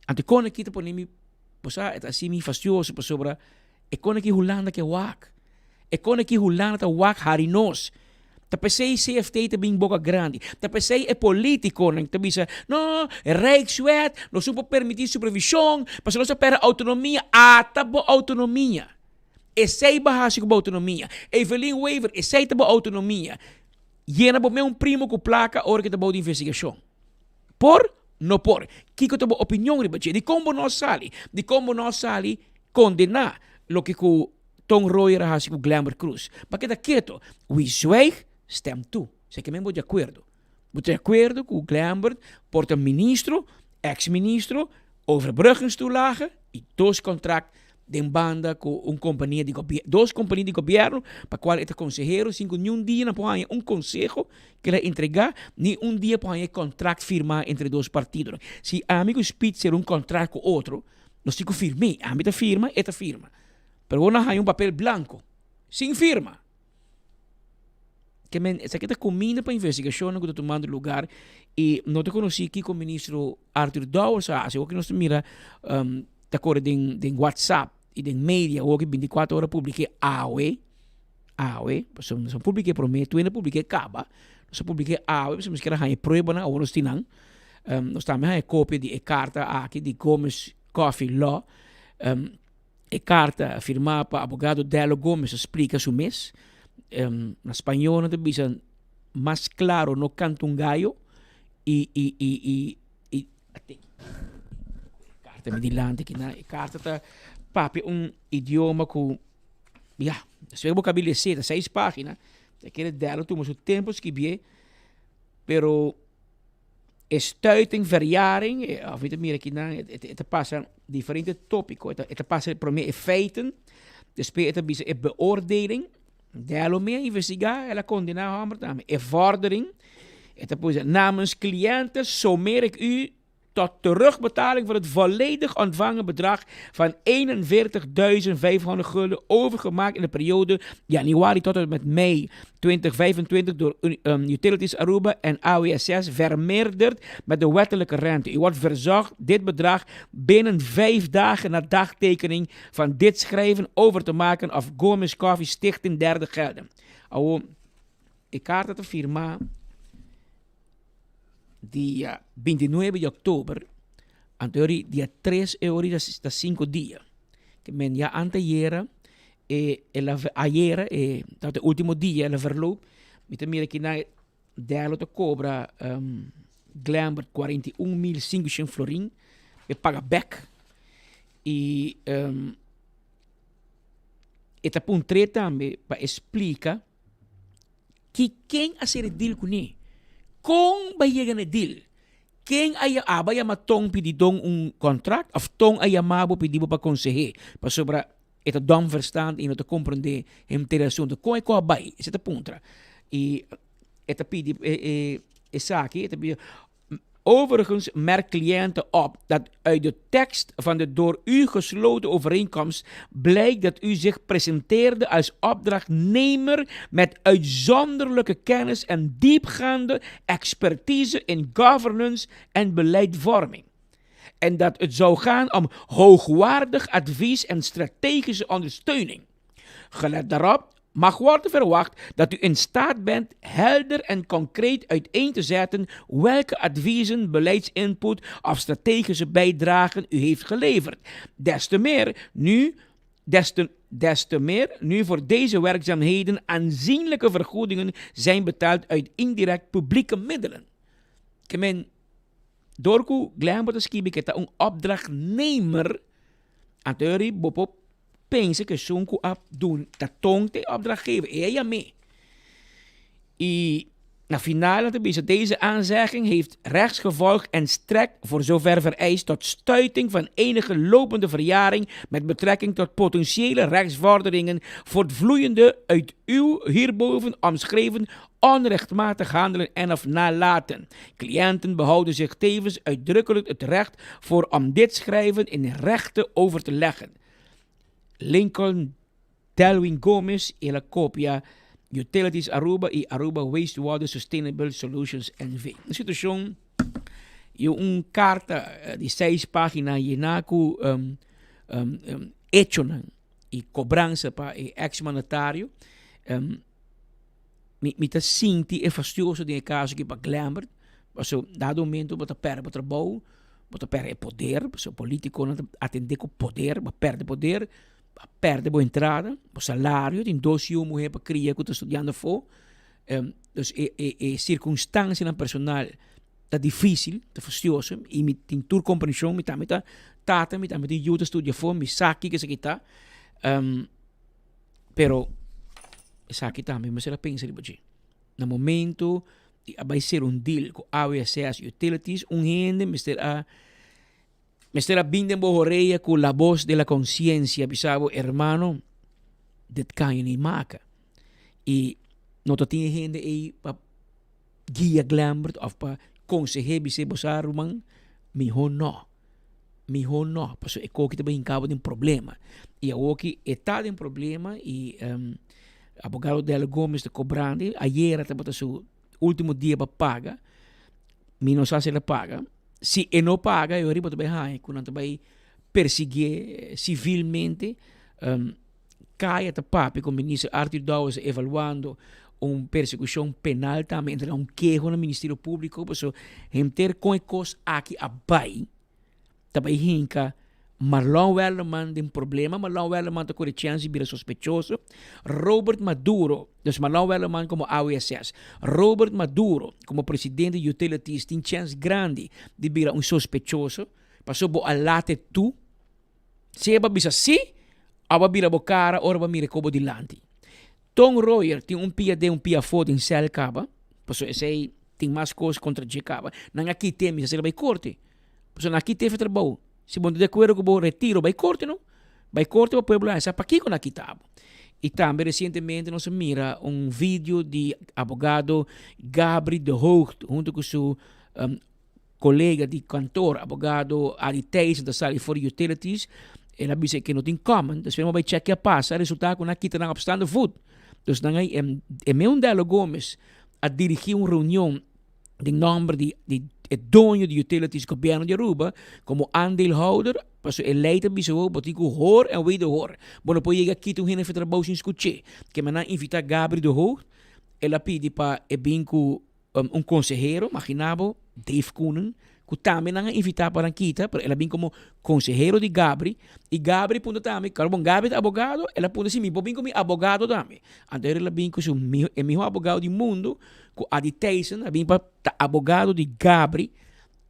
Anto e kon aki ta pone mi, bo sa, e ta hasi mi fastioso pasobra e kon aki Hulanda ke wak. E kon aki Hulanda ta wak hari nos. Ta p'esei CFT ta bin boka grandi. Ta p'esei e politikonan ta bisa, no, e Rijkswet, nos no por permití supervishon, pasobra nos ta pèrdè outonomia. Ata bo outonomia. Esei bo a hasi ku bo outonomia. Evelyn Wever, esei ta bo outonomia. Yena bo mes un primo ku plaka ora ke ta bou di investigashon. Por? No por. Kiko ta bo opinion riba dje? Dikon bo no a sali? Dikon bo no a sali kondená loke ku Ton Royer a hasi ku Glenbert Croes? Pa keda keto. Wie zwijgt, stemt toe. Esaki men bo di akuerdo. Bo ta di akuerdo ku Glenbert por ta ministro, eks ministro, overbruggingstoelage i dos kontrakt den banda ku un kompania di gobier dos kompania di gobièrnu pa kual e ta konsehero sin ku niun dia nan por haña un konseho ku el a entregá ni un dia por haña e kontrakt firmá entre dos partidonan. Si ami ku Speed sera un kontrakt ku otro nos tin ku firm'é, ami ta firma e ta firma pero bo nan haña un papel blanko sin firma. Ke men esaki ta kuminda pa investigashonnan ku ta tumando lugar i no ta konosí kiko ministro Arthur Dowers a hasi. Awor ku nos ta mira ta kore den den WhatsApp i den media awor ku bintikuater ora publik'é awe, awe, pasobra nos a publik'é promé, tur hende a publik'é kaba, nos a publik'é awe pasobra nos kier a haña e pruebanan, awor nos tin nan. Nos tambe haña kopia di e karta aki di Gomez Coffee Law. E karta firmá pa abogado Dello Gomez a splika su mes. Na spañó nan ta bisa mas klaro no kanta un gayo i i i i i e karta mi dilanti aki nan e karta ta papia un idioma ku ya despues bo kabi les'é ta seis página ta kere Dello tuma su tempu skibié pero E stuiting verjaring, of mi ta mira kinan, e ta pasa diferente tópiko. E ta pasa promé e feiten, despues e ta bisa e beoordeling. Dèlo mi a investigá, el a kondená hòmber tambe. E vordering, e ta pone namens cliënten sommeer ik u tot terugbetaling van het volledig ontvangen bedrag van 41.500 gulden overgemaakt in de periode januari tot en met mei 2025 door Utilities Aruba en AWSS vermeerderd met de wettelijke rente. U wordt verzocht dit bedrag binnen vijf dagen na dagtekening van dit schrijven over te maken of Gomez Coffee Stichting Derde Gelden. Awo, e karta ta firma dia 29 di oktober, anto yori dia 3 e ori ta 5 dia. Ke men ya antayera e el a ayera e tabata e ultimo dia el a verloop mi ta mira kinan Dello ta cobra um, Glambert 41.500 florin e paga bek y um, e ta puntr'é tambe pa e splika ki ken a ser e deal kuné kon bai yega na e deal. Ken a aba yama Ton pidi Don un contract of Ton a yama bo pidi bo pa conseh'é? Pasobra e ta dom verstand y no ta comprende henter e asunto. Con e con a bay? Esei ta puntra. Y e ta pidi esaki, e ta pidi, Overigens merkt cliënte op dat uit de tekst van de door u gesloten overeenkomst blijkt dat u zich presenteerde als opdrachtnemer met uitzonderlijke kennis en diepgaande expertise in governance en beleidvorming. En dat het zou gaan om hoogwaardig advies en strategische ondersteuning. Gelet daarop mag worden verwacht dat u in staat bent helder en concreet uiteen te zetten welke adviezen, beleidsinput of strategische bijdragen u heeft geleverd. Des te meer nu, des te, des te meer nu voor deze werkzaamheden aanzienlijke vergoedingen zijn betaald uit indirect publieke middelen. Ke men, door ku Glenn ta skibi ku e ta un opdrachtnemer, anto eri bo por Pensa ku esun ku a dun ta ton ta e opdrachtgever, e a yam'é. I na final nan ta bisa, Deze aanzegging heeft rechtsgevolg en strekt voor zover vereist tot stuiting van enige lopende verjaring met betrekking tot potentiële rechtsvorderingen voortvloeiende uit uw hierboven omschreven onrechtmatig handelen en of nalaten. Cliënten behouden zich tevens uitdrukkelijk het recht voor om dit schrijven in rechte over te leggen. Lincoln Delwin Gomes el a kopia Utilities Aruba y Aruba Wastewater Sustainable Solutions NV. Un situacion y un carta di seis pagina yena cu hechonan y cobransa pa e ex mandatario. Mi mi ta sinti e fastioso den e caso aki pa Glembert, paso dado momento bo ta perde bo trabou, bo ta perde e poder, paso politiconan ta atende cu poder, bo a perde poder, bo a perde bo entrada, bo salario, tin dos yu muher pa cria cu ta studiando afo, dus e e e circunstancianan personal ta dificil, ta fastioso y mi tin tur comprension, mi tambe ta tata, mi tambe tin yu ta studia afo, mi sa kico esaki ta. Pero esaki tambe mester a pensa riba dje. Na momento di a bai ser un deal ku AWSS Utilities, un hende mester a mester a bin den bo horea ku la voz de la conciencia bisa bo, hermano, dit kan je niet maken. I no ta tin e hende ei pa guia Glembert of pa konseh'é bis'é bo sa ruman, mihó no. Mihó no, pasobra e koki ta bin hinka bo den problema. I awoki e ta den problema i abogado Delio Gomez ta kobrando i ayera tabata su ultimo dia pa paga. Mi no sa si el a paga. Si e no paga e ora bo ta bai haña ku nan ta bai persiguié sivilmente. Kaya ta papia ku Minister Arthur Dowers evaluando un persekushon penal tambe entrega un keho na Ministerio Públiko pasobra henter kon e kos aki a bai ta bai hinka Marlon Werleman den problema. Marlon Werleman ta kore chèns di bira sospechoso. Robert Maduro, dus Marlon Werleman komo AWSS, Robert Maduro komo presidente di Utilities tin chèns grandi di bira un sospechoso pasobra bo a late tu. Si e bo a bisa sí, abo a bira bo kara ora bo a mira e kobo dilanti. Ton Royer tin un pia den un pia afó den sèl kaba, pasobra esei tin mas kos kontra dje kaba. Nan a kit'é, mi sa si el a bai korte. Pasobra nan a kit'é for trabou. Si bo no ta di akuerdo ku bo retiro, bai korte no. Bai korte pa pueblo haña sa pakiko nan a kita bo. I tambe resientemente nos a mira un video di abogado Gabri de Hoogt hunto ku su Kolega di kantor, abogado Adi Thijssen ta sali for di Utilities. El a bisa ke no tin comment. Despues mi a bai check ke a pasa. A resulta ku nan a kita nan op staande voet. Dus nan a e meun Dello Gomez a dirigi un reunion den nomber di di e doño di Utilities, gobierno di Aruba, komo aandeelhouder. Pasobra e lei ta bisa bo, bo tin ku hoor en wederhoor. Bo no por yega kita un hende for trabou sin skuch'é. Ke nan a invita Gabri de Hoogh. El a pidi pa e bin ku Un konsehero, magina bo, Dave Koenen, ku tambe nan a invitá pa nan kita, pero el a bin komo konsehero di Gabri, i Gabri punta tambe, karo bon Gabri ta abogado, el a punta si mi por bin ku mi abogado tambe. Anto el a bin ku su miho, e miho abogado di mundu, ku Adi Thijssen, a bin pa ta abogado di Gabri,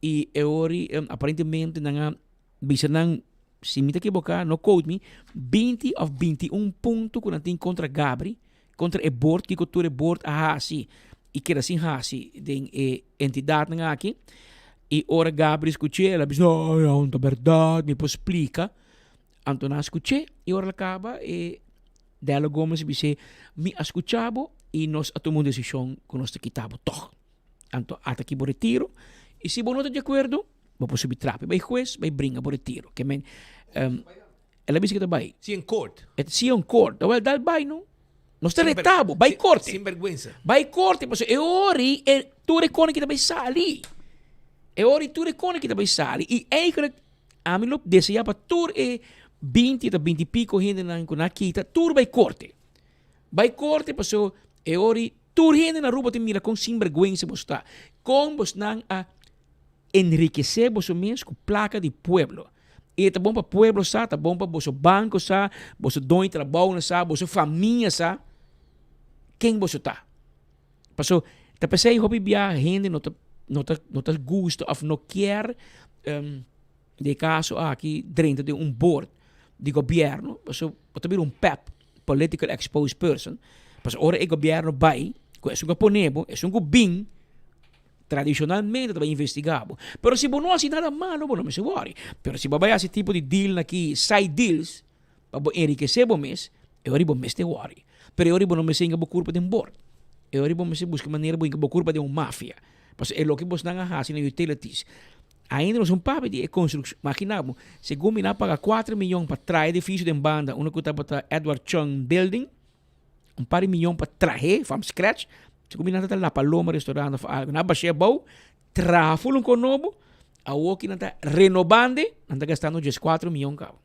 i e ori aparentemente nan a bisa nan, si mi ta kiboká, no quote mi, binti òf 21 punto ku nan tin kontra Gabri, Kontra e bord, kiko tur e bord a hasi i keda sin hasi den e entidatnan aki. I ora Gabri skuch'é, el a bisa, No, no ta bèrdat, mi por splika. Anto nan a skuch'é, i ora el a kaba, e Dello Gomez a bis'é, Mi a skucha bo i nos a tuma un desishon ku nos ta kita bo tòg. Anto ata aki bo retiro, i si bo no ta di akuerdo, bo por subi trapi bai hues, bai bringa bo retiro. Ke men, el a bisa ku ta bai. Si en kort. Si en kort. Awel, dal bai no. Nos ta reta bo, bai korte. Sin bergwensa. Bai korte, pasobra e ori e tur e kone ki ta bai sali. E ori tur e kone ki ta bai sali. I eigenlijk ami lo desea pa tur e binti ta binti piko hendenan ku nan a kita, tur bai korte. Bai korte pasobra e ori tur hende na Aruba ta mira kon sinbergwensa boso ta. Kon bosnan a Enrikesé boso mes ku plaka di pueblo. I e ta bon pa pueblo sa, ta bon pa boso banko sa, boso doño di trabounan sa, boso famia sa ken boso ta. Paso ta p'esei hopi bia hende no ta no ta no ta gusta òf no kier den e kaso aki drenta den un bord di gobièrnu paso bo ta bira un pep, political exposed person. Paso ora e gobièrnu bai ku esun ku a pone bo, esun ku bin Tradicionalmente ta bay investiga bo. Pero si bo no haci nada malo bo no mester worry. Pero si bo bay haci tipo di dealnan aki, side deals, pa bo enriquece bo mes, e ora bo mester worry. Pero e ora bo no mester hinca bo curpa den bord. E ora bo mester busca manera bo hinca bo curpa den un mafia. Pasobra e loke bosnan a haci na utilities. Ainda nos un papia di e construccion. Imagina bo, segun mi nan a paga cuatro miyon pa traha edificio den banda, unda cu tabata Edward Chung Building. Un par di miyon pa trah'é from scratch. Segun mi nan ta La Paloma restaurant of algo. Nan a bash'é abou, traha ful un kon nobo. Awor ki nan ta renoband'e, nan ta gastando dieskuatro miyon kaba.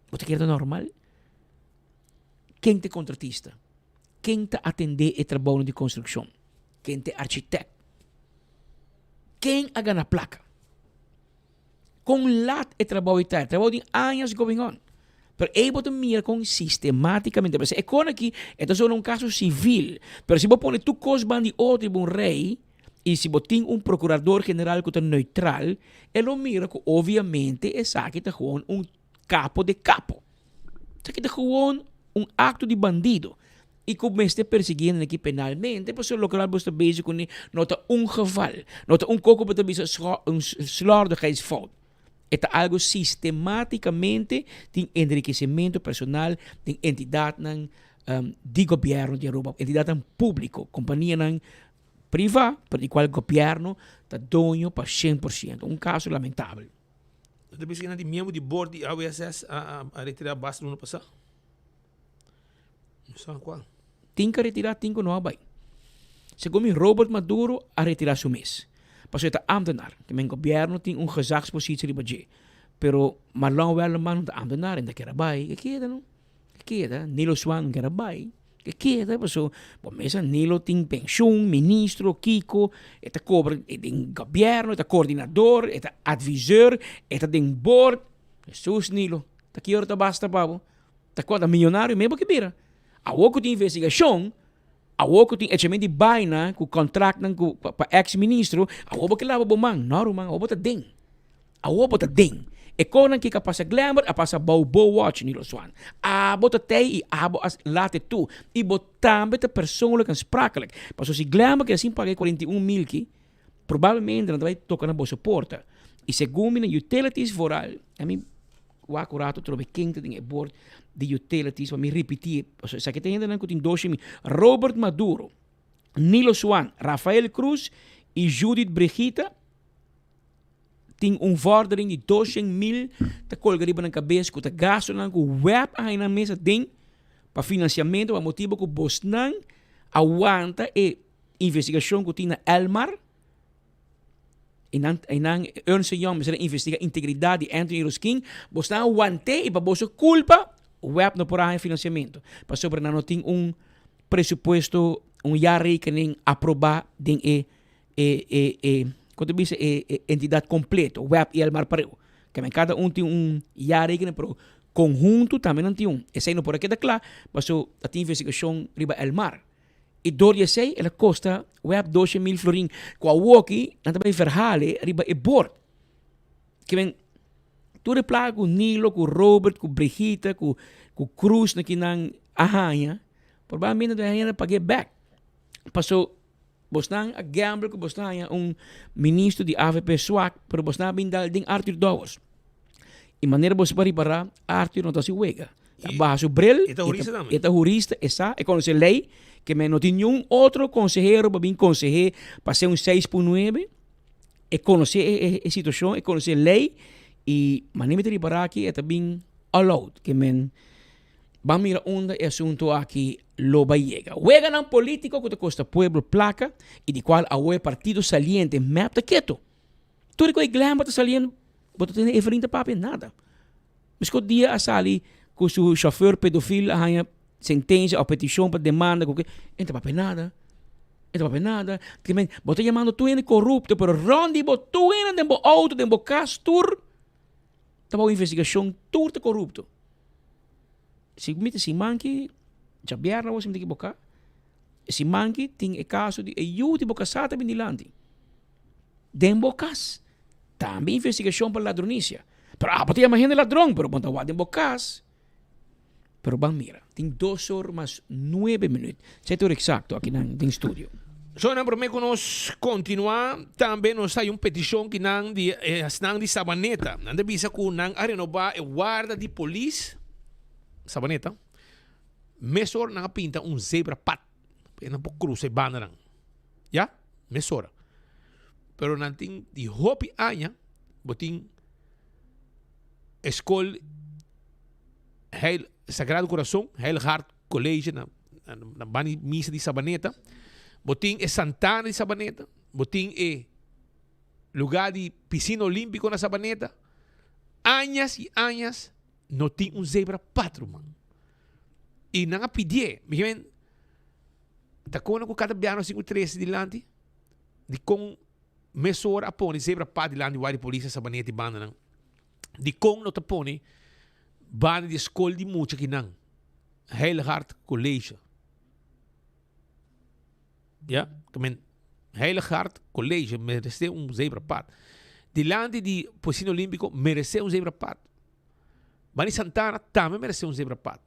Bo ta kere ta normal? Ken ta e kontratista? Ken ta atendé e trabounan di konstrukshon? Ken ta e architèkt? Ken a gana plaka? Kon lat e trabou ei ta? E trabou tin añas going on. Pero ei bo ta mira kon sistematicamente. Pasobra e kon aki e ta solo un kaso sivil. Pero si bo pone tur kos ban di otro riba un rei i si bo tin un prokurador general ku ta neutral, e lo mira ku obviamente esaki ta gewoon un kapo de kapo. Esaki ta gewoon un akto di bandido i ku mester persiguí hende aki penalmente pasobra loke bo ta bezig kuné no ta un geval, no ta un kos ku bo ta bisa un slordigheidsfout. E ta algu sistematikamente tin enrikesimentu personal den entidatnan di gobièrnu di Aruba, entidatnan públiko, kompanianan privá pero di kual gobièrnu ta doño pa 100%. Un kaso lamentabel. No ta bisa ki nan di miembro di board di AWSS a retira basta luna pasá? No sa cual. Tin ku a retira, tin ku no a bai. Segun mi Robert Maduro a retira su mes. Pasobra e ta ambtenaar. Te men gobierno tin un gezagspositie riba dje. Pero Marlon Werleman no ta ambtenaar, e no ta kere bai. Ke keda no? Ke keda? Nilo Swan no kere bai. Ke keda? Pasobra bo mesa Nilo tin penshun, ministro, kiko, e ta kobra den gobierno, e ta koordinador, e ta adviseur, e ta den board. Hesus Nilo, ta ki ora ta basta pa bo? Ta kua ta miyonario mes bo ke bira. Awor ku tin investigashon, awor ku tin echament di baina ku kontraktnan ku pa eks ministro, awor bo ke laba bo man. No ruman, awor bo ta den. Awor bo ta den. E konan ki ka pasa Glenbert a pasa bou bo watch Nilo Swan. Abo ta tei i abo a late tu. I bo tambe ta persoonlijk aansprakelijk. Pasobra si Glenbert keda sin paga e 41 mil ki, probablemente nan ta bai toka na boso porta. I segun mi na utilities vooral, ami wak un rato trobe ken ta den e board di utilities pa mi ripiti. Pasobra esaki ta hendenan ku tin doshi mi. Robert Maduro, Nilo Swan, Rafael Cruz i Judith Brigita tin un vordering di 200 mil ta colga riba nan cabes cu ta gastonan cu web a haña nan mes aden pa financiamento pa motibo cu bosnan a wanta e investigacion cu tin na Elmar y nan y nan Ernst Young mester a investiga integridad di Anthony Roskin bosnan a wante y pa boso culpa web no por a haña financiamento pasobra nan no tin un presupuesto un jaarrekening aproba den e e e e kon ta bisa e e entidat kompleto web i Elmar pareu ke men kada un tin un jaarrekening pero konhunto tambe nan tin un esei no por a keda kla paso ta tin investigashon riba Elmar i dor di esei el a kosta web 200 mil florin ku awoki nan ta bai verhale riba e bord ke men tur e plaka ku Nilo ku Robert ku Brigita ku ku Cruz na kinan a haña probablemente nan ta haña pag'é bek paso. Bosnan a gamble ku bosnan haña un ministro di avp swak, pero bosnan a bin dal den Arthur Dowers. I manera bo por ripará, Arthur no ta hasi wega. Ta baha su bril, E ta hurista tambe. E ta hurista, e sa, e konosé lei, ke men no tin niun otro konsehero pa bin konseh'é pa ser un seis pun nuebe. E konosé e situashon, e konosé lei, i manera mi ta ripará aki e ta bin all out, ke men ban mira unda e asuntu aki lo bai yega. Weganan polítiko ku ta kosta pueblo plaka i di kual awo e partido saliente mep ta keto. Tur e ku e glamber ta saliendo, bo ta tende Evelyn ta papia nada. Mesco dia a sali ku su chauffeur pedofil a haña sentencia of peticion pa demanda ku ke, e ta papia nada. E ta papia nada. Bo ta yamando tur hende corupto, pero rond di bo tur hende den bo auto, den bo cas, tur ta bao investigacion, tur ta corupto. Si mi ta siman ki djabièrnè awor si mi ta ekiboká, e siman ki tin e kaso di e yu di bo kasá ta bin dilanti den bo kas. Tambe investigashon pa ladronisia. Pero abo ta yama hende ladron, pero bo no ta wak den bo kas. Pero ban mira, tin dos or mas nuebe minuut. Sete or eksakto akinan den studio. So nan prome ku nos kontinuá, tambe nos hay un petishon ki nan di esnan di Sabaneta. Nan ta bisa ku nan a renobá e warda di polis Sabaneta. Mesora nan a pinta un zebra pad pa e nan por krusa e bandanan. Ya, mesora. Pero nan tin di hopi aña bo tin e skol Heil Sagrado Corazon, Heilig Hart College na na banda di misa di Sabaneta, bo tin e Santana di Sabaneta, bo tin e lugar di piscina olimpico na Sabaneta. Añas y añas no tin un zebra pad ruman. Y nan a pidié, mi men, ta con cu cada biaha nos tin cu trece dilanti? Dicon mesora a pone zebra pad dilanti guardia di polis na Sabaneta y bandanan? Dicon no ta pone banda di e scol di mucha kinan? Heilig Hart College. Ja, men Heilig Hart College merece un zebrapad. Dilanti di Piscina Olimpico merece un zebrapad. Bani Santana tambe merece un zebrapad.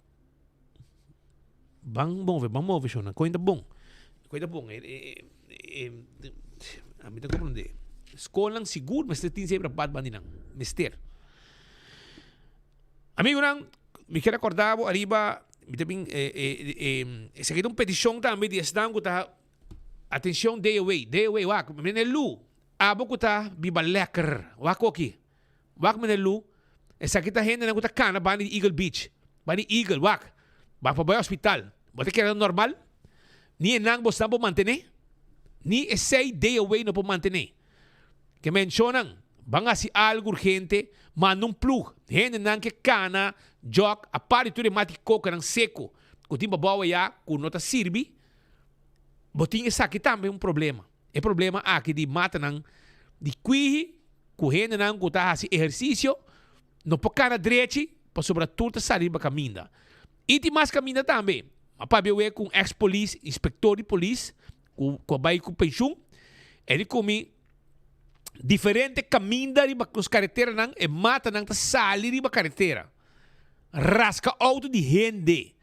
Ban move, ban move, shona. Koin ta bon. Koin ta bon. E, e, e, a mi ta comprende. Skolnan sigur mester tin zebrapad bandi nan. Mester. Amigunan, mi kier acorda bo ariba, mi ta bin, esaki ta un peticion tambe di esnan cu ta, atencion DOW, DOW wak, meneer Lu, abo cu ta biba lekker, wak oki, wak meneer Lu, esaki ta hendenan cu ta cana banda di Eagle Beach, banda di Eagle, wak, wak pa bay hospital, bo ta kere normal? Ni enan bo esnan por mantene, ni esey DOW no por mantene. Ke menshonan, ban hasi algu urgente, manda un plug, hendenan ke kana, jòk, apart di tur e mati kokanan seko ku tin pabou ayá ku no ta sirbi, bo tin esaki tambe un problema. E problema aki di matanan di kwihi ku hendenan ku ta hasi ehersisio no por kana drechi pasobra tur ta sali riba kaminda. I tin mas kaminda tambe. A pabia wea ku un eks polis, inspektor di polis, ku ku a bai ku penshun, e di ku mi diferente kaminda riba nos kareteranan, e matanan ta sali riba karetera, raska outo di hende,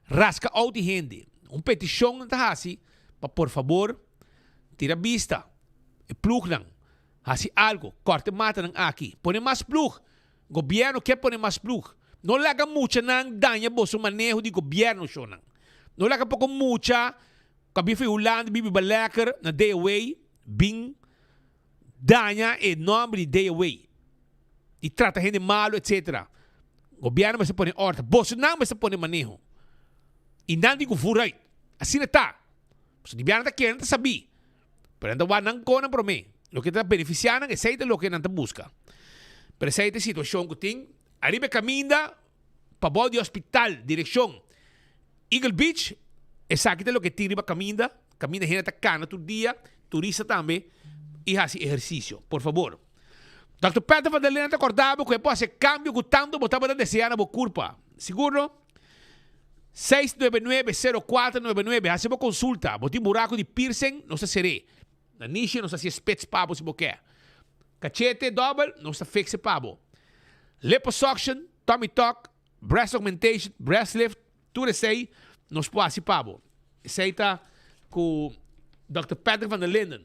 raska outo di hende. Un petishon nan ta hasi pa por fabor tira bista e plugnan, hasi algo, kòrta e matanan aki, pone mas plug. Gobierno ke pone mas plug. No laga muchanan daña boso maneho di gobierno shownan. No laga poko mucha ku a bin for Hulanda bin biba lekker na DOW bin daña e nomber di DOW y trata hende malo etc. Gobierno mester pone orde. Bosonan mester pone maneho. Y nan tin ku vooruit. Asina ta. Pasobra gobierno ta kere nan ta sabi. Pero nan ta wak nan konan promé. Loke ta benefisiá nan, esei ta loke nan ta buska. Pero esei ta e situashon ku tin ariba e kaminda pabou di hospital direkshon Eagle Beach. Esaki ta loke tin riba kaminda, kaminda hende ta kana tur dia, turista tambe, i hasi ehersisio. Por fabor. Dòkter Peter van der Linden ta kòrda bo ku e por hasi e kambio ku tantu bo tabata deseá na bo kurpa. Sigur no? 699 0499 Hasi bo konsulta. Bo tin buraku di piercing? Nos ta ser'é. Na nishi nos ta hasi e spits pa bo si bo ke. Kachete dòbel? Nos ta fix e pa bo. Liposuction, tummy tuck, breast augmentation, breast lift, tur esei nos por hasi pa bo. Esei ta ku. Dòkter Patrick van der Linden,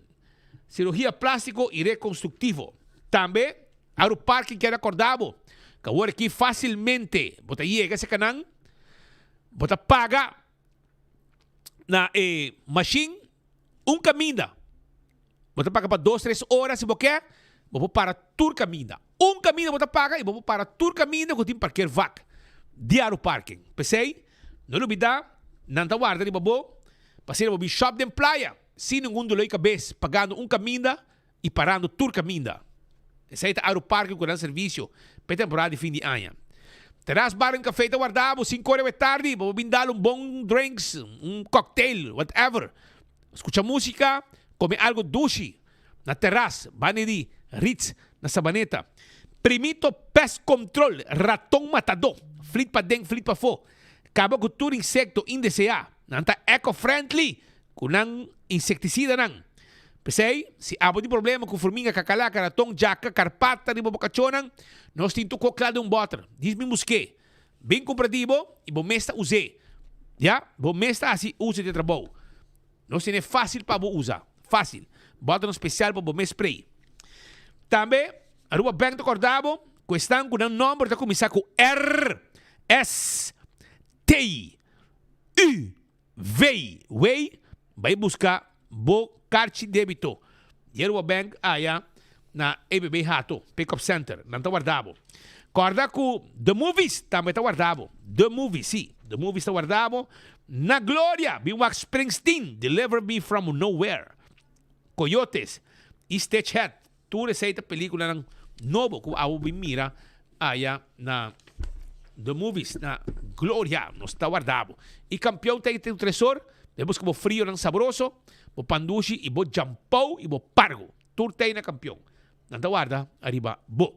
sirugia plástiko i rekonstruktivo. Tambe, Aru Parking kier rekordá bo ku awor aki fásilmente bo ta yega esei kanan, bo ta paga na e mashin un kaminda. Bo ta paga pa dos, tres ora si bo ke, bo por para tur kaminda. Un kaminda bo ta paga i bo por para tur kaminda ku tin parker vak di Aru Parking. P'esei, no lubidá, nan ta warda riba bo pa asina bo bin shòp den playa sin ningun doló di kabes, pagando un kaminda i parando tur kaminda. Esei ta Aru Parking ku nan servisio pa e temporada di fin di aña. Terras Bar en Café ta warda bo sin kore awe tardi pa bo bin dal un bon drinks, un cocktail, whatever. Skucha músika, kome algu dushi na terras banda di Ritz na Sabaneta. Primito Pest Control, raton matadó, flit paden, flit pafó. Kaba ku tur insekto indeseá. Nan ta eco-friendly ku nan insektisidanan. P'esei, si abo tin problema ku furminga, kakalaka, raton, djaka, karpata riba bo kachónan, nos tin tur kos kla den un bòter. Dis mi busk'é. Bin kumpra di bo i bo mes ta us'é. Ya, bo mes ta hasi uso di e trabou. Nos tene fásil pa bo usa. Fásil. Bòternan spesial pa bo mes sprei. Tambe, Aruba Bank ta kòrda bo ku esnan ku nan nòmber ta kuminsá ku R, S, T, U, V, W, bai buska bo karchi debito di Aruba Bank aya na EBB Hato, Pick Up Center. Nan ta warda bo. Kòrda ku The Movies tambe ta warda bo. The Movies, si, The Movies ta warda bo na Gloria. Bin wak Springsteen, Deliver Me From Nowhere, Coyotes i Stitch Head. Tur esei ta peliculanan nobo cu abo bin mira aya na The Movies na Gloria. Nos ta warda bo. Y campeon ta un tresor. Bo busca bo frionan sabroso, bo pan dushi y bo jampou y bo pargo. Tur ta na campeon. Nan ta warda ariba bo.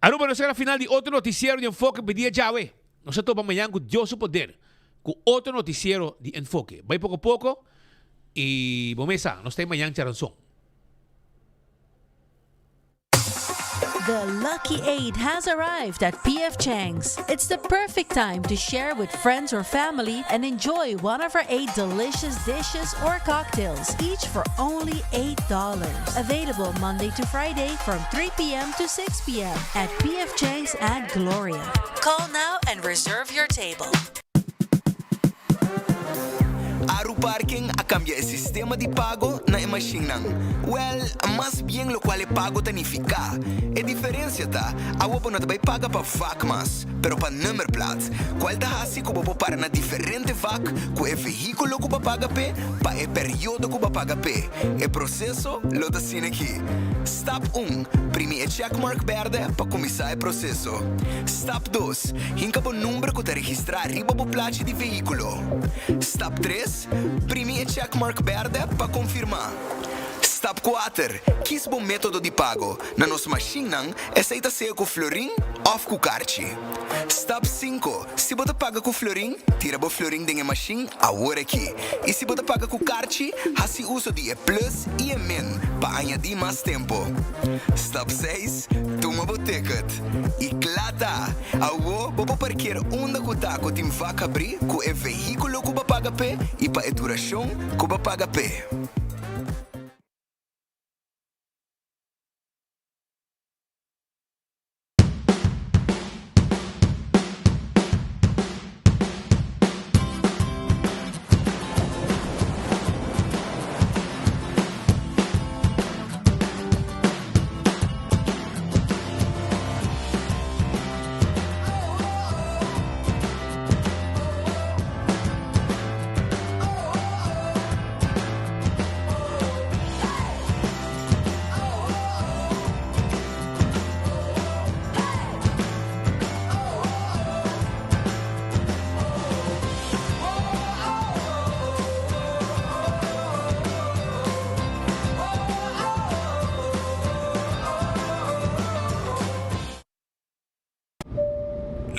Aruba nos a final di otro noticiero di Enfoke pa dia djawe. Nos a topa mañan cu Dios su poder cu otro noticiero di Enfoke. Bay poco poco y bo mes sa, nos ta mañan charanzon. The Lucky Eight has arrived at PF Chang's. It's the perfect time to share with friends or family and enjoy one of our eight delicious dishes or cocktails, each for only $8. Available Monday to Friday from 3 p.m. to 6 p.m. at PF Chang's at Gloria. Call now and reserve your table. Aru Parking a kambia e sistema di pago na e mashinnan. Wèl, mas bien lokual e pago ta nifiká. E diferensia ta, awo bo no ta bai paga pa vak mas, pero pa nummerplaat, kual ta hasi ku bo por para na diferente vak ku e vehíkulo ku bo a paga p'e pa e periodo ku bo a paga p'e. E proseso lo ta asina aki. Stap un, Primi e checkmark bèrdè pa kuminsá e proseso. Stap dos, Hinka bo number ku ta registrá riba bo plachi di vehíkulo. Stap tres, Primi e checkmark bèrdè pa konfirmá. Stap kuater, Kis bo método di pago. Na nos mashinnan, esei ta sea ku florin òf ku karchi. Stap sinku, Si bo ta paga ku florin, tira bo florin den e mashin awor aki. I si bo ta paga ku karchi, hasi uso di e plus i e min pa añadí mas tempu. Stap seis, Tuma bo ticket. I kla ta! Awo bo por parkeer unda ku ta ku tin vak habrí ku e vehíkulo ku bo paga p'e i pa e durashon ku bo paga p'e.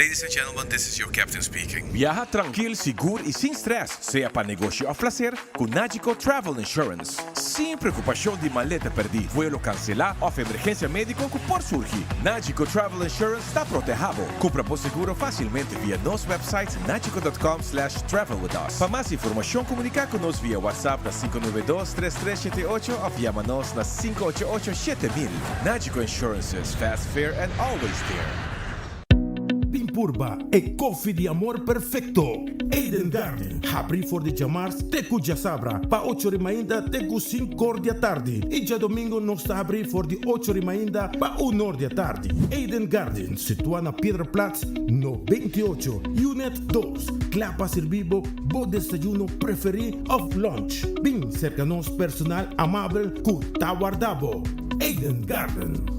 Ladies and gentlemen, this is your captain speaking. Biaha trankil, sigur y sin stress, sea pa negoshi of placer, cu Nagico Travel Insurance. Sin preocupacion di maleta perdi, vuelo cancela of emergencia medico cu por surgi. Nagico Travel Insurance ta proteha bo. Cumpra bo seguro facilmente via nos website nagico.com slash travel with us. Pa mas informacion comunica cu nos via WhatsApp na 592 3378 of yama nos na 588 7000. Nagico Insurances, fast, fair and always there. Bin purba e koffie di amor perfecto. Eden Garden, habri for di djamars te cu djasabra pa ocho or mainta te cu cinco or di atardi. Y djadomingo nos ta habri for di ocho or mainta pa un or di atardi. Eden Garden, situa na Piedra Plat 98, Unit 2. Cla pa sirbi bo bo desayuno preferi of lunch. Bin cerca nos personal amabel cu ta warda bo. Eden Garden.